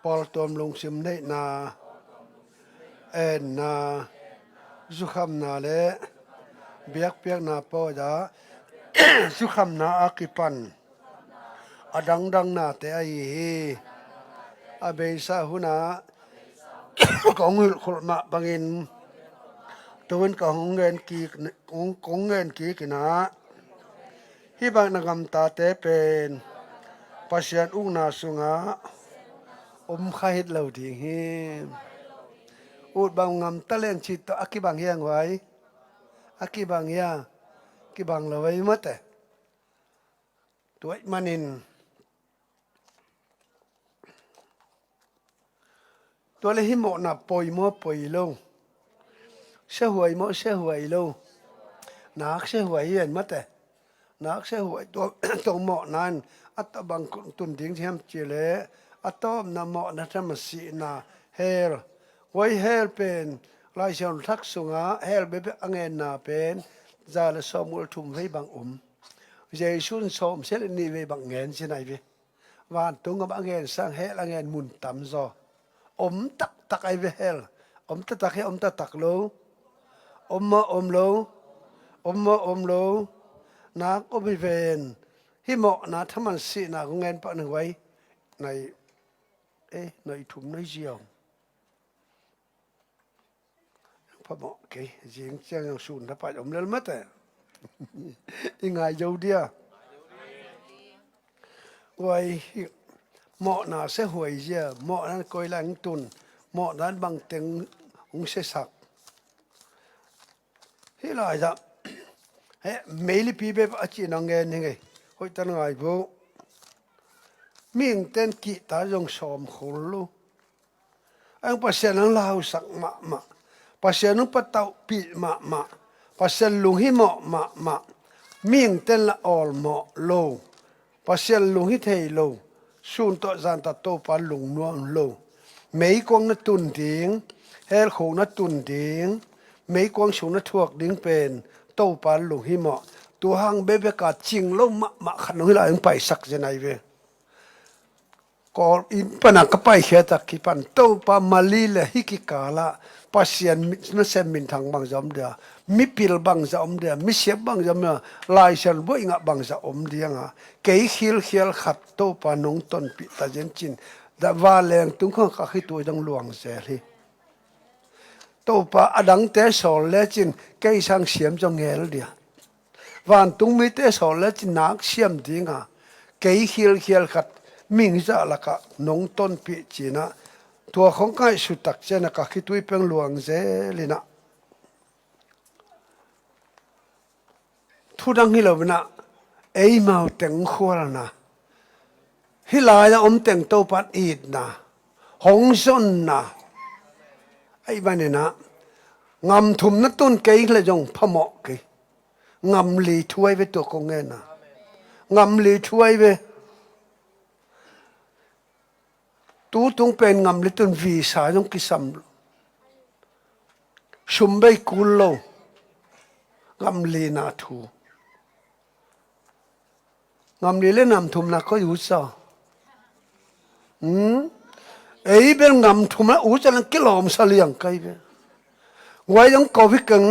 pawltuam lungsim neihna, enna, zukhamna le biakpiakna pawi ah zukhamna a kipan a dangdangnate ahi hi. A beisa hunah kong hilhkhulh mah bangin tu-in ka hong ngen kik, kong, kong ngen kik inah, hih bang na gamtate pen Pasian ukna sungah om kha het lo ding hi. Ut bang ngamta leng cih tawh a kibang hiang huai. A kibang hia? Kibang lo ei mate. Tua ih manin tua le hih mawhna poi maw poi lo? Siahuai maw siahuai lo? Nak siahuai hi en mate. Nak siahuai tua, tua mawhna in a tawh bang tun ding hiam ci le a tawpna mawhna thaman sihna hell. Huai hell pen Lai Siangtho thak sungah hell bekbek a ngenna pen za le sawm ul thum vei bang om. Jesu in sawm sia le nih vei bang ngen ci nai ve. Vantung gam a ngen sang hell a ngen mun tam zaw. Om taktak ai ve hell. Om taktak hi om taktak lo. Om maw om lo. Om maw om lo. Nak om hi ven. Hih mawhna thaman sihna kong ngen pak na huai. Nai eh nai thum nai ziau. Phamawh kei zing ciang zong sun thapai om lel mate. I ngai zo dia. Huai hi mawhna siahuai zia mawhna koi lang tun mawhna bangteng hong siasak. Hih lai ah he meilipi bep a cihna ngen hi ngei. Hoihtan ngai vo. Mihingten kihta zong sawm khol lo. Ang Pasian ang lausak mahmah. Pasian ang patauhpih mahmah. Pasian lunghimawh mahmah. Mihingten la awlmawh lo. Pasian lung hi thei lo. Sun tawh zan tawh Topa lungnuam lo. Meikuang na tun ding. Helkhuk na tun ding. Meikuang sung na thuak ding pen Topa lunghimawh. Tua hang bekbek a cing lo mahmah khat nong hi lai ang paisak zen ai ve. Kawl inn pana ka paikhiat a kipan Topa Mali le hih kikala Pasian nasem minthang bangza om dia, mipil bangza om dia, misiap bangza om dia, Lai Siangtho buaih ngah bangza om dianga kei khilkhial khat Topa nong tonpih ta zen cin. Dah vanleng tung khong ka khitui dong luang zel hi. Topa a dangte sawl lecin kei sang siam zong ngel dia. Vantung mite sawl lecin nak siam dinga kei khilkhial khat mihing zah lakah nong tonpih cinah tua khong ka ngaihsut tak cianah ka khitui peng luang zelinah. Thudang hi loinah eimau teng khualna, hih lai-ah om teng Topan itna, hong zonna, aih maninah ngam thum na tun kei le zong phamawh kei. Ngam li thuai ve tua kong ngena. Ngam li thuai ve. Tutung pen ngam li tun visa zong kisam lo. Sum bei kul lo. Ngam li na thu. Ngam li le ngam thum na koi ut sa. Hmm? Ei bel ngam thum na ut sa lang kilawm sa liang kai bel. Guai zong Covid keng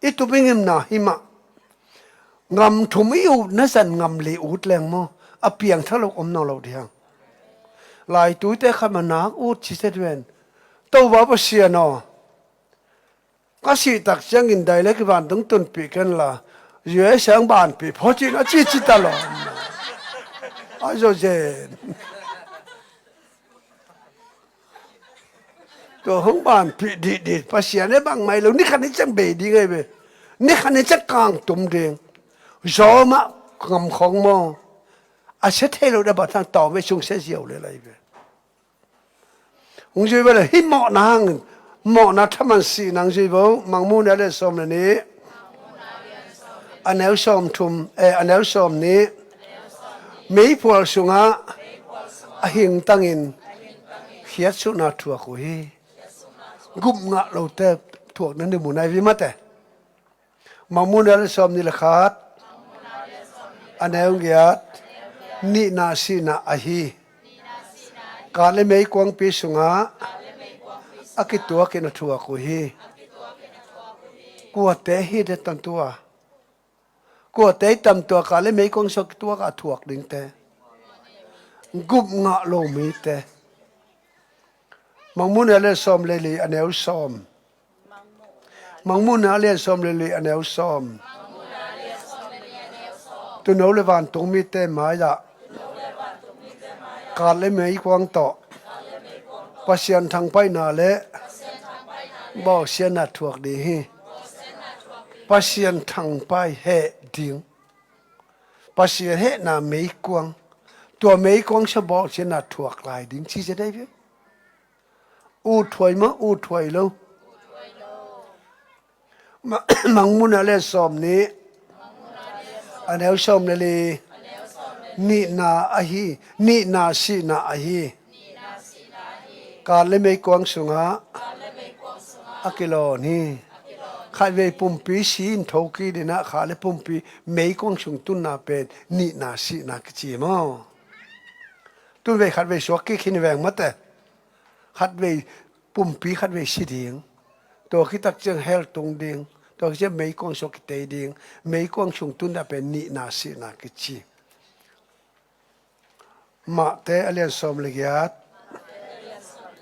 i tup i ngimna himah. Ngam thum i ut na zan ngam li ut leng maw? A piangtha lo om nawn lo ding hang. Laituite khat mah nak ut ci se ven. Topa Pasian aw, ka sih tak ciangin dai le kivantungtunpih ken la, U S A hong banpih phot in a ci ci ta lo. A zaw zen. Tua hong banpih dihdih Pasian e bangmah hi lo, ni khat ni ciang bei ding ahi ve. Ni khat ni ciang kangtum ding. Zaw mah ngam khong maw. A sia thei lo dah bang hang tawm ve sung sia ziau le lai ve. Hong zui ve le hih mawhna hang, mawhna thaman sihna hong zui vo, Mangmuhna lian sawm le nih. A neu sawm thum, eh, a neu sawm nih. Meiphual sungah a hingtangin khiatsuhna thuak uh hi. Gup ngah lote thuak na ni mu nai vi mate. Mangmuhna lian sawm nih le khat. A neu giat. Nihna sihna ahi. Kat le meikuangpi sungah a kituakin a thuak uh hi. Kuate hi de tan tua. Kuate i tam tua kat le meikuang sungah kituak a thuak dingte. Gup ngah lo mite. Mangmuhna lian sawm le li a neu sawm. Mangmuhna lian sawm le li a neu sawm. Tuuno le vantung mite mai-ah kat le meikuang tawh Pasian thangpaihna le bawlsiatna thuak ding hi. Pasian thangpaih heh ding. Pasian hehna meikuang. Tua meikuang sungah bawlsiatna thuak lai ding ci sia dai ve. Utthuai maw, utthuai lo. Ma-, Mangmuhna lian sawm nih. A neu sawm le li. Nihna ahi, nihna sihna ahi. Kat le meikuang sungah a kilawn hi. Khatvei pumpi si in thokik dingin ah kat le pumpi meikuang sung tunna pen nihna sihna kici maw. Tunvei khatvei suak kik hi ni veng mate. Khatvei pumpi khatvei si ding. Tua khit tak ciang hell tung ding. Tua khit ciang meikuang sung kitei ding. Meikuang sung tunna pen nihna sihna kici. Mate a lian sawm le giat.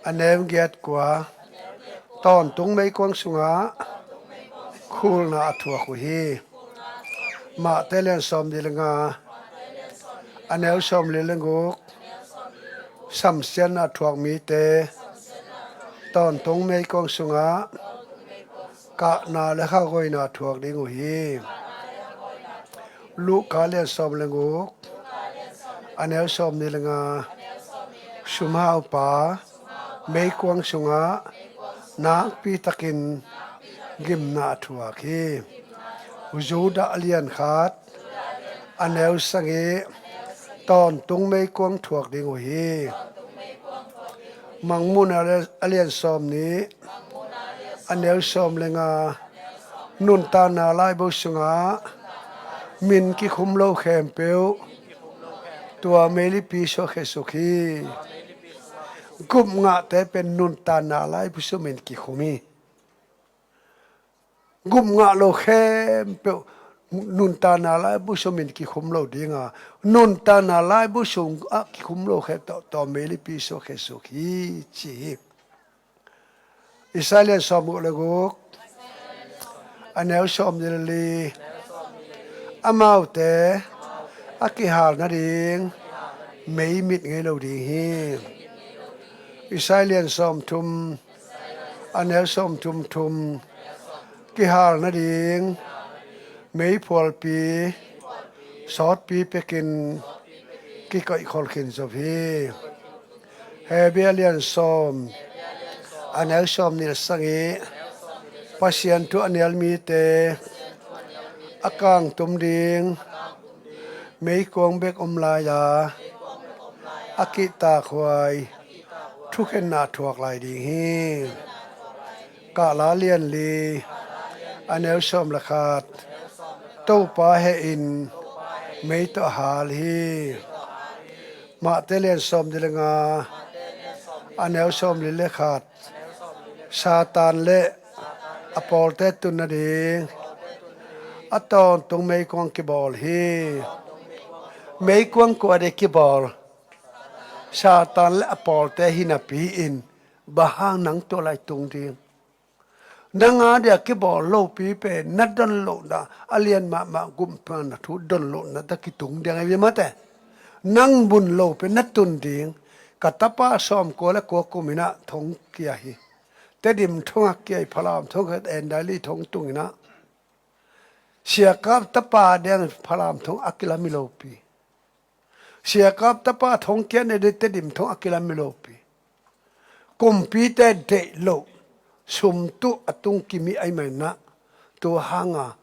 A neu giat kua. Tawntung meikuang sungah khulna a thuak uh hi. Mate a lian sawm nih le nga. A neu sawm li le guk. Samsiatna a thuak mite tawntung meikuang sungah kahna le khagoina thuak ding uh hi. Luka lian sawm le guk, a neu sawm nih le nga. Sumhaupa meikuang sungah nakpi takin gimna a thuak hi. Judah a lian khat, a neu sagih, tawntung meikuang thuak ding uh hi. Mangmuhna a lian sawm nih, a neu sawm le nga. Nuntakna laibu sungah min kikhum lo khempeuh tua meilipi sungah khesuk hi. Gup ngahte pen nuntakna laibu sungah min kikhum hi. Gup ngah lo khempeuh nuntakna laibu sungah min kikhum lo ding a, nuntakna laibu sungah kikhum lo khempeuh tua meilipi sungah khesuk hi ci hi. Isaiah lian sawm le guk, a neu sawm le li. Amaute a kihal nading mei mit ngei lo ding hi. Isaiah lian sawm thum, a neu sawm thum thum. Kihal nading meiphualpi sawtpi pekin kikoihkhol khin zo hi. Hebru a lian sawm, a neu sawm nih le sagih. Pasian thu a nial mite a kangtum ding meikuang bek om lai-a, a kihtakhuai thukhenna thuak lai ding hi. Kahla lian li, a neu sawm le khat. Topa hehin mei tawh a hal hi. Mate lian sawm nih le nga, a neu sawm li le khat. Satan le a pawlte tun nading a tawntung meikuang kibawl hi. Meikuang kua dei kibawl? Satan le a pawlte hi napi-in bang hang nang tua lai tung ding? Nang a dia kibawl lopi pen na don lohna a lian mahmah gumpa na thu don lohna ta kitung ding ahi ve mate. Nang mun lopi na tun ding. Ka tapa sawmkua le kua kum in ah thong kia hi. Tedim thong a kia hi, Falam thong a en dai li thong tung in ah. Siakap tapa deng Falam thong a kilam hi lopi. Siakap tapa thong kia ne de Tedim thong a kilam hi lopi. Kumpite deih loh sum tuh a tung kimi ahi mai na. Tua hanga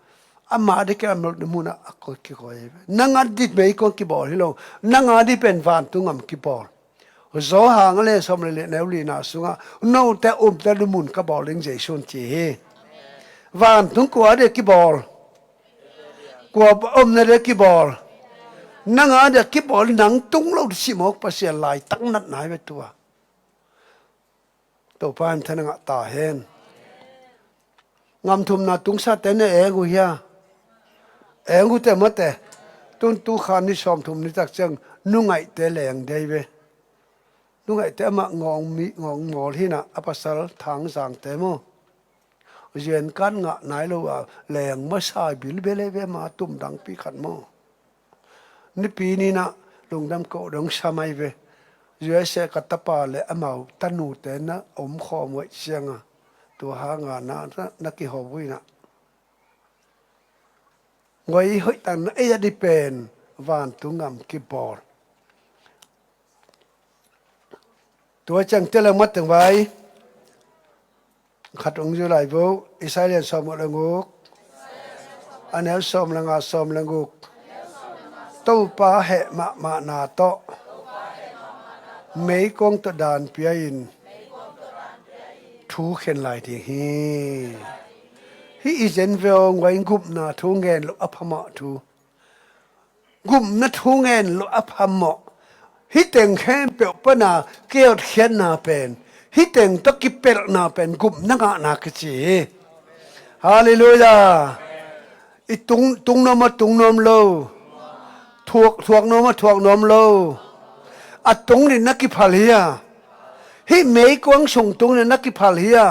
ama de kilam loh ni muna a koi kikoi. Nang a di mei kong kibawl hi lo. Nang a di pen vantung ngam kibawl. Zo hang a le sawm le le neu lina sunga note umte lumun ka bawl ding Jesu'n ci hi. Vantung kua a dia kibawl? Kua omna dia kibawl? Nang a dia kibawl, nang tung lo di simawk Pasian laitak natna hi ve tua. Topa in thana ngah ta hen. Ngamthumna tungsate ne eng uh hia? Eng uh te mate. Tun tu khan ni sawmthum ni tak ciang nungaihte leng dei ve. Nungaihte amah ngawng mi ngawng mawl hinah a pasal thangzangte maw? Zian kan ngah nai lo a leng masa bil bele ve ma tum dangpi khat maw? Nipi ninah lungdam ko dong samai ve. U S A ka tapa le amau tanute na om khawm uh aih cianga tua hanga na, na, na kihawm uh inah. Ngoi hoih tang na ei a di pen vantung ngam kibawl. Tua ciang tel a mat teng vai. Khat ung zui lai vo. Isaiah lian sawm le nguk. A neu sawm le nga, sawm le nguk. Topa heh mahmahna tawh meikuang tawh dan pia-in thu khen lai ding hi. Hih i zen ve aw, ngoi gupna thu ngen loh a phamawh thu. Gupna thu ngen loh a phamawh. Hih teng khempeuh pana kihotkhiatna pen, hih teng tawh kipelhna pen gupna ngahna kici hi. Halleluiah. I tung, tung nuam a tung nuam lo. Thuak, thuak nuam a thuak nuam lo. A tung ni na kiphal hi a. Hih meikuang sung tung ni na kiphal hi a.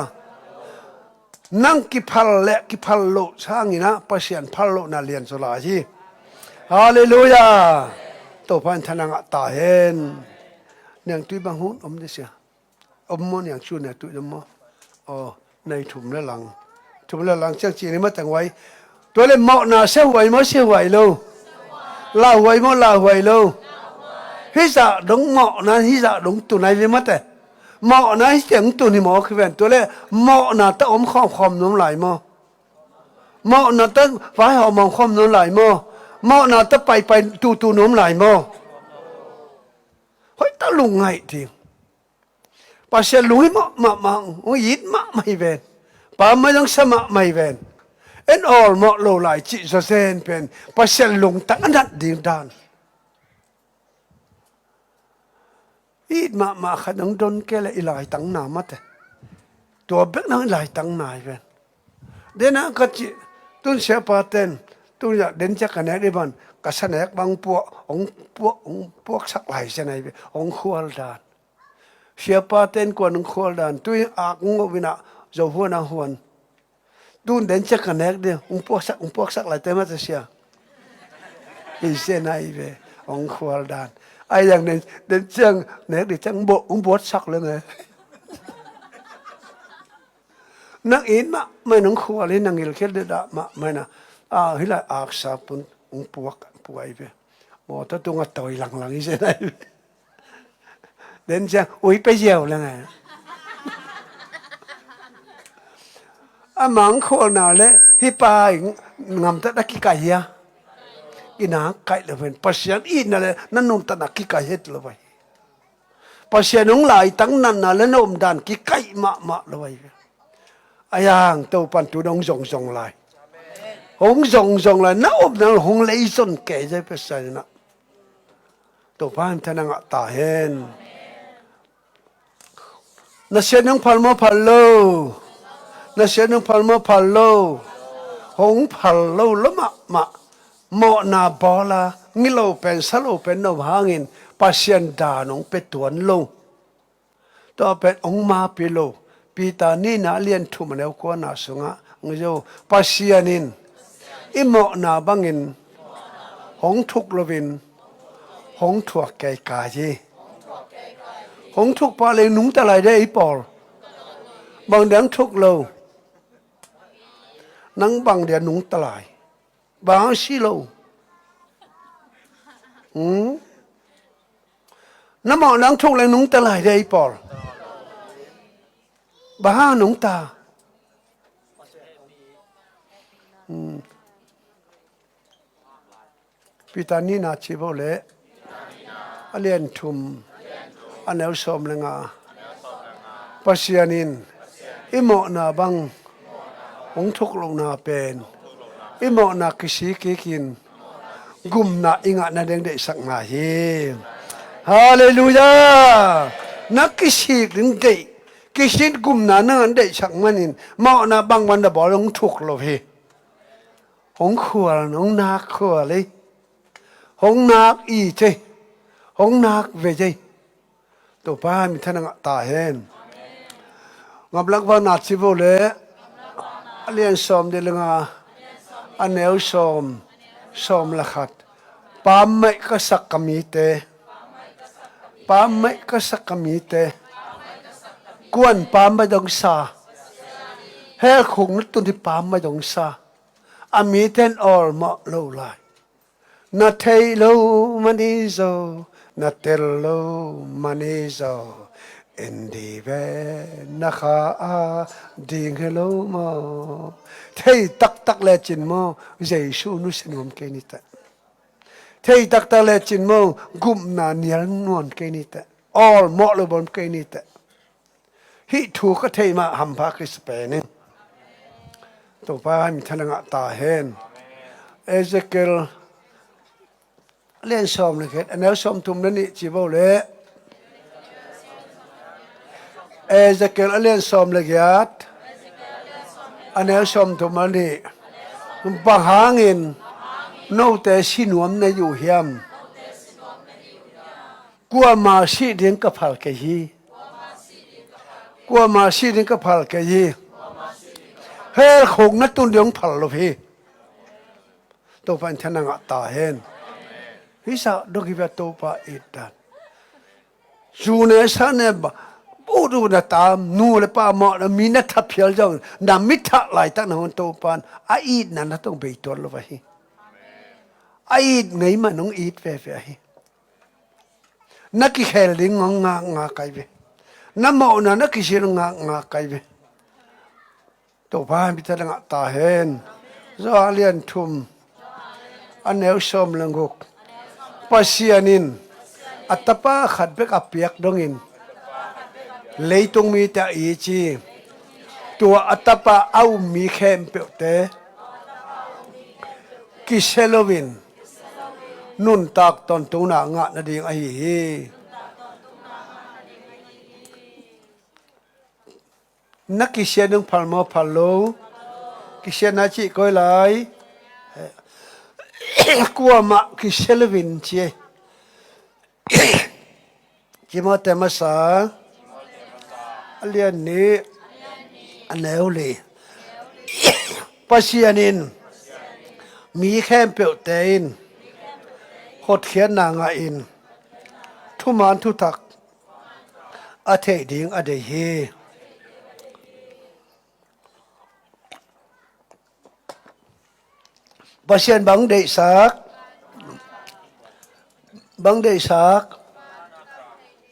Nang kiphal le kiphal loh sanginah Pasian phal lohna lian zaw lai hi. Halleluiah. Topa in thana ngah ta hen. Niangtui bang hun om dih sia. Om maw niangtui, niangtui om maw? Aw, nei thum le lang. Thum le lang ciang ci ni ma teng vai. Tua le mawhna siahuai maw siahuai lo? Lauhuai maw lauhuai lo? Hih zah dong mawhna hih zah dong tunai ve mate. Mawhna hih teng tun hi maw khi ven tua le mawhna ta om khawmkhawm nuam lai maw? Mawhna ta vaihawm om khawm nuam lai maw? Mawhna ta paipai tutu nuam lai maw? Hoih ta lungngaih ding. Pasian lung hi mahmah, hong it mahmah hi ven. Pa mai dong sa mahmah hi ven. En awlmawh lo lai cih zawzen pen Pasian lungtang a nat ding dan. I it mahmah khat dong don kei le i laitang na mate. Tua bek dong i laitang na hi ven. Dena ka cih tun siapa ten tun zah den cia ka nek dih ban ka sa nek bang puak hong puak hong puaksak lai sia na hi ven. Hong khual dan. Siapa ten kuan hong khual dan tui ak hong ngawh inah zo huan a huan. Tun den ciang ka nek ding hong puaksak hong puaksak lai te mate sia. Hi sia na hi ve hong khual dan. Ai yang den den ciang nek ding ciang hong buatsak leng e. Nang it mahmah in hong khual hi na ngilkhel dih dah mahmah in a. A hih lai aksa pun hong puak puai ve. Mawtaw tungah tawi langlang hi sia na hi ve. Den ciang ui pe ziau leng a. A mangkhualna le hih pa in ngamtat a kikaih hia? I na kaih lo ven. Pasian itna le na nuntatna kikaih het lo vai. Pasian hong laitang natna le na omdan kikaih mahmah lo vai. A yang Topan tu dong zongzong lai. Hong zongzong lai na omdan hong leizon kei zai Pasian inah. Topa in thana ngah ta hen. Na siat nung phal maw phal lo? Na siat nung phal maw phal lo? Hong phal lo lo mahmah. Mawhna bawla ngilo pen salo pen no hangin Pasian dan hong pia tuan lo. Tua pen hong mapi lo. Peter nihna a lian thum a neu kuana sungah hong zo. Pasian in i mawhna bangin hong thuk loin hong thuak kaikai hi. Hong thuk pah leng nungta lai de ei pawl. Bang dia hong thuk lo? Nang bang dia nungta lai? Bang hang si lo? Hmm? Na mawhna hong thuk leng nungta lai de ei pawl. Bang hang nungta? Hmm. Peter nihna ci vo le, a lian thum, a neu sawm le nga. Pasian in i mawhna bang hong thuk lohna pen i mawhna kisik kikin gupna i ngah nading deihsak ngai hi. Halleluiah. Na kisik ding deih, kisik gupna na ngah deihsak manin mawhna bangmah na bawl hong thuk lo hi. Hong khual, hong nak khual ei. Hong nak it ei. Hong nak vei ei. Topa minthanna ngah ta hen. Ngaplak vakna ci vo le, a lian sawm de le nga, a neu sawm, sawm le khat. Pammaih ka sak ka mite, pammaih ka sak ka mite. Kuan pammaih dong sa? Hell khuk na tun hi pammaih dong sa. A mite in awlmawh lo lai. Na theih lo mani zo, na tel lo mani zo, en di ve, na kha a ding hi lo maw? Thei taktak lecin maw, Jesu nusia nuam kei ni teh. Thei taktak lecin maw, gupna nial nuam kei ni teh. Awlmawh lo bawm kei ni teh. Hih thu ka theih mah hampha kisa pen in. Topa minthanna ngah ta hen. Ezekiel a lian sawm le khat, a neu sawm thum le nih ci vo le. Ezekiel a lian sawm le giat, a neu sawm thum le nih. Bang hangin note si nuam na hi uh hiam? Kuamah sih ding ka phal kei hi. Kuamah sih ding ka phal kei hi. Hell khuk na tun ding hong phal lo hi. Topa in thanna ngah ta hen. Hisa dok hi ve Topa it dan. Zu ne sa ne ba, bu du na ta, nu le pa mawh na mi na thaphial zong, na mi thah laitak na hun Topa in a itna na tong bei tuan lo va hi. A it ngei mah nong it veve ahi. Na kikhel ding ngak ngak kai ve. Na mawhna na kisil ngak ngak kai ve. Topa minthanna ngah ta hen. Johan a lian thum, a neu sawm le guk. Pasian in a tapa khat bek a piak dongin leitung mite a it hi. Tua a tapa a um mi khempeuhte kisia loin nuntak tawntungna ngah nading ahi hi. Na kisia ding phal maw, phal lo? Kisiatna cih koi lai. Kuamah kisia loin ci. Timote masa a lian nih, a neu li. Pasian in mi khempeuhte in hotkhiatna ngah in thuman thutak a theih ding a deih hi. Pasian bang deihsak? Bang deihsak?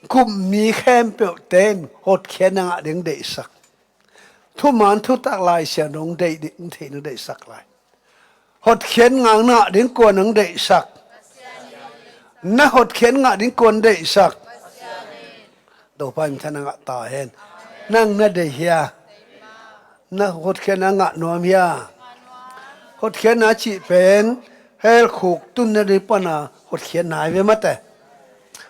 Kum mi khempeuhte in hotkhiatna ngah ding deihsak. Thuman thutak Lai Siangtho hong deih ding, hong theih ding deihsak lai. Hotkhiat ngah ngah ding kuan hong deihsak? Na hotkhiat ngah ding kuan deihsak? Topa in thanna ngah ta hen. Nang na deih hia? Na hotkhiatna ngah nuam hia? Hotkhiatna cih pen hell khuk tun nading pana hotkhiatna hi ve mate.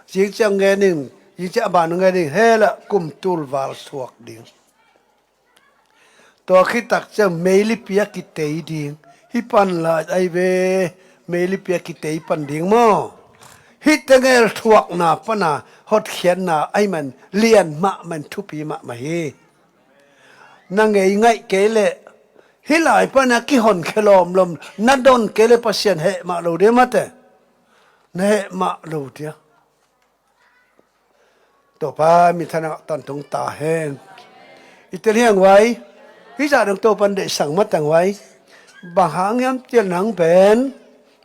Zingciang ngen in, zingciang a ban ngen in, hell ah kum tul val suak ding. Tua khit tak ciang meilipi a kitei ding. Hih pan lai ai ve, meilipi a kitei pan ding maw? Hih teng el thuakna pana hotkhiatna ahih man lian mahmah in thupi mahmah hi. Na ngei ngaih kei leh hih lai pana kihonkhia lawmlawm na don kei leh Pasian heh mah lo dia mate. Na heh mah lo dia. Topa minthanna tawntung ta hen. I tel hiang vai. Hih zah dong Topan deihsang matang vai. Bang hang hiam cih leh nang pen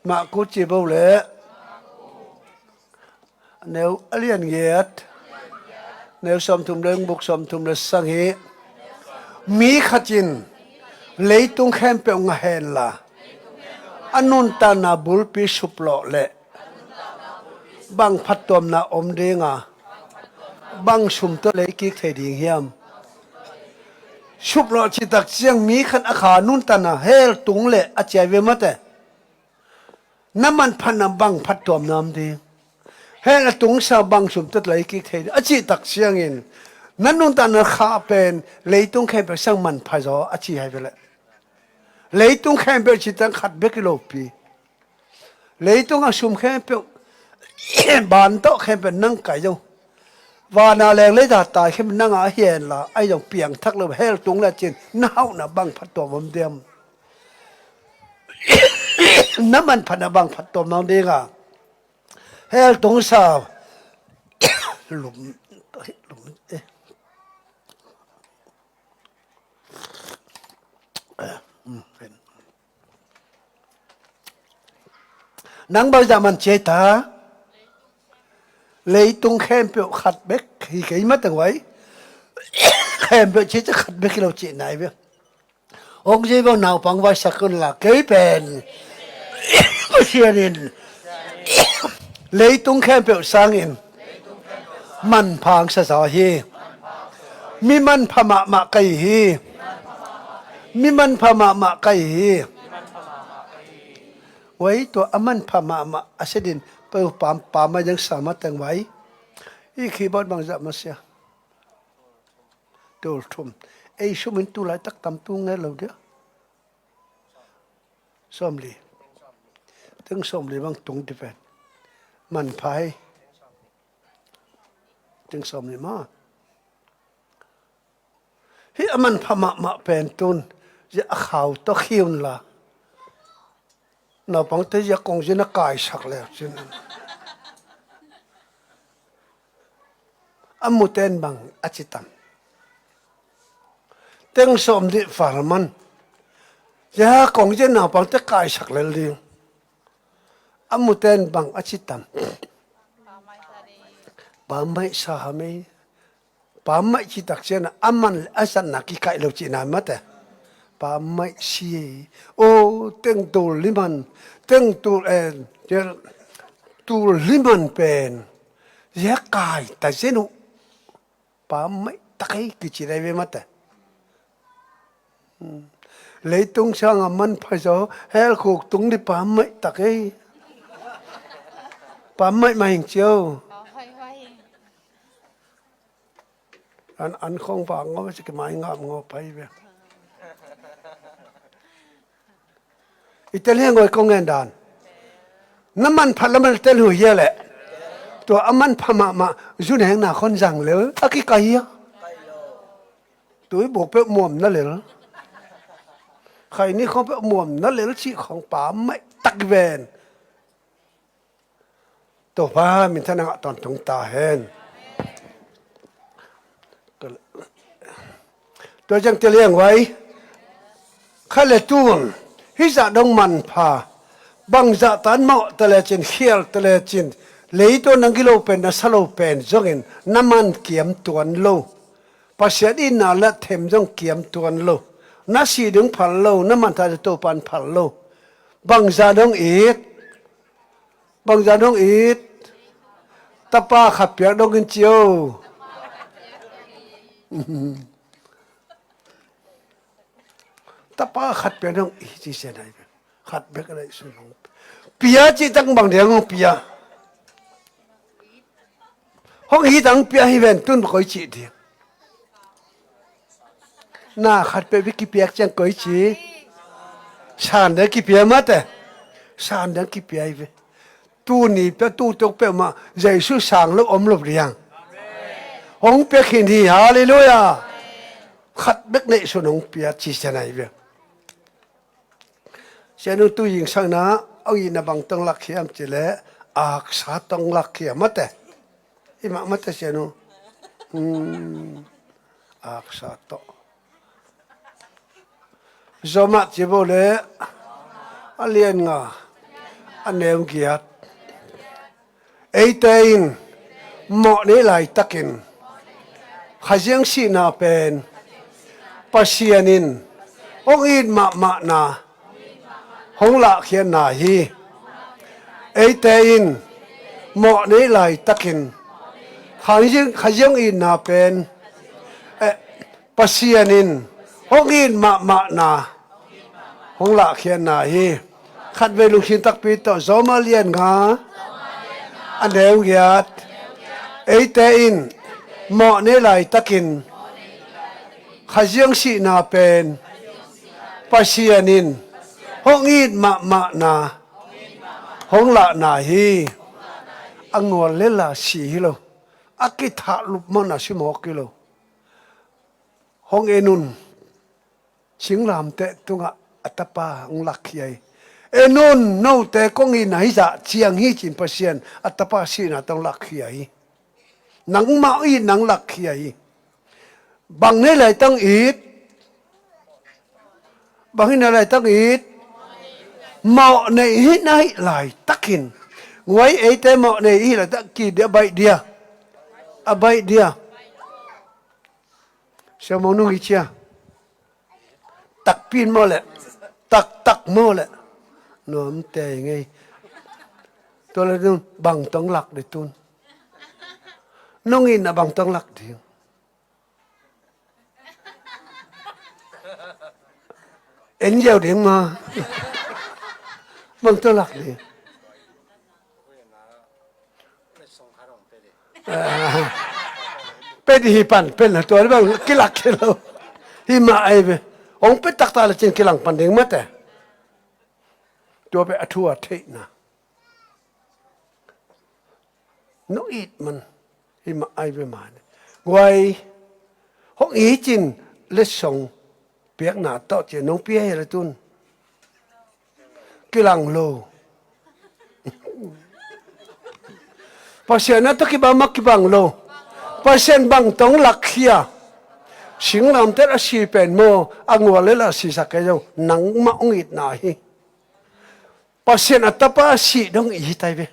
Marku ci bo leh neu a lian giat, neu sawmthum le buk sawmthum le sagih. Mi khat in leitung khempeuh ngah henla a nuntakna bulpi suplawh leh bang phattuamna om dinga, bang sum tawh lei kik thei ding hiam? Suplawh cih tak ciang mi khat a kha nuntakna hell tung leh a ci hi ve mate. Na manphatna bang phattuamna om ding? Hell a tungsa bang sum tawh lei kik thei ding a cih tak ciangin na nuntakna kha pen leitung khempeuh sang manpha zaw a ci hi ve leh. Leitung khempeuh cih tak khat bek hi lopi. Leitung a sum khempeuh, ban tawh khempeuh nang kai zo. Vana leng leita tai khempeuh nang a hi henla, ahi zong piangthak lo, hell tung le cin, na hauhna bang phattuam om diam? Na manphatna bang phattuam nang dinga? Hell tungsa lum, lum, eh. Nang bangzah man ci ta? Leitung khempeuh khat bek hi kei matang vai. Khempeuh ci ci khat bek hi lo ci nai ve. Hong ci bang naupang vai sakun la kei pen Pasian in leitung khempeuh sangin manpha hong sa zaw hi. Mi manpha mahmah ka hi hi. Mi manpha mahmah ka hi hi. Wai tua a manpha mahmah a sedin pa pa mai dang sa matang vai. I khi bot bangzah masia. Tul thum. Ei sum in tu laitak tam tu nge lo dia. Sawmli. Teng sawmli bang tung ti pen manpha hi. Teng sawmli ma. Hih a manpha mahmah pen tun zia a khau tawh khiun la. Naupangte zia kong zia na kaisak le cin. A muten bang a ci tam. Teng sawm dih far man. Zia kong zia naupangte kaisak lel ding. A muten bang a ci tam. Pa maih sa ha mei. Pa maih ci tak cian a man le a zatna kikaih lo cihna mate. Pa maih si. O teng tul liman. Teng tul en. Tul liman pen. Zia kai ta zenu. Pa maih tak ei kici lai ve mate. Leitung sanga manpha zaw hell khuk tung di pa maih tak ei. Pa maih mah hing cio. An an khong pa ngawh si ki mai ngam ngawh pai ve. I tel hiang ngoi kong ngen dan. Na manphat lam a tel hu hia leh. Tua a manpha mahmah zun heng na khon zang lel a kikaih hia. Tui buk peuh muam na lel. Khai ni khong peuh muam na lel cih khong pa maih tak ven. Topa minthanna ngah tawntung ta hen. Tua ciang tel hiang vai. Kha le tun hih zah dong manpha. Bangzah tan mawh ta lecin khial ta lecin. Leitung nang gilo pen na sa lo pen zongin na man kiam tuan lo. Pasian itna le them zong kiam tuan lo. Na si ding phal lo, na manpha Topan phal lo. Bangzah dong it. Bangzah dong it. Tapa khat piak dong in cio. Tapa khat piak dong it ci se nai. Khat bek a dai sun hong pia ci tang bang diang hong pia. Hong hi tang pia hi ven tun koi ci ding. Na khat peuh bik kipiak ciang koi ci. San dang kipia mate. San dang kipia hi ve. Tuni pia, tu tuk pia mah Jesu sang lo om lo ding. Hong pia khin hi, halleluiah. Khat bek neihsun hong pia ci cian ahi ve. Sianu tu zingsang na, hong itna bang tawh hong lak hiam cih leh, aksa tawh hong lak hiam mate. Hi mah mate sianu. Hmm. Aksa tawh. Rom ah ci bo le, a lian nga, a neu giat. Eite in mawh nei laitakin Kha Siangtho sihna pen Pasian in hong it mahmahna hong lahkhiatna hi. Eite in mawh nei laitakin Kha Siang, Kha Siangtho itna pen, eh, Pasian in hong it mahmahna hong lahkhiatna hi. Khatvei lungsim takpi tawh, Rom a lian nga, a neu giat. Eite in mawh nei laitakin Kha Siangtho sihna pen Pasian in hong it mahmahna hong lahna hi. A ngual lela si hi lo. A kithah lup mahna si mawk hi lo. Hong en un. Singlamteh tungah a tapa hong lakkhia hi. En un, note kong itna hi zah ciang hi ci-in Pasian a tapa sihna tawh hong lakkhia hi. Nangmah it nang lakkhia hi. Bang nei laitakin it? Bang hih na laitakin it? Mawh nei hih na hih laitakin. Nguai, eite mawh nei hih laitak ki dia, baih dia. A baih dia. Siamong nung hi cia. Takpi in maw leh, taktak maw leh. Nuam tei ngei. Tua leh nung bang tawh hong lak ding tun? Nong itna bang tawh hong lak ding? En ziau ding maw. Bang tawh hong lak ding? Pia dih hi pan, pia na tua bang kilak khia lo. Hi mah ahi ve. Hong pia taktak le cin kilang pan ding mate. Tua pia a thu a theihna. Nong it man. Hi mah ahi ve mah ne. Guai. Hong it cin letsong piakna tawh cin nong pia hi le tun. Kilang lo. Pasian a tawh kibang mah kibang lo. Pasian bang tawh hong lakkhia. Singlamteh a si pen maw, a ngual lela sisak kei zong nangmah hong itna hi. Pasian a tapa a sih dong it ahi ve.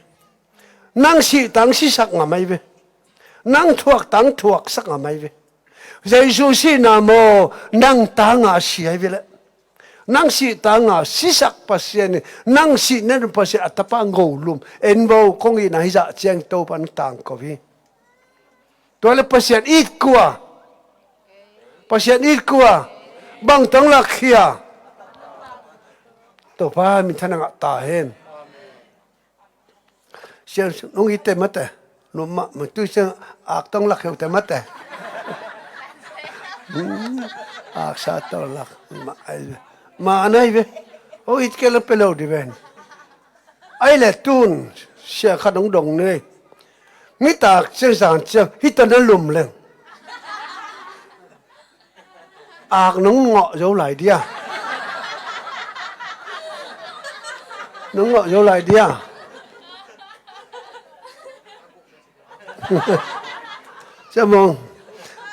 Nang sih tang sisak ngam ahi ve. Nang thuak tang thuaksak ngam ahi ve. Jesu sihna maw, nang tanga a si ahi ve leh. Nang sih tanga sisak Pasian in, nang sih nen Pasian a tapa ngolum. En bo, kong itna hi zah ciang Topa in tangko hi. Tua leh Pasian it kua? Pasian it kua? Bang tawh hong lakkhia? Topa minthanna ngah ta hen. Sian nong itte mate. Noma ma tu sian ak tawh hong lak hiau te mate. Aksa tawh lak. Ma ai, ma anai ve. O it kei leh pia lo dih ven. Ai le tun sia khat hong dong nei. Nitak ciang zan ciang hih tawh na lum leng. Ak nong ngawh zo lai dia. Nong ngawh zo lai dia. Sia mong.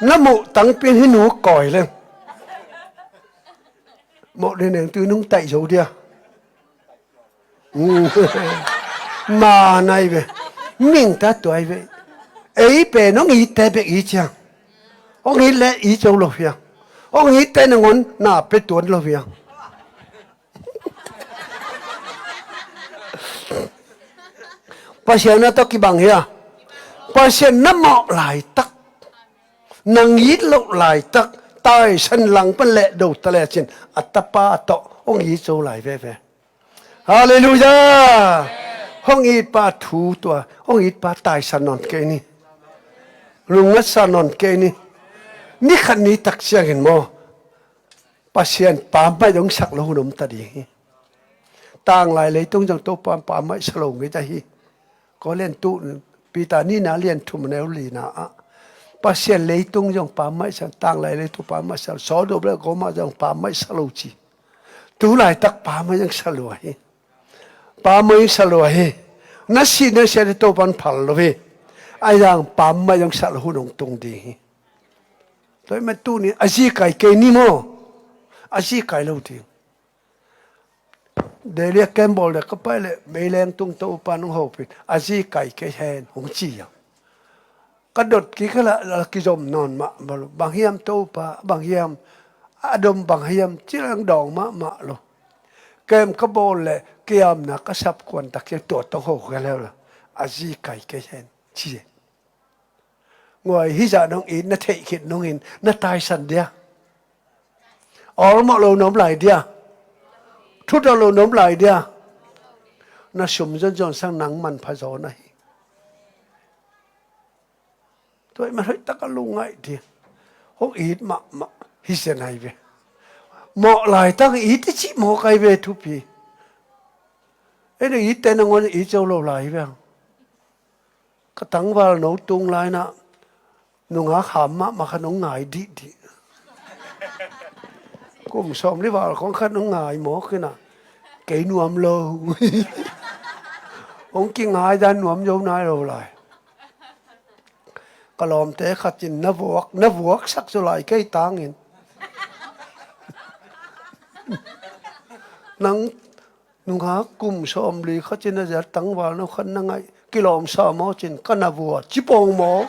Na muh tangpi in hih nu kawi leng. Mawh dih neng tui nong taih zo dia. Ma nai ve. Ming ta tuai ve. Ei pen hong itte bek i ciang. Hong it leh i co lo hiang. Hong itte nangon na pe tuan lo hiang. Pasian a tawh kibang hia. Pasian na mawh laitak. Nang it loh laitak. Taisan lang pan leh do ta lecin. A tapa tawh hong it co lai veve. Halleluiah. Hong itpa thu tua. Hong itpa taisan nawn kei ni. Lungngatsa nawn kei ni. Ni khat ni tak ciangin maw. Pasian pammaih dong sak lo hun om ta ding hi. Tanglai leitung zong Topa pammaih sa lo ngei ta hi. Korin tu, Peter nihna lian thum neu lina ah, Pasian leitung zong pammaih sa lo, tanglai leitung pammaih sa lo, Sodom le Gomorrah zong pammaih sa lo ci. Tu laitak pammaih zong sa lua hi. Pammaih zong sa lua hi. Na si na sia le Topan phal lo hi. Ahi zong pammaih zong sa lo hun hong tung ding hi. Tua ahih manin tuni a zikai kei ni maw? A zikai lo ding. Delhi a kem bawl dek ka pai leh meileng tung Topa nong hopih a zikai kei hen hong ci a. Ka dot kik a la, la kizom nawn mahmah lo. Bang hiam Topa, bang hiam, a dom bang hiam ci leng dawng mahmah lo. Kem ka bawl leh kiamna ka sap kuan tak hiam tua tawh ho ka leu la. A zikai kei hen ci e. Nguai, hih zah nong it na theih khit nungin na taisan dia? Awlmawh lo na om lai dia? Thudon lo na om lai dia? Na sum zonzon sang nang manpha zaw na hi. Tua ahih man hoih tak a lungngaih ding. Hong it mahmah hi zen ahi ve. Mawh laitak it i cih mawk ahi ve thupi. Ei na itte nangawn it zo lo lai hi ve. Ka tangval no tung lai-in ah nungak ham mahmah khat hong ngai dihdih. Kum sawmli val khawng khat hong ngai mawk in ah kei nuam lo. Hong kingai dan nuam zo nai lo lai. Ka lawmte khat in na vuak, na vuaksak zaw lai kei tangin. Nang nungak kum sawmli khat in a zia tangval no khat na ngaih kilawm sa maw cin ka na vua ci pong maw?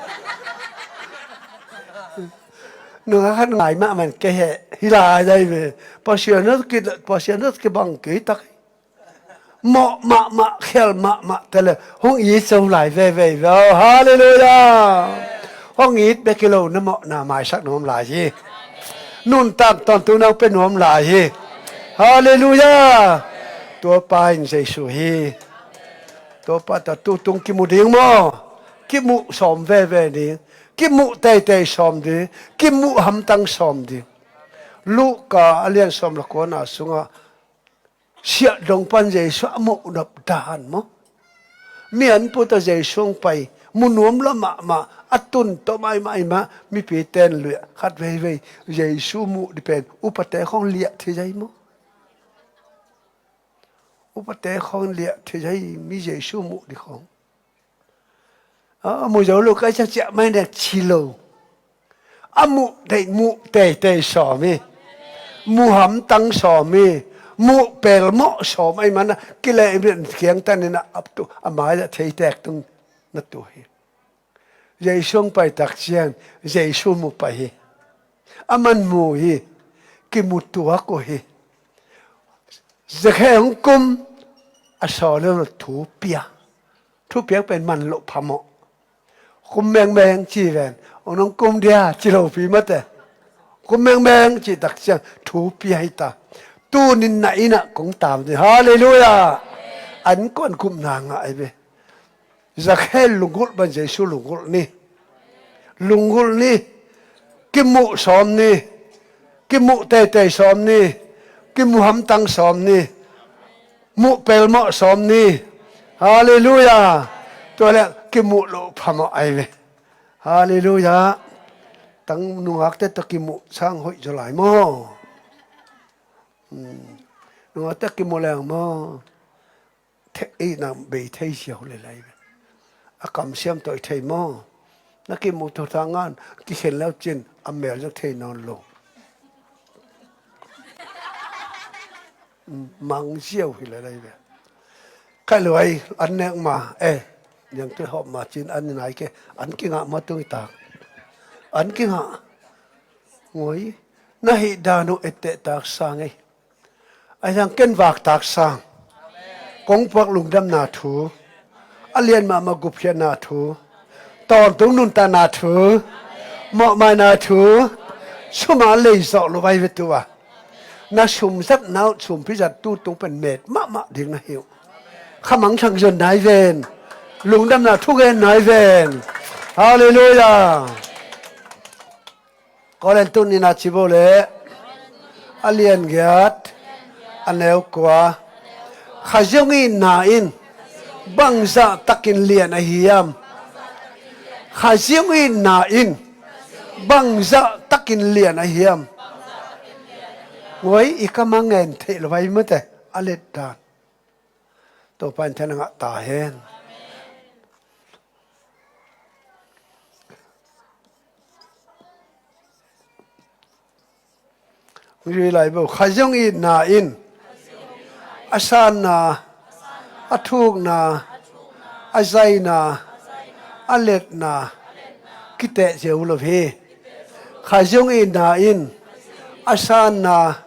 Nungak khat ngai mahmah kei heh hi lai dai ve. Pasian na ki, Pasian na kibang kei tak. Mawh mahmah, khial mahmah te le hong it zo lai veve ve. Halleluiah. Hong it bek hi lo na mawhna maisak nuam lai hi. Nuntak tawntung na hong pia nuam lai hi. Halleluiah. Tuapa in Jesu hi. Tuapa ta tutung kimu ding maw? Kimuh sawm veve ding. Kimuh teitei sawm ding. Kimuh hamtang sawm ding. Luka a lian sawm le kuana sungah siahdong pan Jesu a muh nop dan maw? Mi an put a Jesu hong pai, mu nuam lua mahmah, a tun tawh maimah, mipi ten luih khat veivei Jesu muh ding pen upate khawng liah thei zai maw? Upate khawng liah thei zai mi Jesu muh ding khawng. A mu zo lo ka ciah ciah mai nek ci lo. A muh deih muh teitei sawm hi. Muh hamtang sawm hi. Muh pelmawh sawm ahih manin a kileh in khiang tanin a ap tu a mai a theitek tung na tu hi. Jesu hong pai tak ciang Jesu mu pai hi. A man mu hi. Kimu tuak uh hi. Zakhe hong kum a sawl lo thu pia. Thupiak pen man loh phamawh. Kum mengbeng ci ven. Ong nong kum dia ci lopi mate. Kum mengbeng ci tak ciang thu pia hi ta. Tunin na innah kong tam ding. Halleluiah. An kuan kumna ngah ai ve. Zakhe lunggulh ban Jesu lunggulh ni. Lunggulh ni. Kimuh sawm ni. Kimuh teitei sawm ni. Kimuh hamtang sawm ni. Muh pelmawh sawm ni. Halleluiah. Tua le kimuh loh phamawh ai ve. Halleluiah. Tang nungakte tawh kimuh sang hoih zaw lai maw? Hmm. Nungakte kimuh leng maw? Thei, ei na bei thei ziau le lai ve. A kamsiam tawi thei maw? Na kimuh thothangan kikhen leu cin a mel zong thei nawn lo. Mang ziau hi le lai ve. Khaih luai an nek ma e. Niang tui hawp ma cin an nai ke. An kingah ma tung i tak. An kingah. Ngoi. Na hih dan uh etteh tak sang ei. Ahi zong ken vak tak sang. Kong puak lungdamna thu. A lian mahmah gupkhiatna thu. Tawntung nuntakna thu. Mawhmaina thu. Suma lei zawh lo vai ve tu a. Na sum zatna uh sumpi zat tu tung pen met mahmah ding na hi uh. Khamang thang zon nai ven. Lungdamna thugen nai ven. Halleluiah. Korin tu nihna ci bo le. A lian giat. A neu kua. Kha ziong itna in. Bangzah takin lian ahi hiam? Kha Siangtho itna in bangzah takin lian ahi hiam? Ngoi, i kam a ngen theih lo vai mate, a let dan. Topa in tha na ngah ta hen. Hong zui lai bo. Kha Siangtho itna in a sanna, a thukna, a zaina, a letna kiteh zo lo hi. Kha Siangtho itna in a sanna,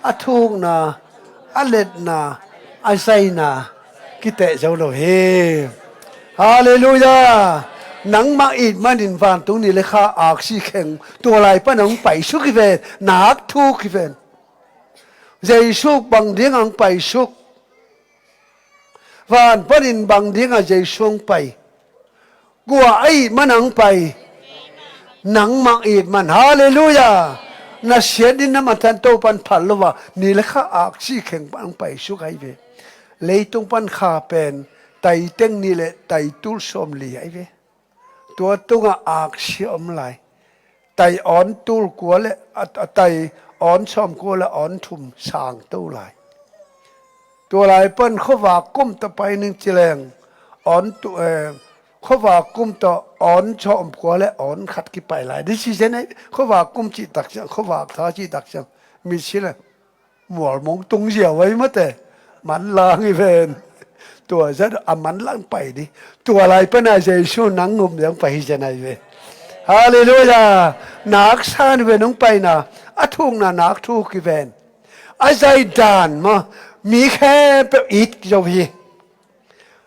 a thukna, a letna, a zaina kiteh zo lo hi. Halleluiah. Nangmah it manin vantung ni le kha aksi kheng tua lai pan hong paisuk hi ven, nak thuk hi ven. Jesu bang ding hong paisuk? Van panin bang ding a Jesu hong pai? Kua a it man hong pai? Nangmah it man. Halleluiah. Na siat in na matan Topan phal lo a ni le kha aksi kheng pan hong paisuk ahi ve. Leitung pan kha pen tai teng nih le tai tul sawmli ahi ve. Tua tungah aksi om lai. Tai awn tul kua le a, a tai awn sawm kua le awn thum sang to lai. Tua lai pan khuavak kum tawh pai ning ci leng awn tu, eh, khuavak kum tawh awn sawm kua le awn khat kipai lai. Decision ei, khuavak kum cih tak ciang, khuavak tha cih tak ciang. Mi si le mual mong tung ziau ai mate. Manlang hi ven. Tua zat a manlang pai di. Tua lai pana Jesu nang ngum zang pai hi zan ai ve. Halleluiah. Nak san hi ven hong paina. A thukna nak thuk hi ven. A zaidan maw, mi khempeuh it zo hi.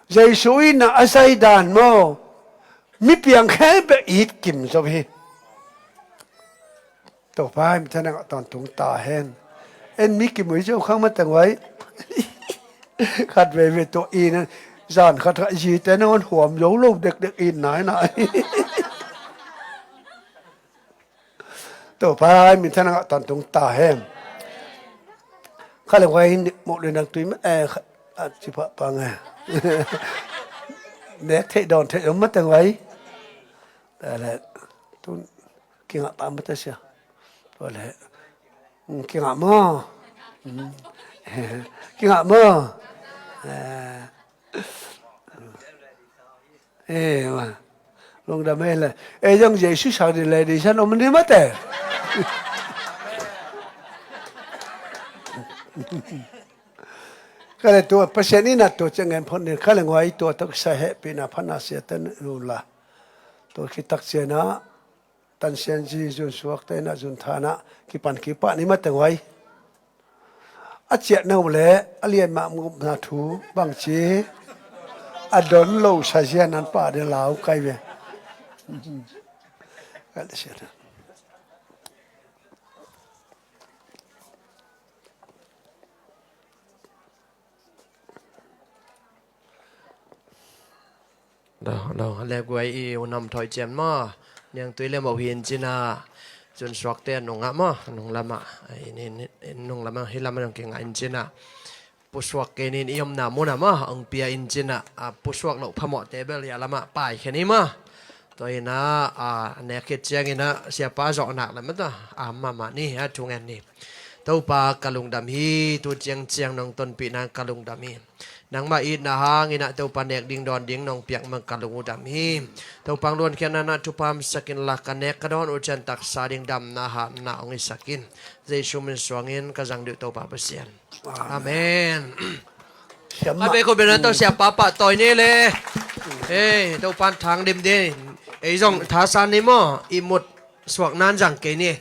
Jesu itna a zaidan maw, mi piang khempeuh it kim zo hi. Topa in mithana ngah tawntung ta hen. En mi kimui zo khang mate ngoi. Khat veve tua in zan khat khat zite nangon huam zo lo dekdek in nai nai. Topa in mithana ngah tawntung ta hen. Kha le ngoi mok le nang tui ma eh kha a ci pah pang eh. Nek theih dawn theih om mate ngoi. Tua le tun kingah pah mate sia. Tua le kingah maw? Kingah maw? Eh, eh, ma. Lungdam ei le. Ei zong Jesu sang di le di san om ni mate. Kha le tua Pasian in a tua ciang ngen phot ni kha le ngoi tua tok sa hehpihna phatna sia ten nu la. Tua khit tak ciang a Tan Sian Zi zun suakte na zun thana kipan kipah ni mate ngoi. A ciah no le a lian mah ngupna thu bangci a don lo sa zia nan pah de lau kai ve. Dong, dong, le guai i unam thoi cian maw. Niang tui le mawh hin cina. Cun suakte a nungah maw, nunglamah. Ai, ni, ni, nunglamah, hi lamah dong kingah in cina. Pusuak kei nin i omna munah maw, ong pia in cina. A, pusuak loh phamawhte bel hi a lamah, pai khen i maw. Tua ina, a, nek khit ciang ina, siapa zawhnak lamah ta. A, mahmah ni, a, thungen ni. Topa ka lungdam hi, tu ciang ciang nong tonpihna ka lungdam hi. Nangmah itna hangin ah Topa nek ding dawn ding nong piak mang ka lungdam hi. Topa ang luankhiatna na thupha hamsakin la ka nek ka dawn uh cian taksa ding damna hamna ong hisakin. Jesu min suangin ka zang dih Topa Pasian. Amen. Amen. Siapa pah tawi ni le. Hei, Topa thang dim dih. Ei zong thasan ni maw, i mut suak nan zang kei ni.